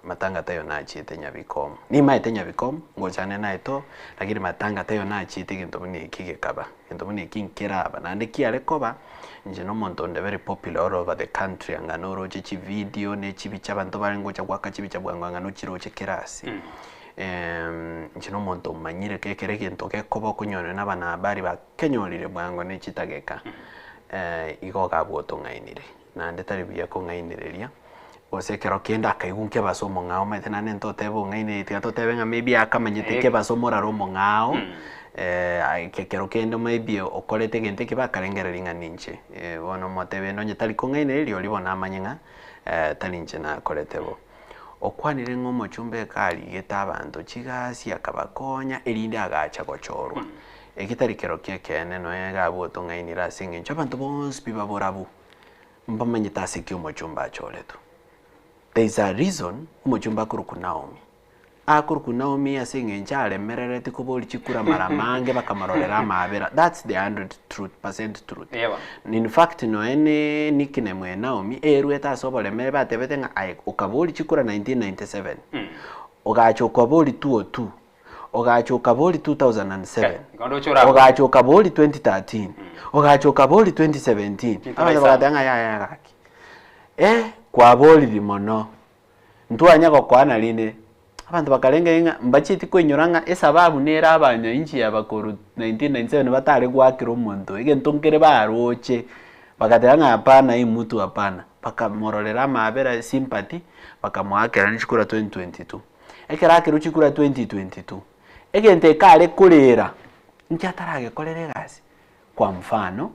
matanga taiyo nachiete Nyabikomwa. Nimaete Nyabikomwa, ngochane naye to, lakini matanga taiyo nachiete egento buna eki gekaba, egento buna eki nkeraba, naende kiare koba, inche na omonto onde very popular all over the country anga noroche chivideo ne chibicha abanto bare ngocha goaka chibicha bwango anga nochiroche kera ase. Inche na omonto omanyire ekero egento gekoba okonyora na abanahabari bakenyorire bwango ne chitageka, igo ogabwa otong'ainire, naende tari buya kong'ainereria, gose ekero kende akaigwa nkebasa omong'ao omanyete naende ntotebe ong'ainereria tiga totebe ng'a maybe akamanyete kebasa omorare omong'ao, ekero kende maybe okorete egento eke bakarengereria ng'a ninche. Bono omotebie nonye tari kong'ainereria oria bono amanye ng'a tari inche nakorete bo. Okwanire ng'a omochumba ekarigete abanto chigasi akabakonya erinde agacha gochorwa. Eki tari kero ki'ekeene nonya iga abwo otong'ainire ase eng'encho abanto bonsi pi baborabu mbamanyete ase ki omochumba achoretwe. There is a reason omochumba akorokwa Naomi. Akorokwa Naomi ase eng'encho aremerereti koboria chikura mara amange bakamororera amaabera. That's the hundred truth percent truth. In fact nonya ne nickname ya Naomi erwete ase oboremere batebete ng'a aye okaboria chikura 1997, ogacha okaboria 2002, ogacha okaboria 2007, ogacha okaboria 2013, ogacha okaboria 2017, abanto bagateba ng'a yaya gaki, eh kwaboriri mono, ntwanya gokoana rinde, abanto bakarengereria ng'a mbachieti koinyora ng'a esababu nere abanyanchi aba korwa 1997 batare goakera omonto egento nkere baroche, bagateba ng'a hapana hii mtu hapana, bakamororera amaabera sympathy, bakamoakera chikura 2022. Ekero akerwa chikura 2022, egento eke are korera, inki ataragekorera egasi? Kwa mfano,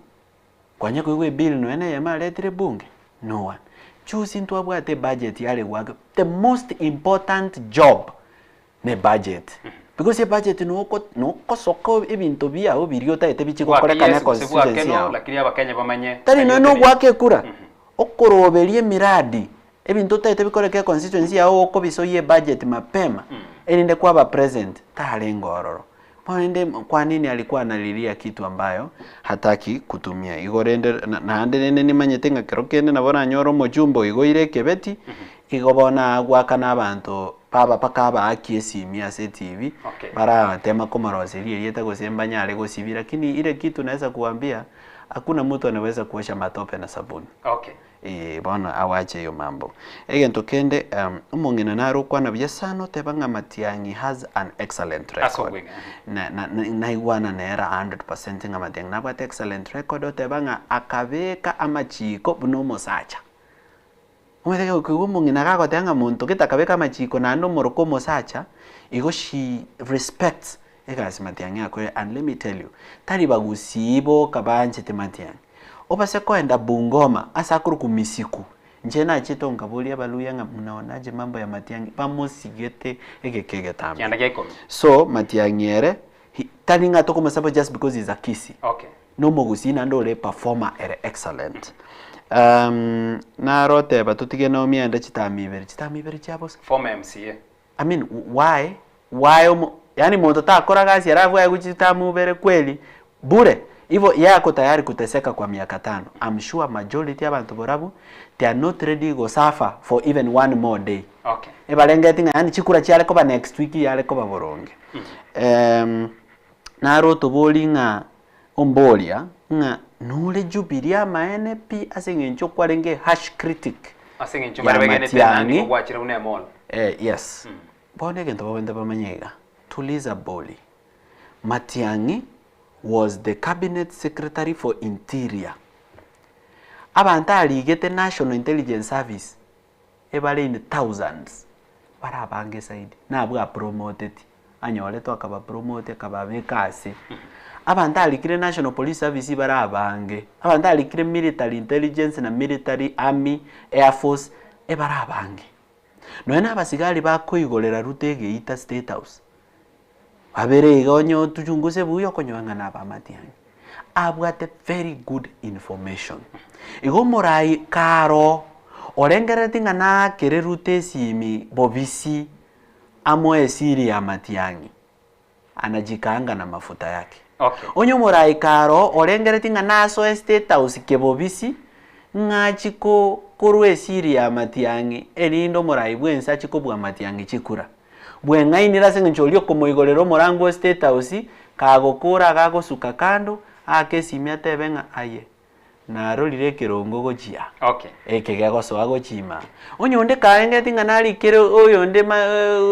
kwanya koigwa ebill nonya na eyemo aretire bunge? No one. Juzi ntwabwate ebudget yare goaka, the most important job. Na ebudget. Because ebudget noko nokosoka ebinto biago biria otagete bichi gokorekana Gwake yes gose gwake econstituency no yao. lakini abakenya bamanye Tari ng'ai nonya na oteneine. ogoaka ekura, okoroberia emiradi, ebinto otagete bikoreke econstituency yago okobisoyia ebudget mapema, erinde kwaba present, tarenge ororo. Bono rende kwa nini alikuwa analilia kitu ambayo hataki kutumia. Igo rende na naende rende nimanyete ng'a kero kende nabo oranyore omochumba oigoire ekebeti, igo bono agoakana abanto baba mpaka abaaki esimi ase etibi, Okay. baratema komoroseria erieta gose mbanyare gosibia lakini ile kitu naeza kuambia, hakuna mtu anaweza kuosha matope na sabuni. Okay. Ee, bono awache eyo mambo. Egento kende, omong'ina nare okwana buya sana oteba ng'a Matiang'i has an excellent Ase record. obweng'e. Na, na, na, naigwana nere 100% ng'a Matiang'i nabwate excellent record oteba ng'a akabeka amachiko buna omosacha. Omanyete koigwa omong'ina gagoteba ng'a monto gete akabeka amachiko naende omoroka omosacha, igo she respects egasi Matiang'i akorire and let me tell you, tari bagusii boka baanchete Matiang'i. Obase koenda Bungoma ase akorokwa Misiku, inche nachete nkaboria abaluya ng'a mnaonaje mambo ya Matiang'i, bamosigete egeka egetambe. Kianda gia ikomi. So Matiang'i ere, he tari ng'a tokomosupport just because he's a Kisii. Okay. Nomogusii naende ore performer ere excellent. Naro oteba totige Naomi aende chitami ibere, chitami ibere chia bosa. Former MCA. I mean why why omo yaani monto takora gasi alafu aegwe chitamu ibere kweli bure ivo yeye ako tayari kuteseka kwa miaka tano I'm sure majority abanto barabwo they are not ready go suffer for even one more day Okay. ebarengeti ng'a yaani chikura chiare koba next week yare koba boronge naro otobori ng'a omboria ng'a nore Jubilee amaene pi ase eng'encho okwarenge harsh critic Ase eng'encho ya mbare begenete nandi Matiang'i kogwachire buna emall. Eh, yes. Bono egento babwenerete bamanye iga, tuliza boli. Matiang'i was the cabinet secretary for interior. Abanto arigete National Intelligence Service ebare in thousands, bare abange zaidi, nabwo apromoteti, anyoretwe akabapromoti akababeka ase. Abanto arikire National Police Service bare abange, abanto arikire military intelligence na military, army, air force, ebare abange. Nonya na abasigari bakoigorera Ruto egeita state house, babere iga onye otuchunguse buya okonyora ng'a naba Matiang'i. Abwate very good information. Igo omorai karo orengerereti ng'a nakere Ruto esimi bobisi amoe esiri ya Matiang'i, anajikaanga na mafuta yake. Okay. Onye omorai karo orengereti ng'a nasoe state house kebobisi, ng'achi ko korwa esiri ya Matiang'i erinde omorai bwensi achi kobua Matiang'i chikura. Bweng'ainire ase eng'encho oria okomoigorera omorango o state house, kagokora iga agosuka kando, aake esimi atebe ng'a aye, narorire ekerongo gochia Okay. eke gegosoa gochia ime aa. Onye onde karengeti ng'a narikere oyonde ma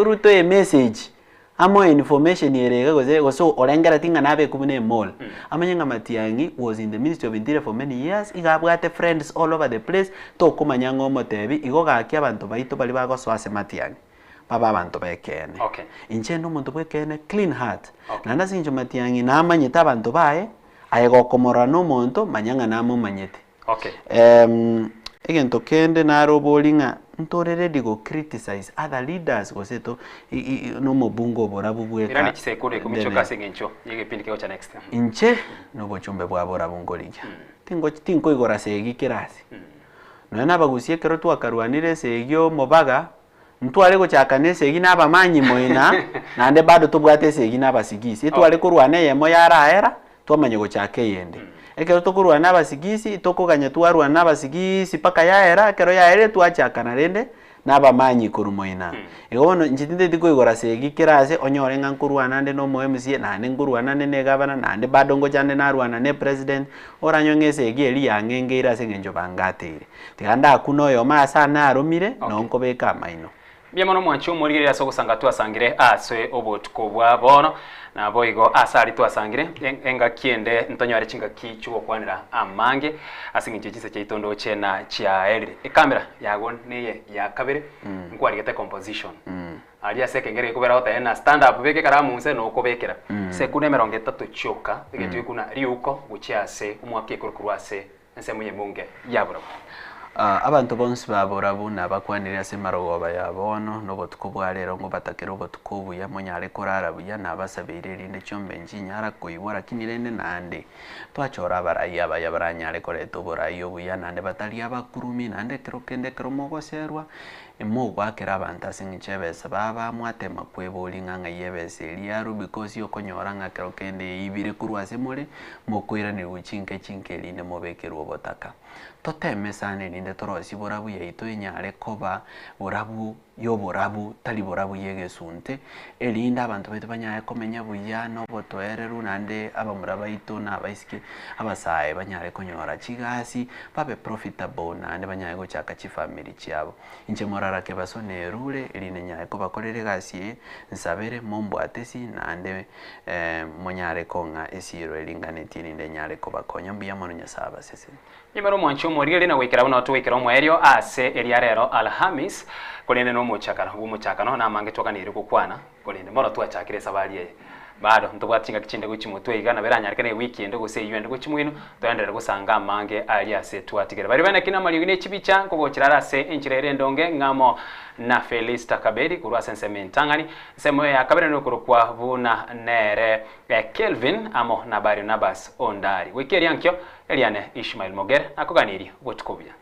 Ruto emessage, amoe information ere iga gose gose orengereti ng'a nabekwe buna emall, amanye ng'a Matiang'i was in the ministry of interior for many years, iga abwate friends all over the place, tokomanya ng'a omotebi, igo gaki abanto baito baria bagosoa ase Matiang'i, babe abanto b'ekeene. Okay. Inche nde omonto bw'ekeene, clean heart, naende ase eng'encho Matiang'i namanyete abanto baye, aye gokomorora na omonto, manya ng'a namomanyete. Okay. Egento kende nare obori ng'a ntore ready go criticize other leaders gose to nomobunge oborabu bweka Irani chisekuru ikomi ndene. chioka ase eng'encho y'egepindi kegocha next. Inche nobochumbe bwa borabu nkorigia. Tingochi tinkoigora segi kera ase. Nonya na abagusia ekero twakarwanire esegi omobaga, ntware gochaka na esegi na abamanyi moina, naende bado tobwate esegi na abasigisi. Etware korwana eyemo yaraera, twamanya gochaka eyende. Ekero tokorwana na abasigisi, tokoganya twarwana na abasigisi mpaka yaera, ekero yaerire twachakana rende na abamanyi korwa moina. Igo bono inche tintageti koigora segi kera ase onyore ng'a nkorwana nde na omo MCA, naende nkorwana nde na egavana, naende bado ngocha nde narwana na epresident, oranyore ng'a esegi eria yang'engeire ase eng'encho bangateire. Tiga ndakune oyomo ase ane aromire, noo nkobeka amaino. Mbuya mono mwanche omorigereria ase ogosanga twasangire ase obotuko bwa bono, naboigo ase aria twasangire engaki ende ntonyore chingaki chi'ogokwanera amange ase eng'encho ye chinsa chiaito ndoche na chiaerire. Ekamera yago neye ya kabere nkwarigete composition aria ase ekengere gekobera goteba na stand up beka ekaramu inse nokobekera sekunde emerongo etato chioka egento gekuna riuko gochia ase omwaka ekoro korwa ase ensemo y'emonge ya borobwo. Abanto bonsi ba borabu nabakwanire ase emarogoba ya bono, na obotuko bwa rero ngobatakere obotuko obuya, monyare korara buya, nabasabeire erinde chiombe nchinyara koigwa, lakini rende naende twachora abarai abaya baranyare koreta oborai obuya, naende batari abakurumi, naende ekero kende ekero mogoserwa, Mogoakera abanto ase eng'encho y'ebesa baba mwatema kweboria ng'a ng'ai ebesa eria yarwa because okonyora ng'a kero kende eibire korwa ase more, mokoiranerigwa chinke chinke erinde mobekerwe obotaka. Toteme sana erinde torosie borabu yaito enyare koba borabu y'oborabu tari borabu y'egesunte, erinde abanto baito banyare komenya buya na obotoereru naende abamura baito na abaiseke abasae banyare konyora chigasi, babe profitable naende banyare gochaka chifamiri chiabo. Inche morara kebaso nerure, erinde nyare kobakorera egasi eye, nsabere, mombwate esi, naende monyare kong'a esiiro eringanetie erinde nyare kobakonya. Mbuya mono Nyasae abasesenie. Nyuma omwanchi omorigereria na goikera buna togoikera omoerio ase eria rero Alhamis, korende nomochakano bw'omochakano namange twaganeirie gokwana, korende mbono twachakire esabari eye. Bado ntobwate chingaki chinde gochia motwe iga nabo eranyarekane ewiki ende gose eywo ende gochia moino, toenderere gosanga amange aria ase twatigere. Baria bene kina amariogi ne chibicha nkogochera are ase enchera ere endonge ng'amo na Felista Kabedi korwa ase ensemo entang'ani. Ensemo ya kabere nokorokwa buna nere Kelvin amo na Barnabas Ondari. Goika eria nkio, Eriane Ishmael Mogere nakoganirie obotuko obuya.